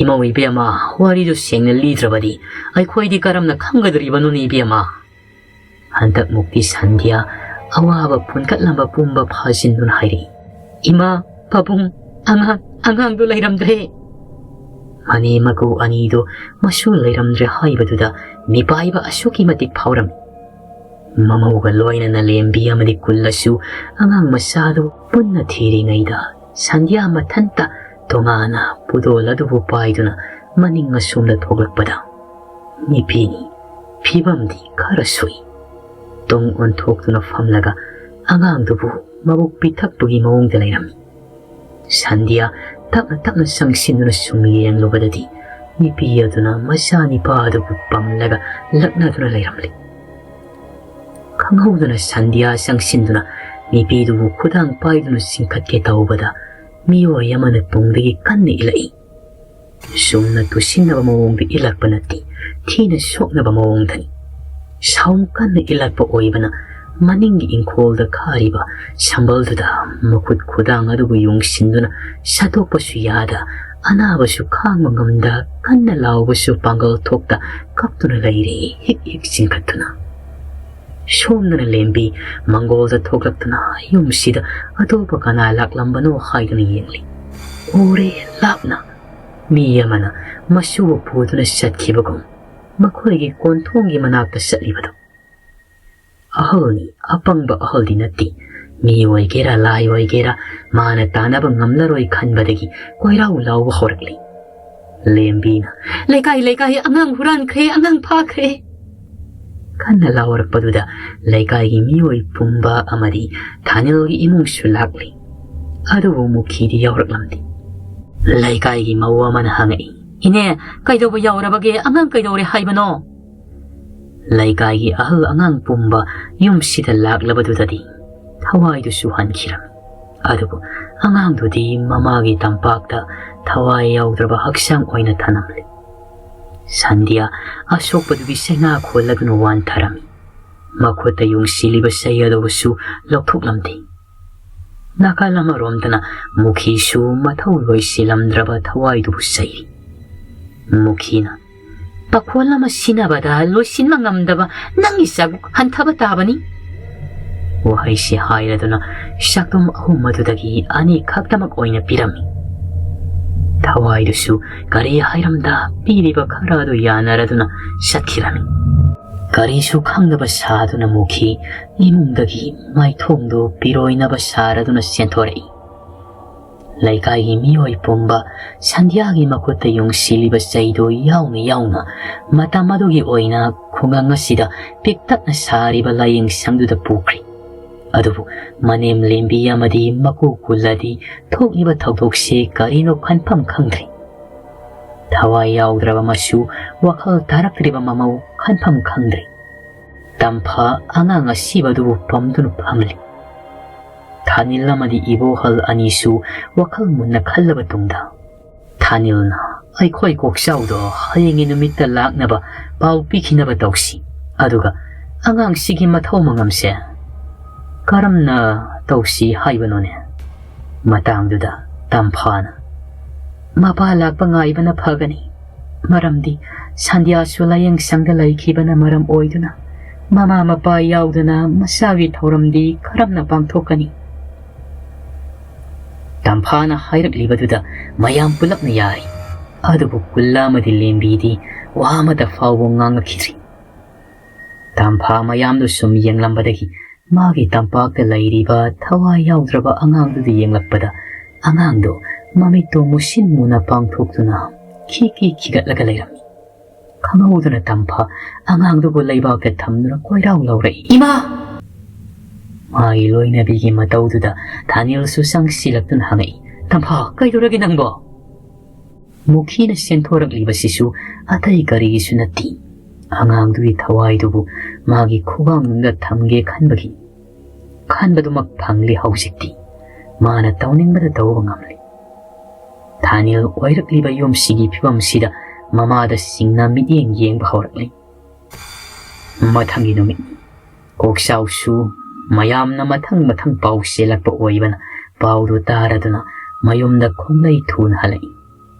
"ꯏꯃꯧ ꯏꯕꯦꯝꯃ, ꯋꯥꯔꯤꯗꯨ ꯁꯦꯡꯅ ꯂꯤꯗ꯭ꯔꯕꯗꯤ ꯑꯩꯈꯣꯏꯗꯤ ꯀꯔꯝꯅ ꯈꯪꯒꯗꯧꯔꯤꯕꯅꯣꯅꯦ ꯏꯕꯦꯝꯃ?" ꯍꯟꯗꯛꯃꯨꯛꯇꯤ ꯁꯟꯙ꯭ꯌꯥ ꯑꯋꯥꯕ ꯄꯨꯟꯈꯠꯂꯝꯕ ꯄꯨꯝꯕ ꯐꯥꯖꯤꯟꯗꯨꯅ ꯍꯥꯏꯔꯛꯏ, "ꯏꯃꯥ, ꯄꯥꯕꯨꯡ, ꯑꯉꯥꯡ, ꯑꯉꯥꯡꯗꯨ ꯂꯩꯔꯝꯗ꯭ꯔꯦ꯫" ꯃꯅꯦ ꯃꯀꯨ ꯑꯅꯤꯗꯨ ꯃꯁꯨ ꯂꯩꯔꯝꯗ꯭ꯔꯦ ꯍꯥꯏꯕꯗꯨꯗ ꯃꯤꯄꯥꯏꯕ ꯑꯁꯨꯛꯀꯤ ꯃꯇꯤꯛ ꯐꯥꯎꯔꯝꯃꯤ꯫ ꯃꯃꯧꯒ ꯂꯣꯏꯅꯅ ꯂꯦꯝꯕꯤ ꯑꯃꯗꯤ ꯀꯨꯜꯂꯁꯨ ꯑꯉꯥꯡ ꯃꯆꯥꯗꯨ ꯄꯨꯟꯅ ꯊꯤꯔꯤꯉꯩꯗ ꯁꯟꯙ꯭ꯌꯥ ꯃꯊꯟꯇ ꯇꯣꯉꯥꯟꯅ ꯄꯨꯗꯣꯜ ꯑꯗꯨꯕꯨ ꯄꯥꯏꯗꯨꯅ ꯃꯅꯤꯡ ꯑꯁꯣꯝꯗ ꯊꯣꯛꯂꯛꯄꯗ ꯅꯨꯄꯤꯅꯤ ꯐꯤꯕꯝꯗꯤ ꯈꯔ ꯁꯣꯛꯏ꯫ ꯇꯨꯡ ꯑꯣꯟꯊꯣꯛꯇꯨꯅ ꯐꯝꯂꯒ ꯑꯉꯥꯡꯗꯨꯕꯨ ꯃꯕꯨꯛ ꯄꯤꯊꯛꯄꯒꯤ ꯃꯑꯣꯡꯗ ꯂꯩꯔꯝꯃꯤ꯫ ꯁꯟꯙ꯭ꯌꯥ ꯇꯞꯅ ꯇꯞꯅ ꯆꯪꯁꯤꯟꯗꯨꯅ ꯁꯨꯝ ꯌꯦꯡꯂꯨꯕꯗꯗꯤ ꯅꯨꯄꯤ ꯑꯗꯨꯅ ꯃꯆꯥ ꯅꯤꯄꯥ ꯑꯗꯨꯕꯨ ꯄꯝꯂꯒ ꯂꯛꯅꯗꯨꯅ ꯂꯩꯔꯝꯂꯤ꯫ ꯈꯪꯍꯧꯗꯅ ꯁꯟꯙ꯭ꯌꯥ ꯆꯪꯁꯤꯟꯗꯨꯅ ꯅꯨꯄꯤꯗꯨꯕꯨ ꯈꯨꯗꯥꯡ ꯄꯥꯏꯗꯨꯅ ꯆꯤꯡꯈꯠꯀꯦ ꯇꯧꯕꯗ ꯃꯤꯑꯣꯏ ꯑꯃꯅ ꯇꯨꯡꯗꯒꯤ ꯀꯟꯅ ꯏꯜꯂꯛꯏ꯫ ꯆꯨꯝꯅ ꯇꯨꯁꯤꯟꯅꯕ ꯃꯑꯣꯡꯗ ꯏꯜꯂꯛꯄ ꯅꯠꯇꯦ, ꯊꯤꯅ ꯁꯣꯛꯅꯕ ꯃꯑꯣꯡꯗꯅꯤ꯫ ꯁꯥꯎꯝ ꯀꯟꯅ ꯏꯜꯂꯛꯄ ꯑꯣꯏꯕꯅ ꯃꯅꯤꯡꯒꯤ ꯏꯪꯈꯣꯜꯗ ꯈꯥꯔꯤꯕ ꯁꯝꯕꯜꯗꯨꯗ ꯃꯈꯨꯠ ꯈꯨꯗꯥꯡ ꯑꯗꯨꯕꯨ ꯌꯨꯡꯁꯤꯟꯗꯨꯅ ꯁꯠꯇꯣꯛꯄꯁꯨ ꯌꯥꯗ, ꯑꯅꯥꯕꯁꯨ ꯈꯥꯡꯕ ꯉꯝꯗ, ꯀꯟꯅ ꯂꯥꯎꯕꯁꯨ ꯄꯥꯡꯒꯜ ꯊꯣꯛꯇ ꯀꯞꯇꯨꯅ ꯂꯩꯔꯦ, ꯍꯤꯛ ꯍꯤꯛ ꯆꯤꯡꯈꯠꯇꯨꯅ꯫ ꯁꯣꯝꯗꯅ ꯂꯦꯝꯕꯤ ꯃꯪꯒꯣꯜꯗ ꯊꯣꯛꯂꯛꯇꯨꯅ ꯌꯨꯝꯁꯤꯗ ꯑꯇꯣꯞꯄ ꯀꯅꯥ ꯂꯥꯛꯂꯝꯕꯅꯣ ꯍꯥꯏꯗꯨꯅ ꯌꯦꯡꯂꯤ꯫ ꯎꯔꯦ ꯂꯥꯞꯅ ꯃꯤ ꯑꯃꯅ ꯃꯁꯨꯕꯨ ꯄꯨꯗꯨꯅ ꯆꯠꯈꯤꯕꯒꯨꯝ ꯃꯈꯣꯏꯒꯤ ꯀꯣꯟꯊꯣꯡꯒꯤ ꯃꯅꯥꯛꯇ ꯆꯠꯂꯤꯕꯗꯨ꯫ ꯑꯍꯜꯅꯤ, ꯑꯄꯪꯕ ꯑꯍꯜꯗꯤ ꯅꯠꯇꯦ꯫ ꯃꯤ ꯑꯣꯏꯒꯦꯔꯥ ꯂꯥꯏ ꯑꯣꯏꯒꯦꯔꯥ ꯃꯥꯅ ꯇꯥꯅꯕ ꯉꯝꯂꯔꯣꯏ ꯈꯟꯕꯗꯒꯤ ꯀꯣꯏꯔꯥꯎ ꯂꯥꯎꯕ ꯍꯧꯔꯛꯂꯤ꯫ ꯂꯦꯝꯕꯤꯅ, "ꯂꯩꯀꯥꯏ ꯂꯩꯀꯥꯏ ꯑꯉꯥꯡ ꯍꯨꯔꯥꯟꯈ꯭ꯔꯦ, ꯑꯉꯥꯡ ꯐꯥꯈ꯭ꯔꯦ!" ꯀꯟꯅ ꯂꯥꯎꯔꯛꯄꯗꯨꯗ ꯂꯩꯀꯥꯏꯒꯤ ꯃꯤꯑꯣꯏ ꯄꯨꯝꯕ ꯑꯃꯗꯤ ꯊꯥꯅꯤꯜꯒꯤ ꯏꯃꯨꯡꯁꯨ ꯂꯥꯛꯂꯤ꯫ ꯑꯗꯨꯕꯨ ꯃꯨꯈꯤꯗꯤ ꯌꯥꯎꯔꯛꯂꯝꯗꯦ꯫ ꯂꯩꯀꯥꯏꯒꯤ ꯃꯧ ꯑꯃꯅ ꯍꯪꯉꯛꯏ, "ꯏꯅꯦ, ꯀꯩꯗꯧꯕ ꯌꯥꯎꯔꯕꯒꯦ? ꯑꯉꯥꯡ ꯀꯩꯗꯧꯔꯦ ꯍꯥꯏꯕꯅꯣ?" ꯂꯩꯀꯥꯏꯒꯤ ꯑꯍꯜ ꯑꯉꯥꯡ ꯄꯨꯝꯕ ꯌꯨꯝꯁꯤꯗ ꯂꯥꯛꯂꯕꯗꯨꯗꯗꯤ ꯊꯋꯥꯏꯗꯨꯁꯨ ꯍꯟꯈꯤꯔꯝꯃꯤ꯫ ꯑꯗꯨꯕꯨ ꯑꯉꯥꯡꯗꯨꯗꯤ ꯃꯃꯥꯒꯤ ꯇꯝꯄꯥꯛꯇ ꯊꯋꯥꯏ ꯌꯥꯎꯗ꯭ꯔꯕ ꯍꯛꯆꯥꯡ ꯑꯣꯏꯅ ꯊꯅꯝꯂꯤ꯫ ꯁꯟꯙ꯭ꯌꯥ ꯑꯁꯣꯛꯄꯗꯨꯒꯤ ꯆꯩꯅꯥ ꯈꯣꯜꯂꯗꯨꯅ ꯋꯥꯟꯊꯔꯝꯃꯤ꯫ ꯃꯈꯨꯠꯇ ꯌꯨꯡꯁꯤꯜꯂꯤꯕ ꯆꯩ ꯑꯗꯨꯕꯨꯁꯨ ꯂꯧꯊꯣꯛꯂꯝꯗꯦ꯫ ꯅꯥꯀꯜ ꯑꯃꯔꯣꯝꯗꯅ ꯃꯨꯈꯤꯁꯨ ꯃꯊꯧ ꯂꯣꯏꯁꯤꯜꯂꯝꯗ꯭ꯔꯕ ꯊꯋꯥꯏꯗꯨꯕꯨ ꯆꯩꯔꯤ꯫ ꯃꯨꯈꯤꯅ, "ꯄꯥꯈꯣꯜ ꯑꯃ ꯁꯤꯟꯅꯕꯗ ꯂꯣꯏꯁꯤꯟꯕ ꯉꯝꯗꯕ ꯅꯪꯒꯤ ꯆꯥꯛ ꯍꯟꯊꯕ ꯇꯥꯕꯅꯤ"꯫ ꯋꯥꯍꯩꯁꯤ ꯍꯥꯏꯔꯗꯨꯅ ꯆꯥꯛꯇꯨꯝ ꯑꯍꯨꯝ ꯑꯗꯨꯗꯒꯤ ꯑꯅꯤ ꯈꯛꯇꯃꯛ ꯑꯣꯏꯅ ꯄꯤꯔꯝꯃꯤ꯫ ꯊꯋꯥꯏꯗꯨꯁꯨ ꯀꯔꯤ ꯍꯥꯏꯔꯝꯗ ꯄꯤꯔꯤꯕ ꯈꯔ ꯑꯗꯨ ꯌꯥꯅꯔꯗꯨꯅ ꯆꯠꯈꯤꯔꯝꯃꯤ꯫ ꯀꯔꯤꯁꯨ ꯈꯪꯗꯕ ꯁꯥꯗꯨꯅ ꯃꯨꯈꯤ ꯏꯃꯨꯡꯗꯒꯤ ꯃꯥꯏꯊꯣꯡꯗꯨ ꯄꯤꯔꯣꯏꯅꯕ ꯁꯥꯔꯗꯨꯅ ꯆꯦꯟꯊꯣꯔꯛꯏ꯫ ꯂꯩꯀꯥꯏꯒꯤ ꯃꯤꯑꯣꯏ ꯄꯨꯝꯕ ꯁꯟꯙ꯭ꯌꯥꯒꯤ ꯃꯈꯨꯠꯇ ꯌꯨꯡꯁꯤꯜꯂꯤꯕ ꯆꯩꯗꯨ ꯌꯥꯎꯅ ꯌꯥꯎꯅ ꯃꯇꯝ ꯑꯗꯨꯒꯤ ꯑꯣꯏꯅ ꯈꯨꯡꯒꯪ ꯑꯁꯤꯗ ꯄꯤꯛꯇꯛꯅ ꯁꯥꯔꯤꯕ ꯂꯥꯏꯌꯦꯡ ꯁꯪꯗꯨꯗ ꯄꯨꯈ꯭ꯔꯤ꯫ ꯑꯗꯨꯕꯨ ꯃꯅꯦꯝ ꯂꯦꯝꯕꯤ ꯑꯃꯗꯤ ꯃꯀꯨ ꯀꯨꯜꯂꯗꯤ ꯊꯣꯛꯂꯤꯕ ꯊꯧꯗꯣꯛꯁꯤ ꯀꯔꯤꯅꯣ ꯈꯟꯐꯝ ꯈꯪꯗ꯭ꯔꯤ꯫ ꯊꯋꯥꯏ ꯌꯥꯎꯗ꯭ꯔꯕ ꯃꯆꯨ, ꯋꯥꯈꯜ ꯇꯥꯔꯛꯇ꯭ꯔꯤꯕ ꯃꯃꯧ ꯈꯟꯐꯝ ꯈꯪꯗ꯭ꯔꯤ꯫ ꯇꯝꯐꯥ ꯑꯉꯥꯡ ꯑꯁꯤꯕ ꯑꯗꯨꯕꯨ ꯄꯝꯗꯨꯅ ꯐꯝꯂꯤ꯫ ꯊꯥꯅꯤꯜ ꯑꯃꯗꯤ ꯏꯕꯣꯍꯜ ꯑꯅꯤꯁꯨ ꯋꯥꯈꯜ ꯃꯨꯟꯅ ꯈꯜꯂꯕ ꯇꯨꯡꯗ, ꯊꯥꯅꯤꯜꯅ, "ꯑꯩꯈꯣꯏ ꯀꯣꯛꯆꯥꯎꯗꯣ ꯍꯌꯦꯡꯒꯤ ꯅꯨꯃꯤꯠꯇ ꯂꯥꯛꯅꯕ ꯄꯥꯎ ꯄꯤꯈꯤꯅꯕ ꯇꯧꯁꯤ꯫ ꯑꯗꯨꯒ ꯑꯉꯥꯡꯁꯤꯒꯤ ꯃꯊꯧ ꯃꯉꯝꯁꯦ ꯀꯔꯝꯅ ꯇꯧꯁꯤ ꯍꯥꯏꯕꯅꯣꯅꯦ?" ꯃꯇꯥꯡꯗꯨꯗ ꯇꯝꯐꯥꯅ, "ꯃꯄꯥ ꯂꯥꯛꯄ ꯉꯥꯏꯕꯅ ꯐꯒꯅꯤ꯫ ꯃꯔꯝꯗꯤ ꯁꯟꯙ꯭ꯌꯥꯁꯨ ꯂꯥꯏꯌꯦꯡ ꯁꯪꯗ ꯂꯩꯈꯤꯕꯅ ꯃꯔꯝ ꯑꯣꯏꯗꯨꯅ ꯃꯃꯥ ꯃꯄꯥ ꯌꯥꯎꯗꯅ ꯃꯆꯥꯒꯤ ꯊꯧꯔꯝꯗꯤ ꯀꯔꯝꯅ ꯄꯥꯡꯊꯣꯛꯀꯅꯤ?" ꯇꯝꯐꯥꯅ ꯍꯥꯏꯔꯛꯂꯤꯕꯗꯨꯗ ꯃꯌꯥꯝ ꯄꯨꯂꯞꯅ ꯌꯥꯔꯤ꯫ ꯑꯗꯨꯕꯨ ꯀꯨꯜꯂꯥ ꯑꯃꯗꯤ ꯂꯦꯝꯕꯤꯗꯤ ꯋꯥ ꯑꯃꯠꯇ ꯐꯥꯎꯕ ꯉꯥꯡꯂꯛꯈꯤꯗ꯭ꯔꯤ꯫ ꯇꯝꯐꯥ ꯃꯌꯥꯝꯗꯨ ꯁꯨꯝ ꯌꯦꯡꯂꯝꯕꯗꯒꯤ ꯃꯥꯒꯤ ꯇꯝꯄꯥꯛꯇ ꯂꯩꯔꯤꯕ ꯊꯋꯥꯏ ꯌꯥꯎꯗ꯭ꯔꯕ ꯑꯉꯥꯡꯗꯨꯗ ꯌꯦꯡꯂꯛꯄꯗ, ꯑꯉꯥꯡꯗꯨ ꯃꯃꯤꯠꯇꯨ ꯃꯨꯁꯤꯟ ꯃꯨꯅ ꯄꯥꯡꯊꯣꯛꯇꯨꯅ ꯈꯤ ꯈꯤ ꯈꯤꯒꯠꯂꯒ ꯂꯩꯔꯝꯃꯤ꯫ ꯈꯪꯍꯧꯗꯅ ꯇꯝꯐꯥ ꯑꯉꯥꯡꯗꯨꯕꯨ ꯂꯩꯕꯥꯛꯇ ꯊꯝꯗꯨꯅ ꯀꯣꯏꯔꯥꯎ ꯂꯥꯎꯔꯛꯏ꯫ "ꯏꯃꯥ!" ꯃꯥꯒꯤ ꯂꯣꯏꯅꯕꯤꯒꯤ ꯃꯇꯧꯗꯨꯗ ꯊꯥꯅꯤꯜꯁꯨ ꯆꯪꯁꯤꯜꯂꯛꯇꯨꯅ ꯍꯪꯉꯛꯏ, "ꯇꯝꯐꯥ, ꯀꯩꯗꯧꯔꯒꯦ ꯅꯪꯕꯣ?" ꯃꯨꯈꯤꯅ ꯆꯦꯟꯊꯣꯔꯛꯂꯤꯕꯁꯤꯁꯨ ꯑꯇꯩ ꯀꯔꯤꯒꯤꯁꯨ ꯅꯠꯇꯦ꯫ ꯑꯉꯥꯡꯗꯨꯒꯤ ꯊꯋꯥꯏꯗꯨꯕꯨ ꯃꯥꯒꯤ ꯈꯨꯕꯥꯡꯗ ꯊꯝꯒꯦ ꯈꯟꯕꯒꯤ꯫ ꯈꯟꯕꯗꯨꯃꯛ ꯐꯪꯂꯤ ꯍꯧꯖꯤꯛꯇꯤ꯫ ꯃꯥꯅ ꯇꯧꯅꯤꯡꯕꯗ ꯇꯧꯕ ꯉꯝꯂꯤ꯫ ꯊꯥꯅꯤꯜ ꯑꯣꯏꯔꯛꯂꯤꯕ ꯌꯨꯝꯁꯤꯒꯤ ꯐꯤꯕꯝꯁꯤꯗ ꯃꯃꯥꯗ ꯁꯤꯡꯅ ꯃꯤꯠꯌꯦꯡ ꯌꯦꯡꯕ ꯍꯧꯔꯛꯂꯤ꯫ ꯃꯊꯪꯒꯤ ꯅꯨꯃꯤꯠ꯫ ꯀꯣꯛꯆꯥꯎꯁꯨ ꯃꯌꯥꯝꯅ ꯃꯊꯪ ꯃꯊꯪ ꯄꯥꯎ ꯆꯦꯜꯂꯛꯄ ꯑꯣꯏꯕꯅ ꯄꯥꯎꯗꯨ ꯇꯥꯔꯗꯨꯅ ꯃꯌꯨꯝꯗ ꯈꯣꯡꯂꯩ ꯊꯨꯅ ꯍꯜꯂꯛꯏ꯫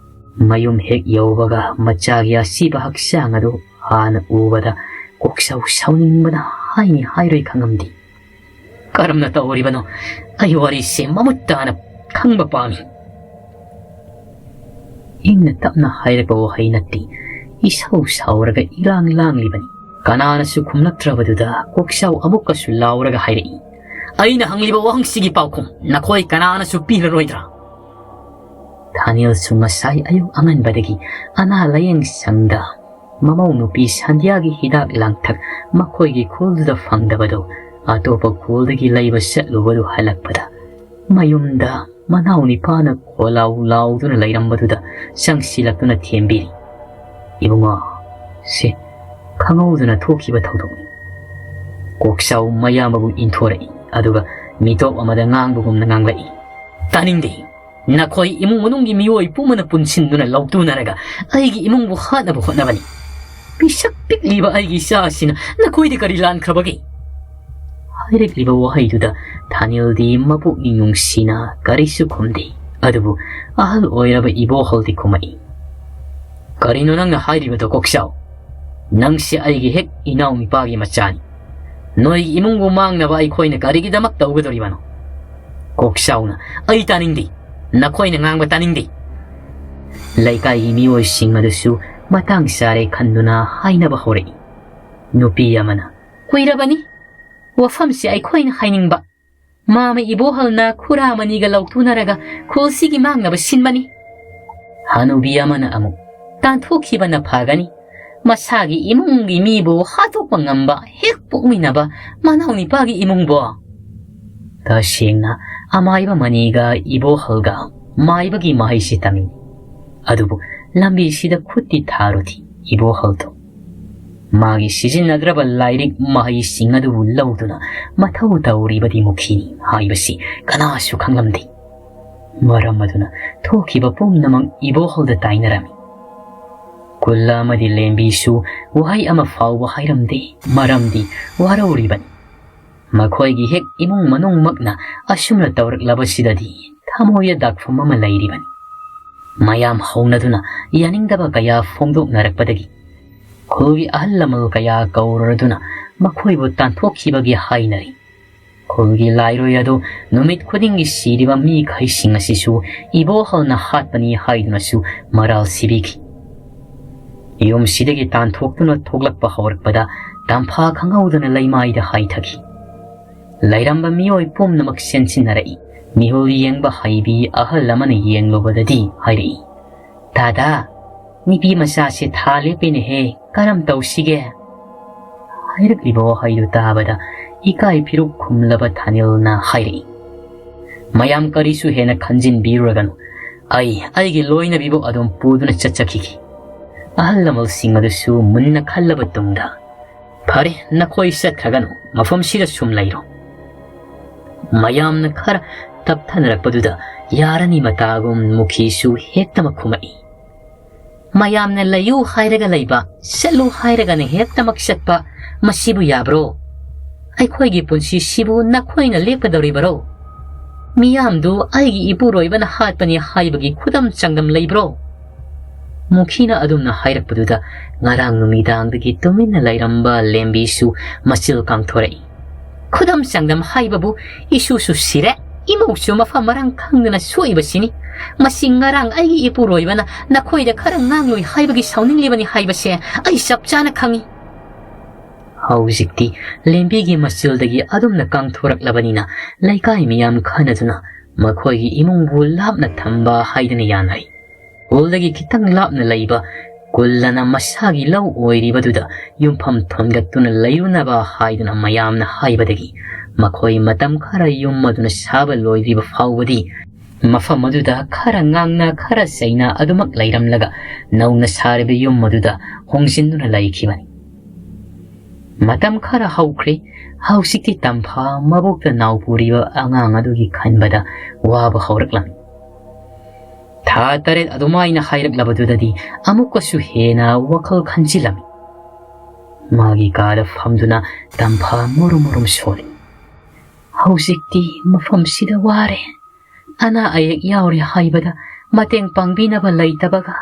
ꯃꯌꯨꯝ ꯍꯦꯛ ꯌꯧꯕꯒ ꯃꯆꯥꯒꯤ ꯑꯁꯤꯕ ꯍꯛꯆꯥꯡ ꯑꯗꯨ ꯍꯥꯟꯅ ꯎꯕꯗ ꯀꯣꯛꯆꯥꯎ ꯁꯥꯎꯅꯤꯡꯕꯅ ꯍꯥꯏꯅꯤ ꯍꯥꯏꯔꯣꯏ ꯈꯪꯉꯝꯗꯦ꯫ "ꯀꯔꯝꯅ ꯇꯧꯔꯤꯕꯅꯣ? ꯑꯩ ꯋꯥꯔꯤꯁꯦ ꯃꯃꯨꯠ ꯇꯥꯅ ꯈꯪꯕ ꯄꯥꯝꯃꯤ꯫" ꯏꯪꯅ ꯇꯞꯅ ꯍꯥꯏꯔꯛꯄ ꯋꯥꯍꯩ ꯅꯠꯇꯦ, ꯏꯁꯧ ꯁꯥꯎꯔꯒ ꯏꯂꯥꯡ ꯂꯥꯡꯂꯤꯕꯅꯤ꯫ ꯀꯅꯥꯅꯁꯨ ꯈꯨꯝꯂꯛꯇ꯭ꯔꯕꯗꯨꯗ ꯀꯣꯛꯆꯥꯎ ꯑꯃꯨꯛꯀꯁꯨ ꯂꯥꯎꯔꯒ ꯍꯥꯏꯔꯛꯏ, "ꯑꯩꯅ ꯍꯪꯂꯤꯕ ꯋꯥꯍꯪꯁꯤꯒꯤ ꯄꯥꯎꯈꯨꯝ ꯅꯈꯣꯏ ꯀꯅꯥꯅꯁꯨ ꯄꯤꯔꯔꯣꯏꯗ꯭ꯔꯥ?" ꯊꯥꯅꯤꯜꯁꯨ ꯉꯁꯥꯏ ꯑꯌꯨꯛ ꯑꯉꯟꯕꯗꯒꯤ ꯑꯅꯥ ꯂꯥꯌꯦꯡ ꯁꯪꯗ ꯃꯃꯧ ꯅꯨꯄꯤ ꯁꯟꯙ꯭ꯌꯥꯒꯤ ꯍꯤꯗꯥꯛ ꯂꯥꯡꯊꯛ ꯃꯈꯣꯏꯒꯤ ꯈꯨꯜꯗꯨꯗ ꯐꯪꯗꯕꯗꯨ ꯑꯇꯣꯞꯄ ꯈꯨꯜꯗꯒꯤ ꯂꯩꯕ ꯆꯠꯂꯨꯕꯗꯨ ꯍꯜꯂꯛꯄꯗ ꯃꯌꯨꯝꯗ ꯃꯅꯥꯎ ꯅꯤꯄꯥꯅ ꯈꯣꯜꯂꯥꯎ ꯂꯥꯎꯗꯨꯅ ꯂꯩꯔꯝꯕꯗꯨꯗ ꯆꯪꯁꯤꯜꯂꯛꯇꯨꯅ ꯊꯦꯝꯕꯤꯔꯤ꯫ "ꯏꯕꯨꯡꯉꯣ, ꯁꯤ ꯈꯪꯍꯧꯗꯅ ꯊꯣꯛꯈꯤꯕ ꯊꯧꯗꯣꯛꯅꯤ꯫" ꯀꯣꯛꯆꯥꯎ ꯃꯌꯥꯝꯕꯕꯨ ꯏꯟꯊꯣꯔꯛꯏ, ꯑꯗꯨꯒ ꯃꯤꯇꯣꯞ ꯑꯃꯗ ꯉꯥꯡꯕꯒꯨꯝꯅ ꯉꯥꯡꯂꯛꯏ, "ꯇꯥꯅꯤꯡꯗꯦ꯫ ꯅꯈꯣꯏ ꯏꯃꯨꯡ ꯃꯅꯨꯡꯒꯤ ꯃꯤꯑꯣꯏ ꯄꯨꯝꯕꯅ ꯄꯨꯟꯁꯤꯟꯗꯨꯅ ꯂꯧꯇꯨꯅꯔꯒ ꯑꯩꯒꯤ ꯏꯃꯨꯡꯕꯨ ꯍꯥꯠꯅꯕ ꯍꯣꯠꯅꯕꯅꯤ꯫ ꯄꯤꯁꯛ ꯄꯤꯛꯂꯤꯕ ꯑꯩꯒꯤ ꯏꯆꯥ ꯑꯁꯤꯅ ꯅꯈꯣꯏꯗ ꯀꯔꯤ ꯂꯥꯟꯈ꯭ꯔꯕꯒꯦ?" ꯍꯥꯏꯔꯛꯂꯤꯕ ꯋꯥꯍꯩꯗꯨꯗ ꯊꯥꯅꯤꯜꯗꯤ ꯃꯄꯨꯛꯅꯤꯡ ꯅꯨꯡꯁꯤꯅ ꯀꯔꯤꯁꯨ ꯈꯨꯝꯗꯦ꯫ ꯑꯗꯨꯕꯨ ꯑꯍꯜ ꯑꯣꯏꯔꯕ ꯏꯕꯣꯍꯜꯗꯤ ꯈꯨꯝꯃꯛꯏ, "ꯀꯔꯤꯅꯣ ꯅꯪꯅ ꯍꯥꯏꯔꯤꯕꯗꯣ, ꯀꯣꯛꯆꯥꯎ? ꯅꯪꯁꯦ ꯑꯩꯒꯤ ꯍꯦꯛ ꯏꯅꯥꯎ ꯅꯨꯄꯥꯒꯤ ꯃꯆꯥꯅꯤ꯫ ꯅꯣꯏꯒꯤ ꯏꯃꯨꯡꯕꯨ ꯃꯥꯡꯅꯕ ꯑꯩꯈꯣꯏꯅ ꯀꯔꯤꯒꯤꯗꯃꯛ ꯇꯧꯒꯗꯧꯔꯤꯕꯅꯣ?" ꯀꯣꯛꯆꯥꯎꯅ, "ꯑꯩ ꯇꯥꯅꯤꯡꯗꯦ꯫ ꯅꯈꯣꯏꯅ ꯉꯥꯡꯕ ꯇꯥꯅꯤꯡꯗꯦ꯫" ꯂꯩꯀꯥꯏꯒꯤ ꯃꯤꯑꯣꯏꯁꯤꯡ ꯑꯗꯨꯁꯨ ꯃꯇꯥꯡ ꯆꯥꯔꯦ ꯈꯟꯗꯨꯅ ꯍꯥꯏꯅꯕ ꯍꯧꯔꯛꯏ꯫ ꯅꯨꯄꯤ ꯑꯃꯅ, "ꯀꯨꯏꯔꯕꯅꯤ ꯋꯥꯐꯝꯁꯦ ꯑꯩꯈꯣꯏꯅ ꯍꯥꯏꯅꯤꯡꯕ꯫ ꯃꯥꯃ ꯏꯕꯣꯍꯜꯅ ꯈꯨꯔꯥꯃꯅꯤꯒ ꯂꯧꯊꯨꯅꯔꯒ ꯈꯨꯜꯁꯤꯒꯤ ꯃꯥꯡꯅꯕ ꯁꯤꯟꯕꯅꯤ꯫" ꯍꯅꯨꯕꯤ ꯑꯃꯅ ꯑꯃꯨꯛ, "ꯇꯥꯟꯊꯣꯛꯈꯤꯕꯅ ꯐꯒꯅꯤ꯫ ꯃꯁꯥꯒꯤ ꯏꯃꯨꯡꯒꯤ ꯃꯤꯕꯨ ꯍꯥꯠꯇꯣꯛꯄ ꯉꯝꯕ ꯍꯦꯛ ꯄꯣꯛꯃꯤꯟꯅꯕ ꯃꯅꯥꯎ ꯅꯤꯄꯥꯒꯤ ꯏꯃꯨꯡꯕꯣ?" ꯇꯁꯦꯡꯅ ꯑꯃꯥꯏꯕ ꯃꯅꯤꯒ ꯏꯕꯣꯍꯜꯒ ꯃꯥꯏꯕꯒꯤ ꯃꯍꯩꯁꯤ ꯇꯝꯃꯤ꯫ ꯑꯗꯨꯕꯨ ꯂꯝꯕꯤꯁꯤꯗ ꯈꯨꯠꯇꯤ ꯊꯥꯔꯨꯗꯦ ꯏꯕꯣꯍꯜꯗꯣ꯫ ꯃꯥꯒꯤ ꯁꯤꯖꯤꯟꯅꯗ꯭ꯔꯕ ꯂꯥꯏꯔꯤꯛ ꯃꯍꯩꯁꯤꯡ ꯑꯗꯨꯕꯨ ꯂꯧꯗꯨꯅ ꯃꯊꯧ ꯇꯧꯔꯤꯕꯗꯤ ꯃꯨꯈꯤꯅꯤ ꯍꯥꯏꯕꯁꯤ ꯀꯅꯥꯁꯨ ꯈꯪꯂꯝꯗꯦ꯫ ꯃꯔꯝ ꯑꯗꯨꯅ ꯊꯣꯛꯈꯤꯕ ꯄꯨꯝꯅꯃꯛ ꯏꯕꯣꯍꯜꯗ ꯇꯥꯏꯅꯔꯝꯃꯤ꯫ ꯀꯨꯜꯂ ꯑꯃꯗꯤ ꯂꯦꯝꯕꯤꯁꯨ ꯋꯥꯍꯩ ꯑꯃ ꯐꯥꯎꯕ ꯍꯥꯏꯔꯝꯗꯦ, ꯃꯔꯝꯗꯤ ꯋꯥꯔꯧꯔꯤꯕꯅꯤ꯫ ꯃꯈꯣꯏꯒꯤ ꯍꯦꯛ ꯏꯃꯨꯡ ꯃꯅꯨꯡꯃꯛꯅ ꯑꯁꯨꯝꯅ ꯇꯧꯔꯛꯂꯕꯁꯤꯗꯗꯤ ꯊꯃꯣꯏꯗ ꯗꯥꯛꯐꯝ ꯑꯃ ꯂꯩꯔꯤꯕꯅꯤ꯫ ꯃꯌꯥꯝ ꯍꯧꯅꯗꯨꯅ ꯌꯥꯅꯤꯡꯗꯕ ꯀꯌꯥ ꯐꯣꯡꯗꯣꯛꯅꯔꯛꯄꯗꯒꯤ ꯈꯨꯜꯒꯤ ꯑꯍꯜ ꯂꯃꯟ ꯀꯌꯥ ꯀꯧꯔꯗꯨꯅ ꯃꯈꯣꯏꯕꯨ ꯇꯥꯟꯊꯣꯛꯈꯤꯕꯒꯤ ꯍꯥꯏꯅꯔꯤ꯫ ꯈꯨꯜꯒꯤ ꯂꯥꯏꯔꯣꯏ ꯑꯗꯨ ꯅꯨꯃꯤꯠ ꯈꯨꯗꯤꯡꯒꯤ ꯁꯤꯔꯤꯕ ꯃꯤꯈꯩꯁꯤꯡ ꯑꯁꯤꯁꯨ ꯏꯕꯣꯍꯜꯅ ꯍꯥꯠꯄꯅꯤ ꯍꯥꯏꯗꯨꯅꯁꯨ ꯃꯔꯥꯜ ꯁꯤꯕꯤꯈꯤ꯫ ꯌꯨꯝꯁꯤꯗꯒꯤ ꯇꯥꯟꯊꯣꯛꯇꯨꯅ ꯊꯣꯛꯂꯛꯄ ꯍꯧꯔꯛꯄꯗ ꯇꯝꯐꯥ ꯈꯪꯍꯧꯗꯅ ꯂꯩꯃꯥꯏꯗ ꯍꯥꯏꯊꯈꯤ꯫ ꯂꯩꯔꯝꯕ ꯃꯤꯑꯣꯏ ꯄꯨꯝꯅꯃꯛ ꯆꯦꯟꯁꯤꯟꯅꯔꯛꯏ꯫ ꯃꯤꯍꯨꯜ ꯌꯦꯡꯕ ꯍꯩꯕꯤ ꯑꯍꯜ ꯑꯃꯅ ꯌꯦꯡꯂꯨꯕꯗꯗꯤ ꯍꯥꯏꯔꯛꯏ, "ꯗꯥꯗꯥ, ꯅꯨꯄꯤ ꯃꯆꯥꯁꯦ ꯊꯥ ꯂꯦꯞꯄꯦꯅꯦꯍꯦ, ꯀꯔꯝ ꯇꯧꯁꯤꯒꯦ?" ꯍꯥꯏꯔꯛꯂꯤꯕ ꯋꯥꯍꯩꯗꯨ ꯇꯥꯕꯗ ꯏꯀꯥꯏ ꯐꯤꯔꯨꯛ ꯈꯨꯝꯂꯕ ꯊꯥꯅꯤꯜꯅ ꯍꯥꯏꯔꯛꯏ, "ꯃꯌꯥꯝ ꯀꯔꯤꯁꯨ ꯍꯦꯟꯅ ꯈꯟꯖꯤꯟꯕꯤꯔꯨꯔꯒꯅꯨ꯫ ꯑꯩ ꯑꯩꯒꯤ ꯂꯣꯏꯅꯕꯤꯕꯨ ꯑꯗꯨꯝ ꯄꯨꯗꯨꯅ ꯆꯠꯆꯈꯤꯒꯦ꯫" ꯑꯍꯜ ꯂꯃꯟꯁꯤꯡ ꯑꯗꯨꯁꯨ ꯃꯨꯟꯅ ꯈꯜꯂꯕ ꯇꯨꯡꯗ, "ꯐꯔꯦ, ꯅꯈꯣꯏ ꯆꯠꯈ꯭ꯔꯒꯅꯨ, ꯃꯐꯝꯁꯤꯗ ꯁꯨꯝ ꯂꯩꯔꯣ꯫" ꯃꯌꯥꯝꯅ ꯈꯔ ꯇꯞꯊꯅꯔꯛꯄꯗꯨꯗ ꯌꯥꯔꯅꯤ ꯃꯇꯥꯒꯨꯝ ꯃꯨꯈꯤꯁꯨ ꯍꯦꯛꯇꯃꯛ ꯈꯨꯝꯃꯛꯏ, "ꯃꯌꯥꯝꯅ ꯂꯩꯌꯨ ꯍꯥꯏꯔꯒ ꯂꯩꯕ, ꯆꯠꯂꯨ ꯍꯥꯏꯔꯒꯅ ꯍꯦꯛꯇꯃꯛ ꯆꯠꯄ, ꯃꯁꯤꯕꯨ ꯌꯥꯕ꯭ꯔꯣ? ꯑꯩꯈꯣꯏꯒꯤ ꯄꯨꯟꯁꯤꯁꯤꯕꯨ ꯅꯈꯣꯏꯅ ꯂꯦꯞꯀꯗꯧꯔꯤꯕꯔꯣ? ꯃꯤꯌꯥꯝꯗꯨ ꯑꯩꯒꯤ ꯏꯄꯨꯔꯣꯏꯕꯅ ꯍꯥꯠꯄꯅꯤ ꯍꯥꯏꯕꯒꯤ ꯈꯨꯗꯝ ꯆꯥꯡꯗꯝ ꯂꯩꯕ꯭ꯔꯣ?" ꯃꯨꯈꯤꯅ ꯑꯗꯨꯝꯅ ꯍꯥꯏꯔꯛꯄꯗꯨꯗ ꯉꯔꯥꯡ ꯅꯨꯃꯤꯗꯥꯡꯗꯒꯤ ꯇꯨꯃꯤꯟꯅ ꯂꯩꯔꯝꯕ ꯂꯦꯝꯕꯤꯁꯨ ꯃꯆꯤꯜ ꯀꯥꯡꯊꯣꯔꯛꯏ꯫ "ꯈꯨꯗꯝ ꯆꯥꯡꯗꯝ ꯍꯥꯏꯕꯕꯨ ꯏꯁꯨꯁꯨ ꯁꯤꯔꯦ, ꯏꯃꯧꯁꯨ ꯃꯐꯝ ꯃꯔꯥꯡ ꯈꯪꯗꯅ ꯁꯣꯛꯏꯕꯁꯤꯅꯤ꯫ ꯃꯁꯤ ꯉꯔꯥꯡ ꯑꯩꯒꯤ ꯏꯄꯨꯔꯣꯏꯕꯅ ꯅꯈꯣꯏꯗ ꯈꯔ ꯉꯥꯡꯂꯣꯏ ꯍꯥꯏꯕꯒꯤ ꯁꯥꯎꯅꯤꯡꯂꯤꯕꯅꯤ ꯍꯥꯏꯕꯁꯦ ꯑꯩ ꯆꯞ ꯆꯥꯅ ꯈꯪꯏ꯫" ꯍꯧꯖꯤꯛꯇꯤ ꯂꯦꯝꯕꯤꯒꯤ ꯃꯆꯤꯜꯗꯒꯤ ꯑꯗꯨꯝꯅ ꯀꯥꯡꯊꯣꯔꯛꯂꯕꯅꯤꯅ ꯂꯩꯀꯥꯏ ꯃꯤꯌꯥꯝ ꯈꯟꯅꯗꯨꯅ ꯃꯈꯣꯏꯒꯤ ꯏꯃꯨꯡꯕꯨ ꯂꯥꯞꯅ ꯊꯝꯕ ꯍꯥꯏꯗꯅ ꯌꯥꯅꯔꯤ꯫ ꯈꯨꯜꯗꯒꯤ ꯈꯤꯇꯪ ꯂꯥꯞꯅ ꯂꯩꯕ ꯀꯨꯜꯂꯅ ꯃꯁꯥꯒꯤ ꯂꯧ ꯑꯣꯏꯔꯤꯕꯗꯨꯗ ꯌꯨꯝꯐꯝ ꯊꯣꯟꯒꯠꯇꯨꯅ ꯂꯩꯔꯨꯅꯕ ꯍꯥꯏꯗꯨꯅ ꯃꯌꯥꯝꯅ ꯍꯥꯏꯕꯗꯒꯤ ꯃꯈꯣꯏ ꯃꯇꯝ ꯈꯔ ꯌꯨꯝ ꯑꯗꯨꯅ ꯁꯥꯕ ꯂꯣꯏꯗ꯭ꯔꯤꯕ ꯐꯥꯎꯕꯗꯤ ꯃꯐꯝ ꯑꯗꯨꯗ ꯈꯔ ꯉꯥꯡꯅ ꯈꯔ ꯆꯩꯅ ꯑꯗꯨꯃꯛ ꯂꯩꯔꯝꯂꯒ ꯅꯧꯅ ꯁꯥꯔꯤꯕ ꯌꯨꯝ ꯑꯗꯨꯗ ꯍꯣꯡꯖꯤꯟꯗꯨꯅ ꯂꯩꯈꯤꯕꯅꯤ꯫ ꯃꯇꯝ ꯈꯔ ꯍꯧꯈ꯭ꯔꯦ꯫ ꯍꯧꯖꯤꯛꯇꯤ ꯇꯝꯐꯥ ꯃꯕꯣꯛꯇ ꯅꯥꯎ ꯄꯨꯔꯤꯕ ꯑꯉꯥꯡ ꯑꯗꯨꯒꯤ ꯈꯟꯕꯗ ꯋꯥꯕ ꯍꯧꯔꯛꯂꯝꯃꯤ꯫ ꯊꯥ ꯇꯔꯦꯠ ꯑꯗꯨꯃꯥꯏꯅ ꯍꯥꯏꯔꯛꯂꯕꯗꯨꯗꯗꯤ ꯑꯃꯨꯛꯀꯁꯨ ꯍꯦꯟꯅ ꯋꯥꯈꯜ ꯈꯟꯖꯤꯜꯂꯝꯃꯤ꯫ ꯃꯥꯒꯤ ꯀꯥꯗ ꯐꯝꯗꯨꯅ ꯇꯝꯐꯥ ꯃꯨꯔꯨꯝ ꯃꯨꯔꯨꯝ ꯁꯣꯜꯂꯤ꯫ "ꯍꯧꯖꯤꯛꯇꯤ ꯃꯐꯝꯁꯤꯗ ꯋꯥꯔꯦ꯫ ꯑꯅꯥ ꯑꯌꯦꯛ ꯌꯥꯎꯔꯦ ꯍꯥꯏꯕꯗ ꯃꯇꯦꯡ ꯄꯥꯡꯕꯤꯅꯕ ꯂꯩꯇꯕꯒ,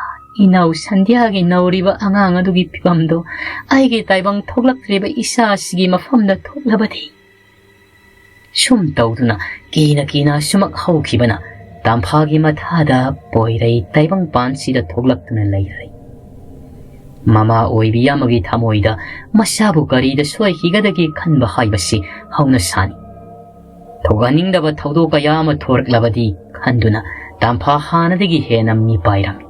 ꯏꯅꯥꯎ ꯁꯟꯙ꯭ꯌꯥꯒꯤ ꯅꯧꯔꯤꯕ ꯑꯉꯥꯡ ꯑꯗꯨꯒꯤ ꯐꯤꯕꯝꯗꯣ ꯑꯩꯒꯤ ꯇꯥꯏꯕꯪ ꯊꯣꯛꯂꯛꯇ꯭ꯔꯤꯕ ꯏꯆꯥꯁꯤꯒꯤ ꯃꯐꯝꯗ ꯊꯣꯛꯂꯕꯗꯤ?" ꯁꯨꯝ ꯇꯧꯗꯨꯅ ꯀꯤꯅ ꯀꯤꯅ ꯁꯨꯃꯛ ꯍꯧꯈꯤꯕꯅ ꯇꯝꯐꯥꯒꯤ ꯃꯊꯥꯗ ꯄꯣꯏꯔꯩ ꯇꯥꯏꯕꯪꯄꯥꯟꯁꯤꯗ ꯊꯣꯛꯂꯛꯇꯨꯅ ꯂꯩꯔꯦ꯫ ꯃꯃꯥ ꯑꯣꯏꯕꯤ ꯑꯃꯒꯤ ꯊꯃꯣꯏꯗ ꯃꯆꯥꯕꯨ ꯀꯔꯤꯗ ꯁꯣꯏꯈꯤꯒꯗꯒꯦ ꯈꯟꯕ ꯍꯥꯏꯕꯁꯤ ꯍꯧꯅ ꯁꯥꯅꯤ꯫ ꯊꯣꯛꯍꯟꯅꯤꯡꯗꯕ ꯊꯧꯗꯣꯛ ꯀꯌꯥ ꯑꯃ ꯊꯣꯔꯛꯂꯕꯗꯤ ꯈꯟꯗꯨꯅ ꯇꯝꯐꯥ ꯍꯥꯟꯅꯗꯒꯤ ꯍꯦꯟꯅ ꯃꯤꯄꯥꯏꯔꯝꯃꯤ꯫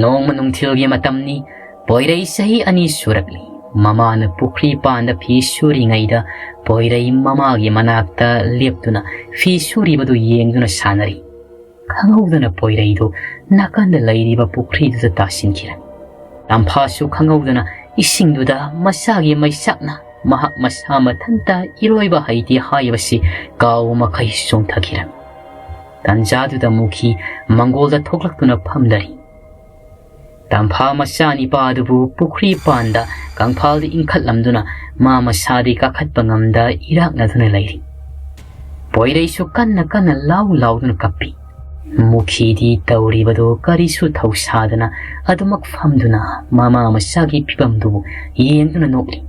ꯅꯣꯡꯃ ꯅꯨꯡꯊꯤꯜꯒꯤ ꯃꯇꯝꯅꯤ꯫ ꯄꯣꯏꯔꯩ ꯆꯍꯤ ꯑꯅꯤ ꯁꯨꯔꯛꯂꯤ꯫ ꯃꯃꯥꯅ ꯄꯨꯈ꯭ꯔꯤ ꯄꯥꯟꯗ ꯐꯤ ꯁꯨꯔꯤꯉꯩꯗ ꯄꯣꯏꯔꯩ ꯃꯃꯥꯒꯤ ꯃꯅꯥꯛꯇ ꯂꯦꯞꯇꯨꯅ ꯐꯤ ꯁꯨꯔꯤꯕꯗꯨ ꯌꯦꯡꯗꯨꯅ ꯁꯥꯟꯅꯔꯤ꯫ ꯈꯪꯍꯧꯗꯅ ꯄꯣꯏꯔꯩꯗꯨ ꯅꯥꯀꯟꯗ ꯂꯩꯔꯤꯕ ꯄꯨꯈ꯭ꯔꯤꯗꯨꯗ ꯇꯥꯁꯤꯟꯈꯤꯔꯝꯃꯤ꯫ ꯇꯝꯐꯥꯁꯨ ꯈꯪꯍꯧꯗꯅ ꯏꯁꯤꯡꯗꯨꯗ ꯃꯁꯥꯒꯤ ꯃꯩꯁꯥꯛꯅ ꯃꯍꯥꯛ ꯃꯁꯥ ꯃꯊꯟꯇ ꯏꯔꯣꯏꯕ ꯍꯩꯇꯦ ꯍꯥꯏꯕꯁꯤ ꯀꯥꯎꯕ ꯃꯈꯩ ꯆꯣꯡꯊꯈꯤꯔꯝꯃꯤ꯫ ꯇꯟꯖꯥꯗꯨꯗ ꯃꯨꯈꯤ ꯃꯪꯒꯣꯜꯗ ꯊꯣꯛꯂꯛꯇꯨꯅ ꯐꯝꯂꯔꯤ꯫ ꯇꯝꯐꯥ ꯃꯆꯥ ꯅꯤꯄꯥ ꯑꯗꯨꯕꯨ ꯄꯨꯈ꯭ꯔꯤ ꯄꯥꯟꯗ ꯀꯪꯐꯥꯜꯗ ꯏꯟꯈꯠꯂꯝꯗꯨꯅ ꯃꯥ ꯃꯁꯥꯗꯤ ꯀꯥꯈꯠꯄ ꯉꯝꯗ ꯏꯔꯥꯛꯅꯗꯨꯅ ꯂꯩꯔꯤ꯫ ꯄꯣꯏꯔꯩꯁꯨ ꯀꯟꯅ ꯀꯟꯅ ꯂꯥꯎ ꯂꯥꯎꯗꯨꯅ ꯀꯞꯄꯤ꯫ ꯃꯨꯈꯤꯗꯤ ꯇꯧꯔꯤꯕꯗꯨ ꯀꯔꯤꯁꯨ ꯊꯧꯁꯥꯗꯅ ꯑꯗꯨꯃꯛ ꯐꯝꯗꯨꯅ ꯃꯃꯥ ꯃꯆꯥꯒꯤ ꯐꯤꯕꯝꯗꯨꯕꯨ ꯌꯦꯡꯗꯨꯅ ꯅꯣꯛꯂꯤ꯫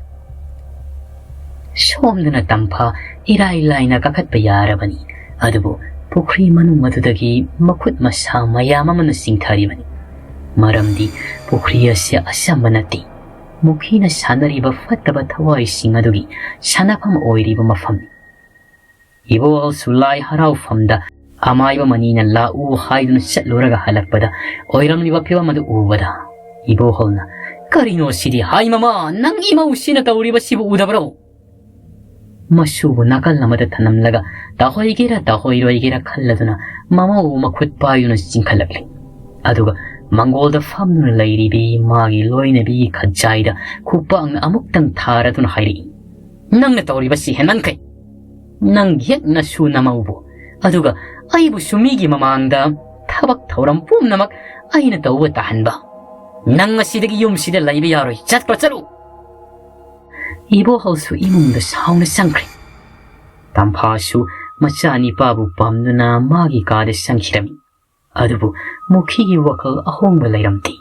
ꯁꯣꯝꯗꯅ ꯇꯝꯐꯥ ꯏꯔꯥꯏ ꯂꯥꯏꯅ ꯀꯥꯈꯠꯄ ꯌꯥꯔꯕꯅꯤ꯫ ꯑꯗꯨꯕꯨ ꯄꯨꯈ꯭ꯔꯤ ꯃꯅꯨꯡ ꯑꯗꯨꯗꯒꯤ ꯃꯈꯨꯠ ꯃꯁꯥ ꯃꯌꯥꯝ ꯑꯃꯅ ꯆꯤꯡꯊꯔꯤꯕꯅꯤ꯫ ꯃꯔꯝꯗꯤ ꯄꯨꯈ꯭ꯔꯤ ꯑꯁꯤ ꯑꯆꯝꯕ ꯅꯠꯇꯦ꯫ ꯃꯨꯈꯤꯅ ꯁꯥꯟꯅꯔꯤꯕ ꯐꯠꯇꯕ ꯊꯋꯥꯏꯁꯤꯡ ꯑꯗꯨꯒꯤ ꯁꯥꯟꯅꯐꯝ ꯑꯣꯏꯔꯤꯕ ꯃꯐꯝꯅꯤ꯫ ꯏꯕꯣꯍꯜꯁꯨ ꯂꯥꯏ ꯍꯔꯥꯎꯐꯝꯗ ꯑꯃꯥꯏꯕ ꯃꯅꯤꯅ ꯂꯥꯛꯎ ꯍꯥꯏꯗꯨꯅ ꯆꯠꯂꯨꯔꯒ ꯍꯜꯂꯛꯄꯗ ꯑꯣꯏꯔꯝꯂꯤꯕ ꯐꯤꯕꯝ ꯑꯗꯨ ꯎꯕꯗ ꯏꯕꯣꯍꯜꯅ, "ꯀꯔꯤꯅꯣ ꯁꯤꯗꯤ? ꯍꯥꯏ ꯃꯃꯥ, ꯅꯪ ꯏꯃꯧꯁꯤꯅ ꯇꯧꯔꯤꯕꯁꯤꯕꯨ ꯎꯗꯕ꯭ꯔꯣ?" ꯃꯁꯨꯕꯨ ꯅꯥꯀꯜ ꯑꯃꯗ ꯊꯅꯝꯂꯒ ꯇꯥꯍꯣꯏꯒꯦꯔꯥ ꯇꯥꯍꯣꯏꯔꯣꯏꯒꯦꯔꯥ ꯈꯜꯂꯗꯨꯅ ꯃꯃꯧ ꯃꯈꯨꯠ ꯄꯥꯏꯗꯨꯅ ꯆꯤꯡꯈꯠꯂꯛꯂꯤ꯫ ꯑꯗꯨꯒ ꯃꯪꯒꯣꯜꯗ ꯐꯝꯗꯨꯅ ꯂꯩꯔꯤꯕꯤ ꯃꯥꯒꯤ ꯂꯣꯏꯅꯕꯤꯒꯤ ꯈꯖꯥꯏꯗ ꯈꯨꯄꯥꯛꯅ ꯑꯃꯨꯛꯇꯪ ꯊꯥꯔꯗꯨꯅ ꯍꯥꯏꯔꯛꯏ, "ꯅꯪꯅ ꯇꯧꯔꯤꯕꯁꯤ ꯍꯦꯟꯃꯟꯈ꯭ꯔꯦ꯫ ꯅꯪꯒꯤ ꯍꯦꯛ ꯅꯁꯨ ꯅꯃꯧꯕꯨ, ꯑꯗꯨꯒ ꯑꯩꯕꯨꯁꯨ ꯃꯤꯒꯤ ꯃꯃꯥꯡꯗ ꯊꯕꯛ ꯊꯧꯔꯝ ꯄꯨꯝꯅꯃꯛ ꯑꯩꯅ ꯇꯧꯕ ꯇꯥꯍꯟꯕ꯫ ꯅꯪ ꯉꯁꯤꯗꯒꯤ ꯌꯨꯝꯁꯤꯗ ꯂꯩꯕ ꯌꯥꯔꯣꯏ꯫ ꯆꯠꯈ꯭ꯔꯣ, ꯆꯠꯂꯨ!" ꯏꯕꯣꯍꯜꯁꯨ ꯏꯃꯨꯡꯗ ꯁꯥꯎꯅ ꯆꯪꯈ꯭ꯔꯦ꯫ ꯇꯝꯐꯥꯁꯨ ꯃꯆꯥ ꯅꯤꯄꯥꯕꯨ ꯄꯥꯝꯗꯨꯅ ꯃꯥꯒꯤ ꯀꯥꯗ ꯆꯪꯈꯤꯔꯝꯃꯤ꯫ ꯑꯗꯨꯕꯨ ꯃꯨꯈꯤꯒꯤ ꯋꯥꯈꯜ ꯑꯍꯣꯡꯕ ꯂꯩꯔꯝꯗꯦ꯫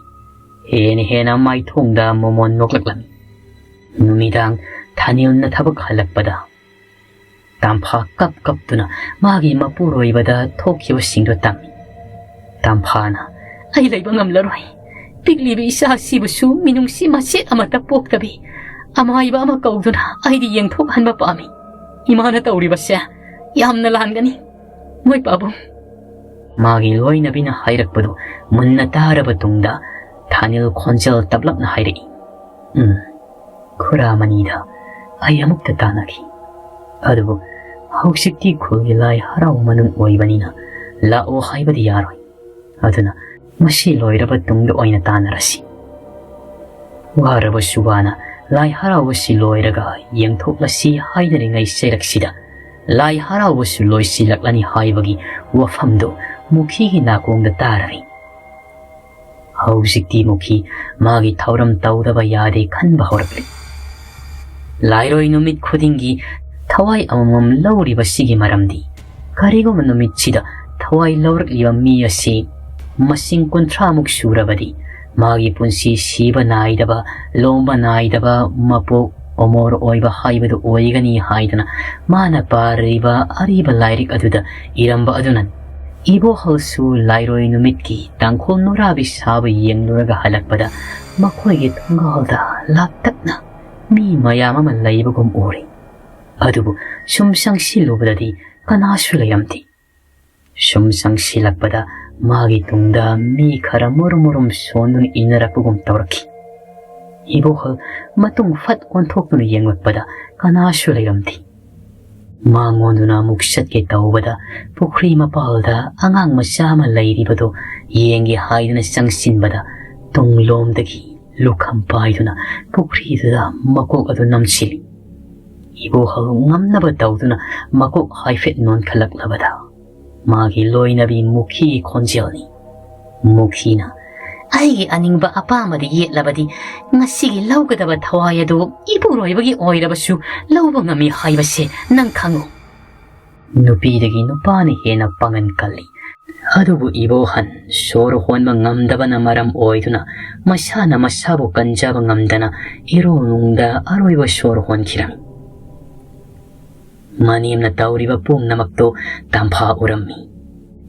ꯍꯦꯟꯅ ꯍꯦꯟꯅ ꯃꯥꯏꯊꯣꯡꯗ ꯃꯣꯃꯣꯟ ꯅꯣꯛꯂꯛꯂꯝꯃꯤ꯫ ꯅꯨꯃꯤꯗꯥꯡ ꯊꯥꯅꯤꯜꯅ ꯊꯕꯛ ꯍꯜꯂꯛꯄꯗ ꯇꯝꯐꯥ ꯀꯞ ꯀꯞꯇꯨꯅ ꯃꯥꯒꯤ ꯃꯄꯨꯔꯣꯏꯕꯗ ꯊꯣꯛꯈꯤꯕꯁꯤꯡꯗꯨ ꯇꯝꯃꯤ꯫ ꯇꯝꯐꯥꯅ, "ꯑꯩ ꯂꯩꯕ ꯉꯝꯂꯔꯣꯏ꯫ ꯄꯤꯛꯂꯤꯕ ꯏꯆꯥꯁꯤꯕꯨꯁꯨ ꯃꯤꯅꯨꯡꯁꯤ ꯃꯆꯦꯠ ꯑꯃꯠꯇ ꯄꯣꯛꯇꯕꯤ ꯑꯃꯥꯏꯕ ꯑꯃ ꯀꯧꯗꯨꯅ ꯑꯩꯗꯤ ꯌꯦꯡꯊꯣꯛꯍꯟꯕ ꯄꯥꯝꯃꯤ꯫ ꯏꯃꯥꯅ ꯇꯧꯔꯤꯕꯁꯦ ꯌꯥꯝꯅ ꯂꯥꯟꯒꯅꯤ, ꯃꯣꯏ ꯄꯥꯕꯨꯡ꯫" ꯃꯥꯒꯤ ꯂꯣꯏꯅꯕꯤꯅ ꯍꯥꯏꯔꯛꯄꯗꯨ ꯃꯨꯟꯅ ꯇꯥꯔꯕ ꯇꯨꯡꯗ ꯊꯥꯅꯤꯜ ꯈꯣꯟꯖꯦꯜ ꯇꯞꯂꯞꯅ ꯍꯥꯏꯔꯛꯏ, "ꯎꯝ, ꯈꯨꯔꯥ ꯃꯅꯤꯗ ꯑꯩ ꯑꯃꯨꯛꯇ ꯇꯥꯟꯅꯈꯤ꯫ ꯑꯗꯨꯕꯨ ꯍꯧꯖꯤꯛꯇꯤ ꯈꯨꯜꯒꯤ ꯂꯥꯏ ꯍꯔꯥꯎ ꯃꯅꯨꯡ ꯑꯣꯏꯕꯅꯤꯅ ꯂꯥꯛꯑꯣ ꯍꯥꯏꯕꯗꯤ ꯌꯥꯔꯣꯏ꯫ ꯑꯗꯨꯅ ꯃꯁꯤ ꯂꯣꯏꯔꯕ ꯇꯨꯡꯗ ꯑꯣꯏꯅ ꯇꯥꯟꯅꯔꯁꯤ꯫" ꯋꯥꯔꯕꯁꯨ ꯋꯥꯅ ꯂꯥꯏ ꯍꯔꯥꯎꯕꯁꯤ ꯂꯣꯏꯔꯒ ꯌꯦꯡꯊꯣꯛꯂꯁꯤ ꯍꯥꯏꯅꯔꯤꯉꯩ ꯆꯩꯔꯛꯁꯤꯗ ꯂꯥꯏ ꯍꯔꯥꯎꯕꯁꯨ ꯂꯣꯏꯁꯤꯜꯂꯛꯂꯅꯤ ꯍꯥꯏꯕꯒꯤ ꯋꯥꯐꯝꯗꯨ ꯃꯨꯈꯤꯒꯤ ꯅꯥꯀꯣꯡꯗ ꯇꯥꯔꯔꯤ꯫ ꯍꯧꯖꯤꯛꯇꯤ ꯃꯨꯈꯤ ꯃꯥꯒꯤ ꯊꯧꯔꯝ ꯇꯧꯗꯕ ꯌꯥꯗꯦ ꯈꯟꯕ ꯍꯧꯔꯛꯂꯤ꯫ ꯂꯥꯏꯔꯣꯏ ꯅꯨꯃꯤꯠ ꯈꯨꯗꯤꯡꯒꯤ ꯊꯋꯥꯏ ꯑꯃꯃꯝ ꯂꯧꯔꯤꯕꯁꯤꯒꯤ ꯃꯔꯝꯗꯤ, ꯀꯔꯤꯒꯨꯝꯕ ꯅꯨꯃꯤꯠꯁꯤꯗ ꯊꯋꯥꯏ ꯂꯧꯔꯛꯂꯤꯕ ꯃꯤ ꯑꯁꯤ ꯃꯁꯤꯡ ꯀꯨꯟꯊ꯭ꯔꯥꯃꯨꯛ ꯁꯨꯔꯕꯗꯤ ꯃꯥꯒꯤ ꯄꯨꯟꯁꯤ ꯁꯤꯕ ꯅꯥꯏꯗꯕ, ꯂꯣꯝꯕ ꯅꯥꯏꯗꯕ, ꯃꯄꯣꯛ ꯑꯃꯣꯔ ꯑꯣꯏꯕ ꯍꯥꯏꯕꯗꯨ ꯑꯣꯏꯒꯅꯤ ꯍꯥꯏꯗꯅ ꯃꯥꯅ ꯄꯥꯔꯤꯕ ꯑꯔꯤꯕ ꯂꯥꯏꯔꯤꯛ ꯑꯗꯨꯗ ꯏꯔꯝꯕ ꯑꯗꯨꯅꯅꯤ꯫ ꯏꯕꯣꯍꯜꯁꯨ ꯂꯥꯏꯔꯣꯏ ꯅꯨꯃꯤꯠꯀꯤ ꯇꯥꯡꯈꯨꯜ ꯅꯨꯔꯥꯕꯤ ꯁꯥꯕ ꯌꯦꯡꯂꯨꯔꯒ ꯍꯜꯂꯛꯄꯗ ꯃꯈꯣꯏꯒꯤ ꯊꯣꯡꯒꯥꯜꯗ ꯂꯥꯞꯇꯛꯅ ꯃꯤ ꯃꯌꯥꯝ ꯑꯃ ꯂꯩꯕꯒꯨꯝ ꯎꯔꯦ꯫ ꯑꯗꯨꯕꯨ ꯁꯨꯝ ꯆꯪꯁꯤꯜꯂꯨꯕꯗꯗꯤ ꯀꯅꯥꯁꯨ ꯂꯩꯔꯝꯗꯦ꯫ ꯁꯨꯝ ꯆꯪꯁꯤꯜꯂꯛꯄꯗ ꯃꯥꯒꯤ ꯇꯨꯡꯗ ꯃꯤ ꯈꯔ ꯃꯨꯔꯨꯝ ꯃꯨꯔꯨꯝ ꯁꯣꯟꯗꯨꯅ ꯏꯟꯅꯔꯛꯄꯒꯨꯝ ꯇꯧꯔꯛꯈꯤ꯫ ꯏꯕꯣꯍꯜ ꯃꯇꯨꯡ ꯐꯠ ꯑꯣꯟꯊꯣꯛꯇꯨꯅ ꯌꯦꯡꯂꯛꯄꯗ ꯀꯅꯥꯁꯨ ꯂꯩꯔꯝꯗꯦ꯫ ꯃꯉꯣꯟꯗꯨꯅ ꯑꯃꯨꯛ ꯆꯠꯀꯦ ꯇꯧꯕꯗ, ꯄꯨꯈ꯭ꯔꯤ ꯃꯄꯥꯜꯗ ꯑꯉꯥꯡ ꯃꯆꯥ ꯑꯃ ꯂꯩꯔꯤꯕꯗꯨ ꯌꯦꯡꯒꯦ ꯍꯥꯏꯗꯨꯅ ꯆꯪꯁꯤꯟꯕꯗ, ꯇꯨꯡꯂꯣꯝꯗꯒꯤ ꯂꯨꯈꯝ ꯄꯥꯏꯗꯨꯅ ꯄꯨꯈ꯭ꯔꯤꯗꯨꯗ ꯃꯀꯣꯛ ꯑꯗꯨ ꯅꯝꯁꯤꯜꯂꯤ꯫ ꯏꯕꯣꯍꯜ ꯉꯝꯅꯕ ꯇꯧꯗꯨꯅ ꯃꯀꯣꯛ ꯍꯥꯏꯐꯦꯠ ꯅꯣꯟꯈꯠꯂꯛꯂꯕꯗ, ꯃꯥꯒꯤ ꯂꯣꯏꯅꯕꯤ ꯃꯨꯈꯤꯒꯤ ꯈꯣꯟꯖꯦꯜꯅꯤ꯫ ꯃꯨꯈꯤꯅ, "ꯑꯩꯒꯤ ꯑꯅꯤꯡꯕ ꯑꯄꯥꯝꯕꯗ ꯌꯦꯠꯂꯕꯗꯤ, ꯉꯁꯤꯒꯤ ꯂꯧꯒꯗꯕ ꯊꯋꯥꯏ ꯑꯗꯨ ꯏꯄꯨꯔꯣꯏꯕꯒꯤ ꯑꯣꯏꯔꯕꯁꯨ ꯂꯧꯕ ꯉꯝꯃꯤ ꯍꯥꯏꯕꯁꯦ ꯅꯪ ꯈꯪꯉꯨ꯫" ꯅꯨꯄꯤꯗꯒꯤ ꯅꯨꯄꯥꯅ ꯍꯦꯟꯅ ꯄꯥꯡꯒꯜ ꯀꯜꯂꯤ꯫ ꯑꯗꯨꯕꯨ ꯏꯕꯣꯍꯟ ꯁꯣꯔ ꯍꯣꯟꯕ ꯉꯝꯗꯕꯅ ꯃꯔꯝ ꯑꯣꯏꯗꯨꯅ, ꯃꯁꯥꯅ ꯃꯁꯥꯕꯨ ꯀꯟꯖꯕ ꯉꯝꯗꯅ ꯏꯔꯣ ꯅꯨꯡꯗ ꯑꯔꯣꯏꯕ ꯁꯣꯔ ꯍꯣꯟꯈꯤꯔꯝꯃꯤ꯫ ꯃꯅꯦꯝꯅ ꯇꯧꯔꯤꯕ ꯄꯨꯝꯅꯃꯛꯇꯨ ꯇꯝꯐꯥ ꯎꯔꯝꯃꯤ꯫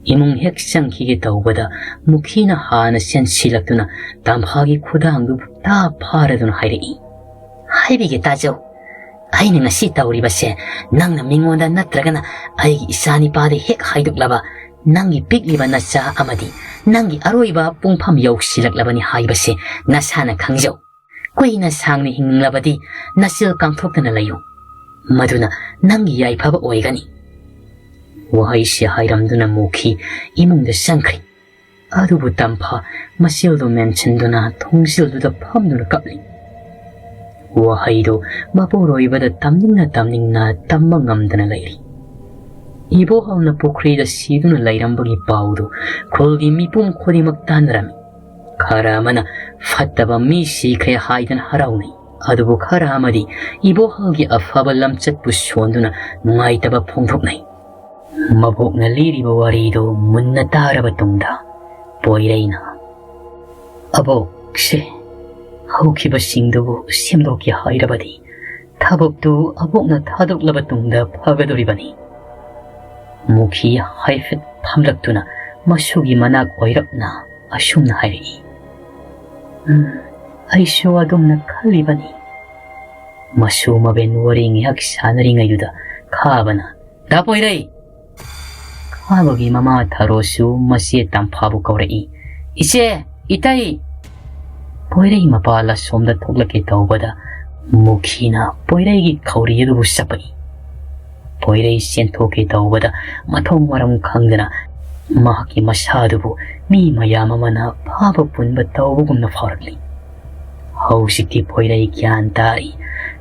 ꯏꯃꯨꯡ ꯍꯦꯛ ꯆꯪꯈꯤꯒꯦ ꯇꯧꯕꯗ, ꯃꯨꯈꯤꯅ ꯍꯥꯟꯅ ꯆꯦꯟꯁꯤꯜꯂꯛꯇꯨꯅ ꯇꯝꯐꯥꯒꯤ ꯈꯨꯗꯥꯡꯗꯨ ꯇꯥ ꯐꯥꯔꯗꯨꯅ ꯍꯥꯏꯔꯛꯏ, "ꯍꯥꯏꯕꯤꯒꯦ ꯇꯥꯖꯧ, ꯑꯩꯅ ꯉꯁꯤ ꯇꯧꯔꯤꯕꯁꯦ ꯅꯪꯅ ꯃꯤꯉꯣꯟꯗ ꯅꯠꯇ꯭ꯔꯒꯅ ꯑꯩꯒꯤ ꯏꯆꯥꯅꯤꯄꯥꯗ ꯍꯦꯛ ꯍꯥꯏꯗꯣꯛꯂꯕ, ꯅꯪꯒꯤ ꯄꯤꯛꯂꯤꯕ ꯅꯆꯥ ꯑꯃꯗꯤ ꯅꯪꯒꯤ ꯑꯔꯣꯏꯕ ꯄꯨꯡꯐꯝ ꯌꯧꯁꯤꯜꯂꯛꯂꯕꯅꯤ ꯍꯥꯏꯕꯁꯦ ꯅꯁꯥꯅ ꯈꯪꯖꯧ꯫ ꯀꯨꯏꯅ ꯁꯥꯡꯅ ꯍꯤꯡꯂꯕꯗꯤ ꯅꯆꯤꯜ ꯀꯥꯡꯊꯣꯛꯇꯅ ꯂꯩꯌꯨ꯫ ꯃꯗꯨꯅ ꯅꯪꯒꯤ ꯌꯥꯏꯐꯕ ꯑꯣꯏꯒꯅꯤ꯫" ꯋꯥꯍꯩꯁꯤ ꯍꯥꯏꯔꯝꯗꯨꯅ ꯃꯨꯈꯤ ꯏꯃꯨꯡꯗ ꯆꯪꯈ꯭ꯔꯤ꯫ ꯑꯗꯨꯕꯨ ꯇꯝꯐꯥ ꯃꯆꯤꯜꯗꯨ ꯃꯦꯟꯁꯤꯟꯗꯨꯅ ꯊꯣꯡꯖꯤꯜꯗꯨꯗ ꯐꯝꯗꯨꯅ ꯀꯞꯂꯤ꯫ ꯋꯥꯍꯩꯗꯨ ꯃꯄꯨꯔꯣꯏꯕꯗ ꯇꯝꯅꯤꯡꯅ ꯇꯝꯅꯤꯡꯅ ꯇꯝꯕ ꯉꯝꯗꯅ ꯂꯩꯔꯤ꯫ ꯏꯕꯣꯍꯜꯅ ꯄꯨꯈ꯭ꯔꯤꯗ ꯁꯤꯗꯨꯅ ꯂꯩꯔꯝꯕꯒꯤ ꯄꯥꯎꯗꯨ ꯈꯨꯜꯒꯤ ꯃꯤꯄꯨꯝ ꯈꯨꯗꯤꯡꯃꯛ ꯇꯥꯟꯅꯔꯝꯃꯤ꯫ ꯈꯔ ꯑꯃꯅ ꯐꯠꯇꯕ ꯃꯤ ꯁꯤꯈ꯭ꯔꯦ ꯍꯥꯏꯗꯅ ꯍꯔꯥꯎꯅꯩ꯫ ꯑꯗꯨꯕꯨ ꯈꯔ ꯑꯃꯗꯤ ꯏꯕꯣꯍꯜꯒꯤ ꯑꯐꯕ ꯂꯝꯆꯠꯄꯨ ꯁꯣꯟꯗꯨꯅ ꯅꯨꯡꯉꯥꯏꯇꯕ ꯐꯣꯡꯗꯣꯛꯅꯩ꯫ ꯃꯕꯣꯛꯅ ꯂꯤꯔꯤꯕ ꯋꯥꯔꯤꯗꯨ ꯃꯨꯟꯅ ꯇꯥꯔꯕ ꯇꯨꯡꯗ, ꯄꯣꯏꯔꯩꯅ, "ꯑꯕꯣꯛꯁꯦ, ꯍꯧꯈꯤꯕꯁꯤꯡꯗꯨꯕꯨ ꯁꯦꯝꯗꯣꯛꯀꯦ ꯍꯥꯏꯔꯕꯗꯤ ꯊꯕꯛꯇꯨ ꯑꯕꯣꯛꯅ ꯊꯥꯗꯣꯛꯂꯕ ꯇꯨꯡꯗ ꯐꯒꯗꯧꯔꯤꯕꯅꯤ꯫" ꯃꯨꯈꯤ ꯍꯥꯏꯐꯦꯠ ꯐꯝꯂꯛꯇꯨꯅ ꯃꯁꯨꯒꯤ ꯃꯅꯥꯛ ꯑꯣꯏꯔꯞꯅ ꯑꯁꯨꯝꯅ ꯍꯥꯏꯔꯛꯏ, "ꯎꯝ, ꯑꯩꯁꯨ ꯑꯗꯨꯝꯅ ꯈꯜꯂꯤꯕꯅꯤ꯫" ꯃꯁꯨ ꯃꯕꯦꯟ ꯋꯥꯔꯤ ꯉꯥꯏꯍꯥꯛ ꯁꯥꯟꯅꯔꯤꯉꯩꯗꯨꯗ ꯈꯥꯕꯅ, "ꯗꯥ ꯄꯣꯏꯔꯩ!" ꯈꯥꯕꯒꯤ ꯃꯃꯥ ꯊꯔꯣꯁꯨ ꯃꯆꯦ ꯇꯝꯐꯥꯕꯨ ꯀꯧꯔꯛꯏ, "ꯏꯆꯦ! ꯏꯇꯩ!" ꯄꯣꯏꯔꯩ ꯃꯄꯥ ꯂꯁꯣꯝꯗ ꯊꯣꯛꯂꯛꯀꯦ ꯇꯧꯕꯗ, ꯃꯨꯈꯤꯅ ꯄꯣꯏꯔꯩꯒꯤ ꯈꯧꯔꯤ ꯑꯗꯨꯕꯨ ꯆꯞꯄꯛꯏ꯫ ꯄꯣꯏꯔꯩ ꯆꯦꯟꯊꯣꯛꯀꯦ ꯇꯧꯕꯗ ꯃꯊꯣꯡ ꯃꯔꯝ ꯈꯪꯗꯅ ꯃꯍꯥꯛꯀꯤ ꯃꯁꯥꯗꯨꯕꯨ ꯃꯤ ꯃꯌꯥꯝ ꯑꯃꯅ ꯐꯥꯕ ꯄꯨꯟꯕ ꯇꯧꯕꯒꯨꯝꯅ ꯐꯥꯎꯔꯛꯂꯤ꯫ ꯍꯧꯖꯤꯛꯇꯤ ꯄꯣꯏꯔꯩ ꯒ꯭ꯌꯥꯟ ꯇꯥꯔꯤ꯫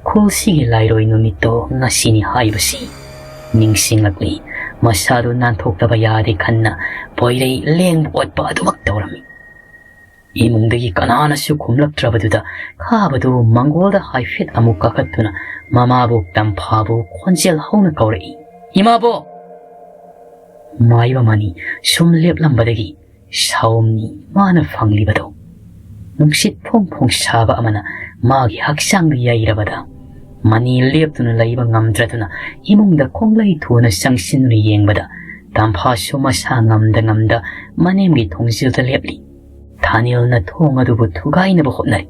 ꯈꯨꯜꯁꯤꯒꯤ ꯂꯥꯏꯔꯣꯏ ꯅꯨꯃꯤꯠꯇꯣ ꯉꯁꯤꯅꯤ ꯍꯥꯏꯕꯁꯤ ꯅꯤꯡꯁꯤꯡꯂꯛꯂꯤ꯫ ꯃꯁꯥꯗꯨ ꯅꯥꯟꯊꯣꯛꯇꯕ ꯌꯥꯗꯦ ꯈꯟꯅ ꯄꯣꯏꯔꯩ ꯂꯦꯡꯕ ꯑꯣꯠꯄ ꯑꯗꯨꯃꯛ ꯇꯧꯔꯝꯃꯤ꯫ ꯏꯃꯨꯡꯗꯒꯤ ꯀꯅꯥꯅꯁꯨ ꯈꯨꯝꯂꯛꯇ꯭ꯔꯕꯗꯨꯗ ꯈꯥꯕꯗꯨ ꯃꯪꯒꯣꯜꯗ ꯍꯥꯏꯐꯦꯠ ꯑꯃꯨꯛ ꯀꯥꯈꯠꯇꯨꯅ ꯃꯃꯥꯕꯨ ꯇꯝꯐꯥꯕꯨ ꯈꯣꯟꯖꯦꯜ ꯍꯧꯅ ꯀꯧꯔꯛꯏ, "ꯏꯃꯥꯕꯣ!" ꯃꯥꯏꯕ ꯃꯅꯤ ꯁꯨꯝ ꯂꯦꯞꯂꯝꯕꯗꯒꯤ ꯁꯥꯎꯝꯅꯤ ꯃꯥꯅ ꯐꯪꯂꯤꯕꯗꯣ꯫ ꯅꯨꯡꯁꯤꯠ ꯐꯣꯡ ꯐꯣꯡ ꯁꯥꯕ ꯑꯃꯅ ꯃꯥꯒꯤ ꯍꯛꯆꯥꯡꯗ ꯌꯩꯔꯕꯗ ꯃꯅꯤ ꯂꯦꯞꯇꯨꯅ ꯂꯩꯕ ꯉꯝꯗ꯭ꯔꯗꯨꯅ ꯏꯃꯨꯡꯗ ꯈꯣꯡꯂꯩ ꯊꯨꯅ ꯆꯪꯁꯤꯟꯗꯨꯅ ꯌꯦꯡꯕꯗ ꯇꯝꯐꯥꯁꯨ ꯃꯁꯥ ꯉꯝꯗ ꯉꯝꯗ ꯃꯅꯦꯝꯒꯤ ꯊꯣꯡꯖꯤꯜꯗ ꯂꯦꯞꯂꯤ꯫ ꯊꯥꯅꯤꯜꯅ ꯊꯣꯡ ꯑꯗꯨꯕꯨ ꯊꯨꯒꯥꯏꯅꯕ ꯍꯣꯠꯅꯔꯤ꯫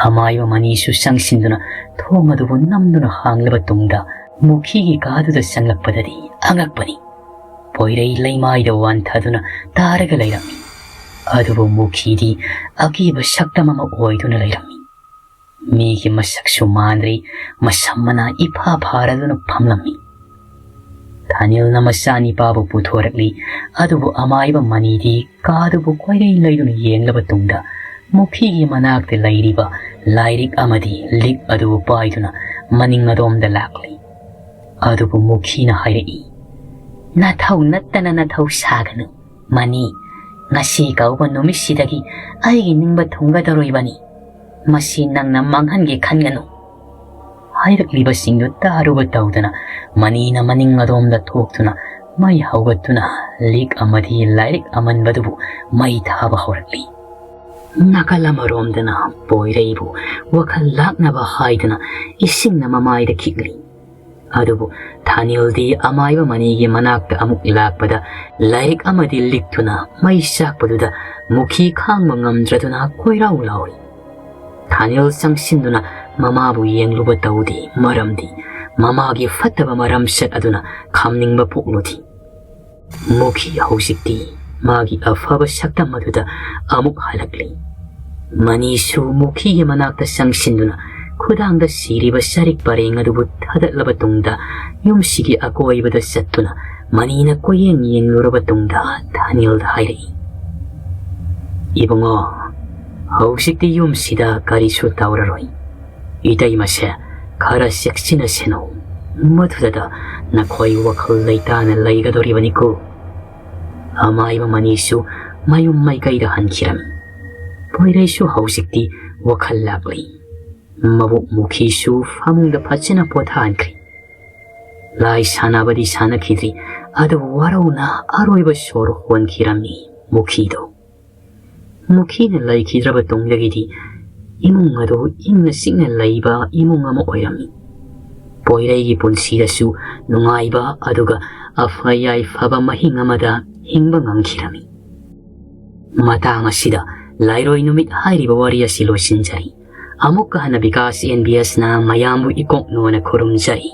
ꯑꯃꯥꯏꯕ ꯃꯅꯤꯁꯨ ꯆꯪꯁꯤꯟꯗꯨꯅ ꯊꯣꯡ ꯑꯗꯨꯕꯨ ꯅꯝꯗꯨꯅ ꯍꯥꯡꯂꯕ ꯇꯨꯡꯗ ꯃꯨꯈꯤꯒꯤ ꯀꯥꯗꯨꯗ ꯆꯪꯂꯛꯄꯗꯗꯤ ꯑꯉꯛꯄꯅꯤ꯫ ꯄꯣꯏꯔꯩ ꯂꯩꯃꯥꯏꯗ ꯋꯥꯟꯊꯗꯨꯅ ꯇꯥꯔꯒ ꯂꯩꯔꯝꯃꯤ꯫ ꯑꯗꯨꯕꯨ ꯃꯨꯈꯤꯗꯤ ꯑꯀꯤꯕ ꯁꯛꯇꯝ ꯑꯃ ꯑꯣꯏꯗꯨꯅ ꯂꯩꯔꯝꯃꯤ꯫ ꯃꯤꯒꯤ ꯃꯁꯛꯁꯨ ꯃꯥꯟꯗ꯭ꯔꯤ, ꯃꯁꯝ ꯃꯅꯥ ꯏꯐꯥ ꯐꯥꯔꯗꯨꯅ ꯐꯝꯂꯝꯃꯤ꯫ ꯊꯥꯅꯤꯜꯅ ꯃꯆꯥꯅꯤꯄꯥꯕꯨ ꯄꯨꯊꯣꯔꯛꯂꯤ, ꯑꯗꯨꯕꯨ ꯑꯃꯥꯏꯕ ꯃꯅꯤꯗꯤ ꯀꯥꯗꯨꯕꯨ ꯀꯣꯏꯔꯩ ꯂꯩꯗꯨꯅ ꯌꯦꯡꯂꯕ ꯇꯨꯡꯗ ꯃꯨꯈꯤꯒꯤ ꯃꯅꯥꯛꯇ ꯂꯩꯔꯤꯕ ꯂꯥꯏꯔꯤꯛ ꯑꯃꯗꯤ ꯂꯤꯛ ꯑꯗꯨꯕꯨ ꯄꯥꯏꯗꯨꯅ ꯃꯅꯤꯡ ꯑꯗꯣꯝꯗ ꯂꯥꯛꯂꯤ꯫ ꯑꯗꯨꯕꯨ ꯃꯨꯈꯤꯅ ꯍꯥꯏꯔꯛꯏ, "ꯅꯊꯧ ꯅꯠꯇꯅ ꯅꯊꯧ ꯁꯥꯒꯅꯨ꯫ ꯃꯅꯤ, ꯉꯁꯤ ꯀꯧꯕ ꯅꯨꯃꯤꯠꯁꯤꯗꯒꯤ ꯑꯩꯒꯤ ꯅꯤꯡꯕ ꯊꯨꯡꯒꯗꯧꯔꯤꯕꯅꯤ꯫ ꯃꯁꯤ ꯅꯪꯅ ꯃꯥꯡꯍꯟꯒꯦ ꯈꯟꯒꯅꯨ꯫" ꯍꯥꯏꯔꯛꯂꯤꯕꯁꯤꯡꯗꯨ ꯇꯥꯔꯨꯕ ꯇꯧꯗꯅ ꯃꯅꯤꯅ ꯃꯅꯤꯡ ꯑꯗꯣꯝꯗ ꯊꯣꯛꯇꯨꯅ ꯃꯩ ꯍꯧꯒꯠꯇꯨꯅ ꯂꯤꯛ ꯑꯃꯗꯤ ꯂꯥꯏꯔꯤꯛ ꯑꯃꯟꯕꯗꯨꯕꯨ ꯃꯩ ꯊꯥꯕ ꯍꯧꯔꯛꯂꯤ꯫ ꯅꯥꯀꯜ ꯑꯃꯔꯣꯝꯗꯅ ꯄꯣꯏꯔꯩꯕꯨ ꯋꯥꯈꯜ ꯂꯥꯛꯅꯕ ꯍꯥꯏꯗꯨꯅ ꯏꯁꯤꯡꯅ ꯃꯃꯥꯏꯗ ꯈꯤꯛꯂꯤ꯫ ꯑꯗꯨꯕꯨ ꯊꯥꯅꯤꯜꯗꯤ ꯑꯃꯥꯏꯕ ꯃꯅꯤꯒꯤ ꯃꯅꯥꯛꯇ ꯑꯃꯨꯛ ꯂꯥꯛꯄꯗ ꯂꯥꯏꯔꯤꯛ ꯑꯃꯗꯤ ꯂꯤꯛꯇꯨꯅ ꯃꯩ ꯆꯥꯛꯄꯗꯨꯗ ꯃꯨꯈꯤ ꯈꯥꯡꯕ ꯉꯝꯗ꯭ꯔꯗꯨꯅ ꯀꯣꯏꯔꯥꯎ ꯂꯥꯎꯔꯤ꯫ ꯊꯥꯅꯤꯜ ꯆꯪꯁꯤꯟꯗꯨꯅ ꯃꯃꯥꯕꯨ ꯌꯦꯡꯂꯨꯕ ꯇꯧꯗꯦ, ꯃꯔꯝꯗꯤ ꯃꯃꯥꯒꯤ ꯐꯠꯇꯕ ꯃꯔꯝꯆꯠ ꯑꯗꯨꯅ ꯈꯥꯝꯅꯤꯡꯕ ꯄꯣꯛꯂꯨꯗꯦ꯫ ꯃꯨꯈꯤ ꯍꯧꯖꯤꯛꯇꯤ ꯃꯥꯒꯤ ꯑꯐꯕ ꯁꯛꯇꯝ ꯑꯗꯨꯗ ꯑꯃꯨꯛ ꯍꯜꯂꯛꯂꯤ꯫ ꯃꯅꯤꯁꯨ ꯃꯨꯈꯤꯒꯤ ꯃꯅꯥꯛꯇ ꯆꯪꯁꯤꯟꯗꯨꯅ ꯈꯨꯗꯥꯡꯗ ꯁꯤꯔꯤꯕ ꯆꯔꯤꯛ ꯄꯔꯦꯡ ꯑꯗꯨꯕꯨ ꯊꯥꯗꯠꯂꯕ ꯇꯨꯡꯗ ꯌꯨꯝꯁꯤꯒꯤ ꯑꯀꯣꯏꯕꯗ ꯆꯠꯇꯨꯅ ꯃꯅꯤꯅ ꯀꯣꯏꯌꯦꯡ ꯌꯦꯡꯂꯨꯔꯕ ꯇꯨꯡꯗ ꯊꯥꯅꯤꯜꯗ ꯍꯥꯏꯔꯛꯏ, "ꯏꯕꯨꯡꯉꯣ, ꯍꯧꯖꯤꯛꯇꯤ ꯌꯨꯝꯁꯤꯗ ꯀꯔꯤꯁꯨ ꯇꯧꯔꯔꯣꯏ꯫ ꯏꯇꯩꯃꯁꯦ ꯈꯔ ꯆꯦꯛꯁꯤꯟꯅ ꯁꯦꯟꯅꯧ꯫ ꯃꯗꯨꯗ ꯅꯈꯣꯏ ꯋꯥꯈꯜ ꯂꯩꯇꯥꯅ ꯂꯩꯒꯗꯧꯔꯤꯕꯅꯤꯀꯣ"꯫ ꯑꯃꯥꯏꯕ ꯃꯅꯤꯁꯨ ꯃꯌꯨꯝ ꯃꯥꯏꯀꯩꯗ ꯍꯟꯈꯤꯔꯝꯃꯤ꯫ ꯄꯣꯏꯔꯩꯁꯨ ꯍꯧꯖꯤꯛꯇꯤ ꯋꯥꯈꯜ ꯂꯥꯛꯂꯤ꯫ ꯃꯕꯨꯛ ꯃꯨꯈꯤꯁꯨ ꯐꯃꯨꯡꯗ ꯐꯖꯅ ꯄꯣꯊꯥꯍꯟꯈ꯭ꯔꯤ꯫ ꯂꯥꯏ ꯁꯥꯟꯅꯕꯗꯤ ꯁꯥꯟꯅꯈꯤꯗ꯭ꯔꯤ, ꯑꯗꯨꯕꯨ ꯋꯥꯔꯧꯅ ꯑꯔꯣꯏꯕ ꯁꯣꯔ ꯍꯣꯟꯈꯤꯔꯝꯃꯤ ꯃꯨꯈꯤꯗꯣ꯫ ꯃꯨꯈꯤꯅ ꯂꯩꯈꯤꯗ꯭ꯔꯕ ꯇꯨꯡꯗꯒꯤꯗꯤ ꯏꯃꯨꯡ ꯑꯗꯨ ꯏꯪꯅ ꯆꯤꯛꯅ ꯂꯩꯕ ꯏꯃꯨꯡ ꯑꯃ ꯑꯣꯏꯔꯝꯃꯤ꯫ ꯄꯣꯏꯔꯩꯒꯤ ꯄꯨꯟꯁꯤꯗꯁꯨ ꯅꯨꯡꯉꯥꯏꯕ ꯑꯗꯨꯒ ꯑꯐ ꯌꯥꯏꯐꯕ ꯃꯍꯤꯡ ꯑꯃꯗ ꯍꯤꯡꯕ ꯉꯝꯈꯤꯔꯝꯃꯤ꯫ ꯃꯇꯥꯡ ꯑꯁꯤꯗ ꯂꯥꯏꯔꯣꯏ ꯅꯨꯃꯤꯠ ꯍꯥꯏꯔꯤꯕ ꯋꯥꯔꯤ ꯑꯁꯤ ꯂꯣꯏꯁꯤꯟꯖꯔꯤ꯫ ꯑꯃꯨꯛꯀ ꯍꯟꯅ ꯕꯤꯀꯥꯁ ꯑꯦꯟ ꯕꯤ ꯑꯦꯁꯅ ꯃꯌꯥꯝꯕꯨ ꯏꯀꯣꯛꯅꯣꯅ ꯈꯨꯔꯨꯝꯖꯔꯤ꯫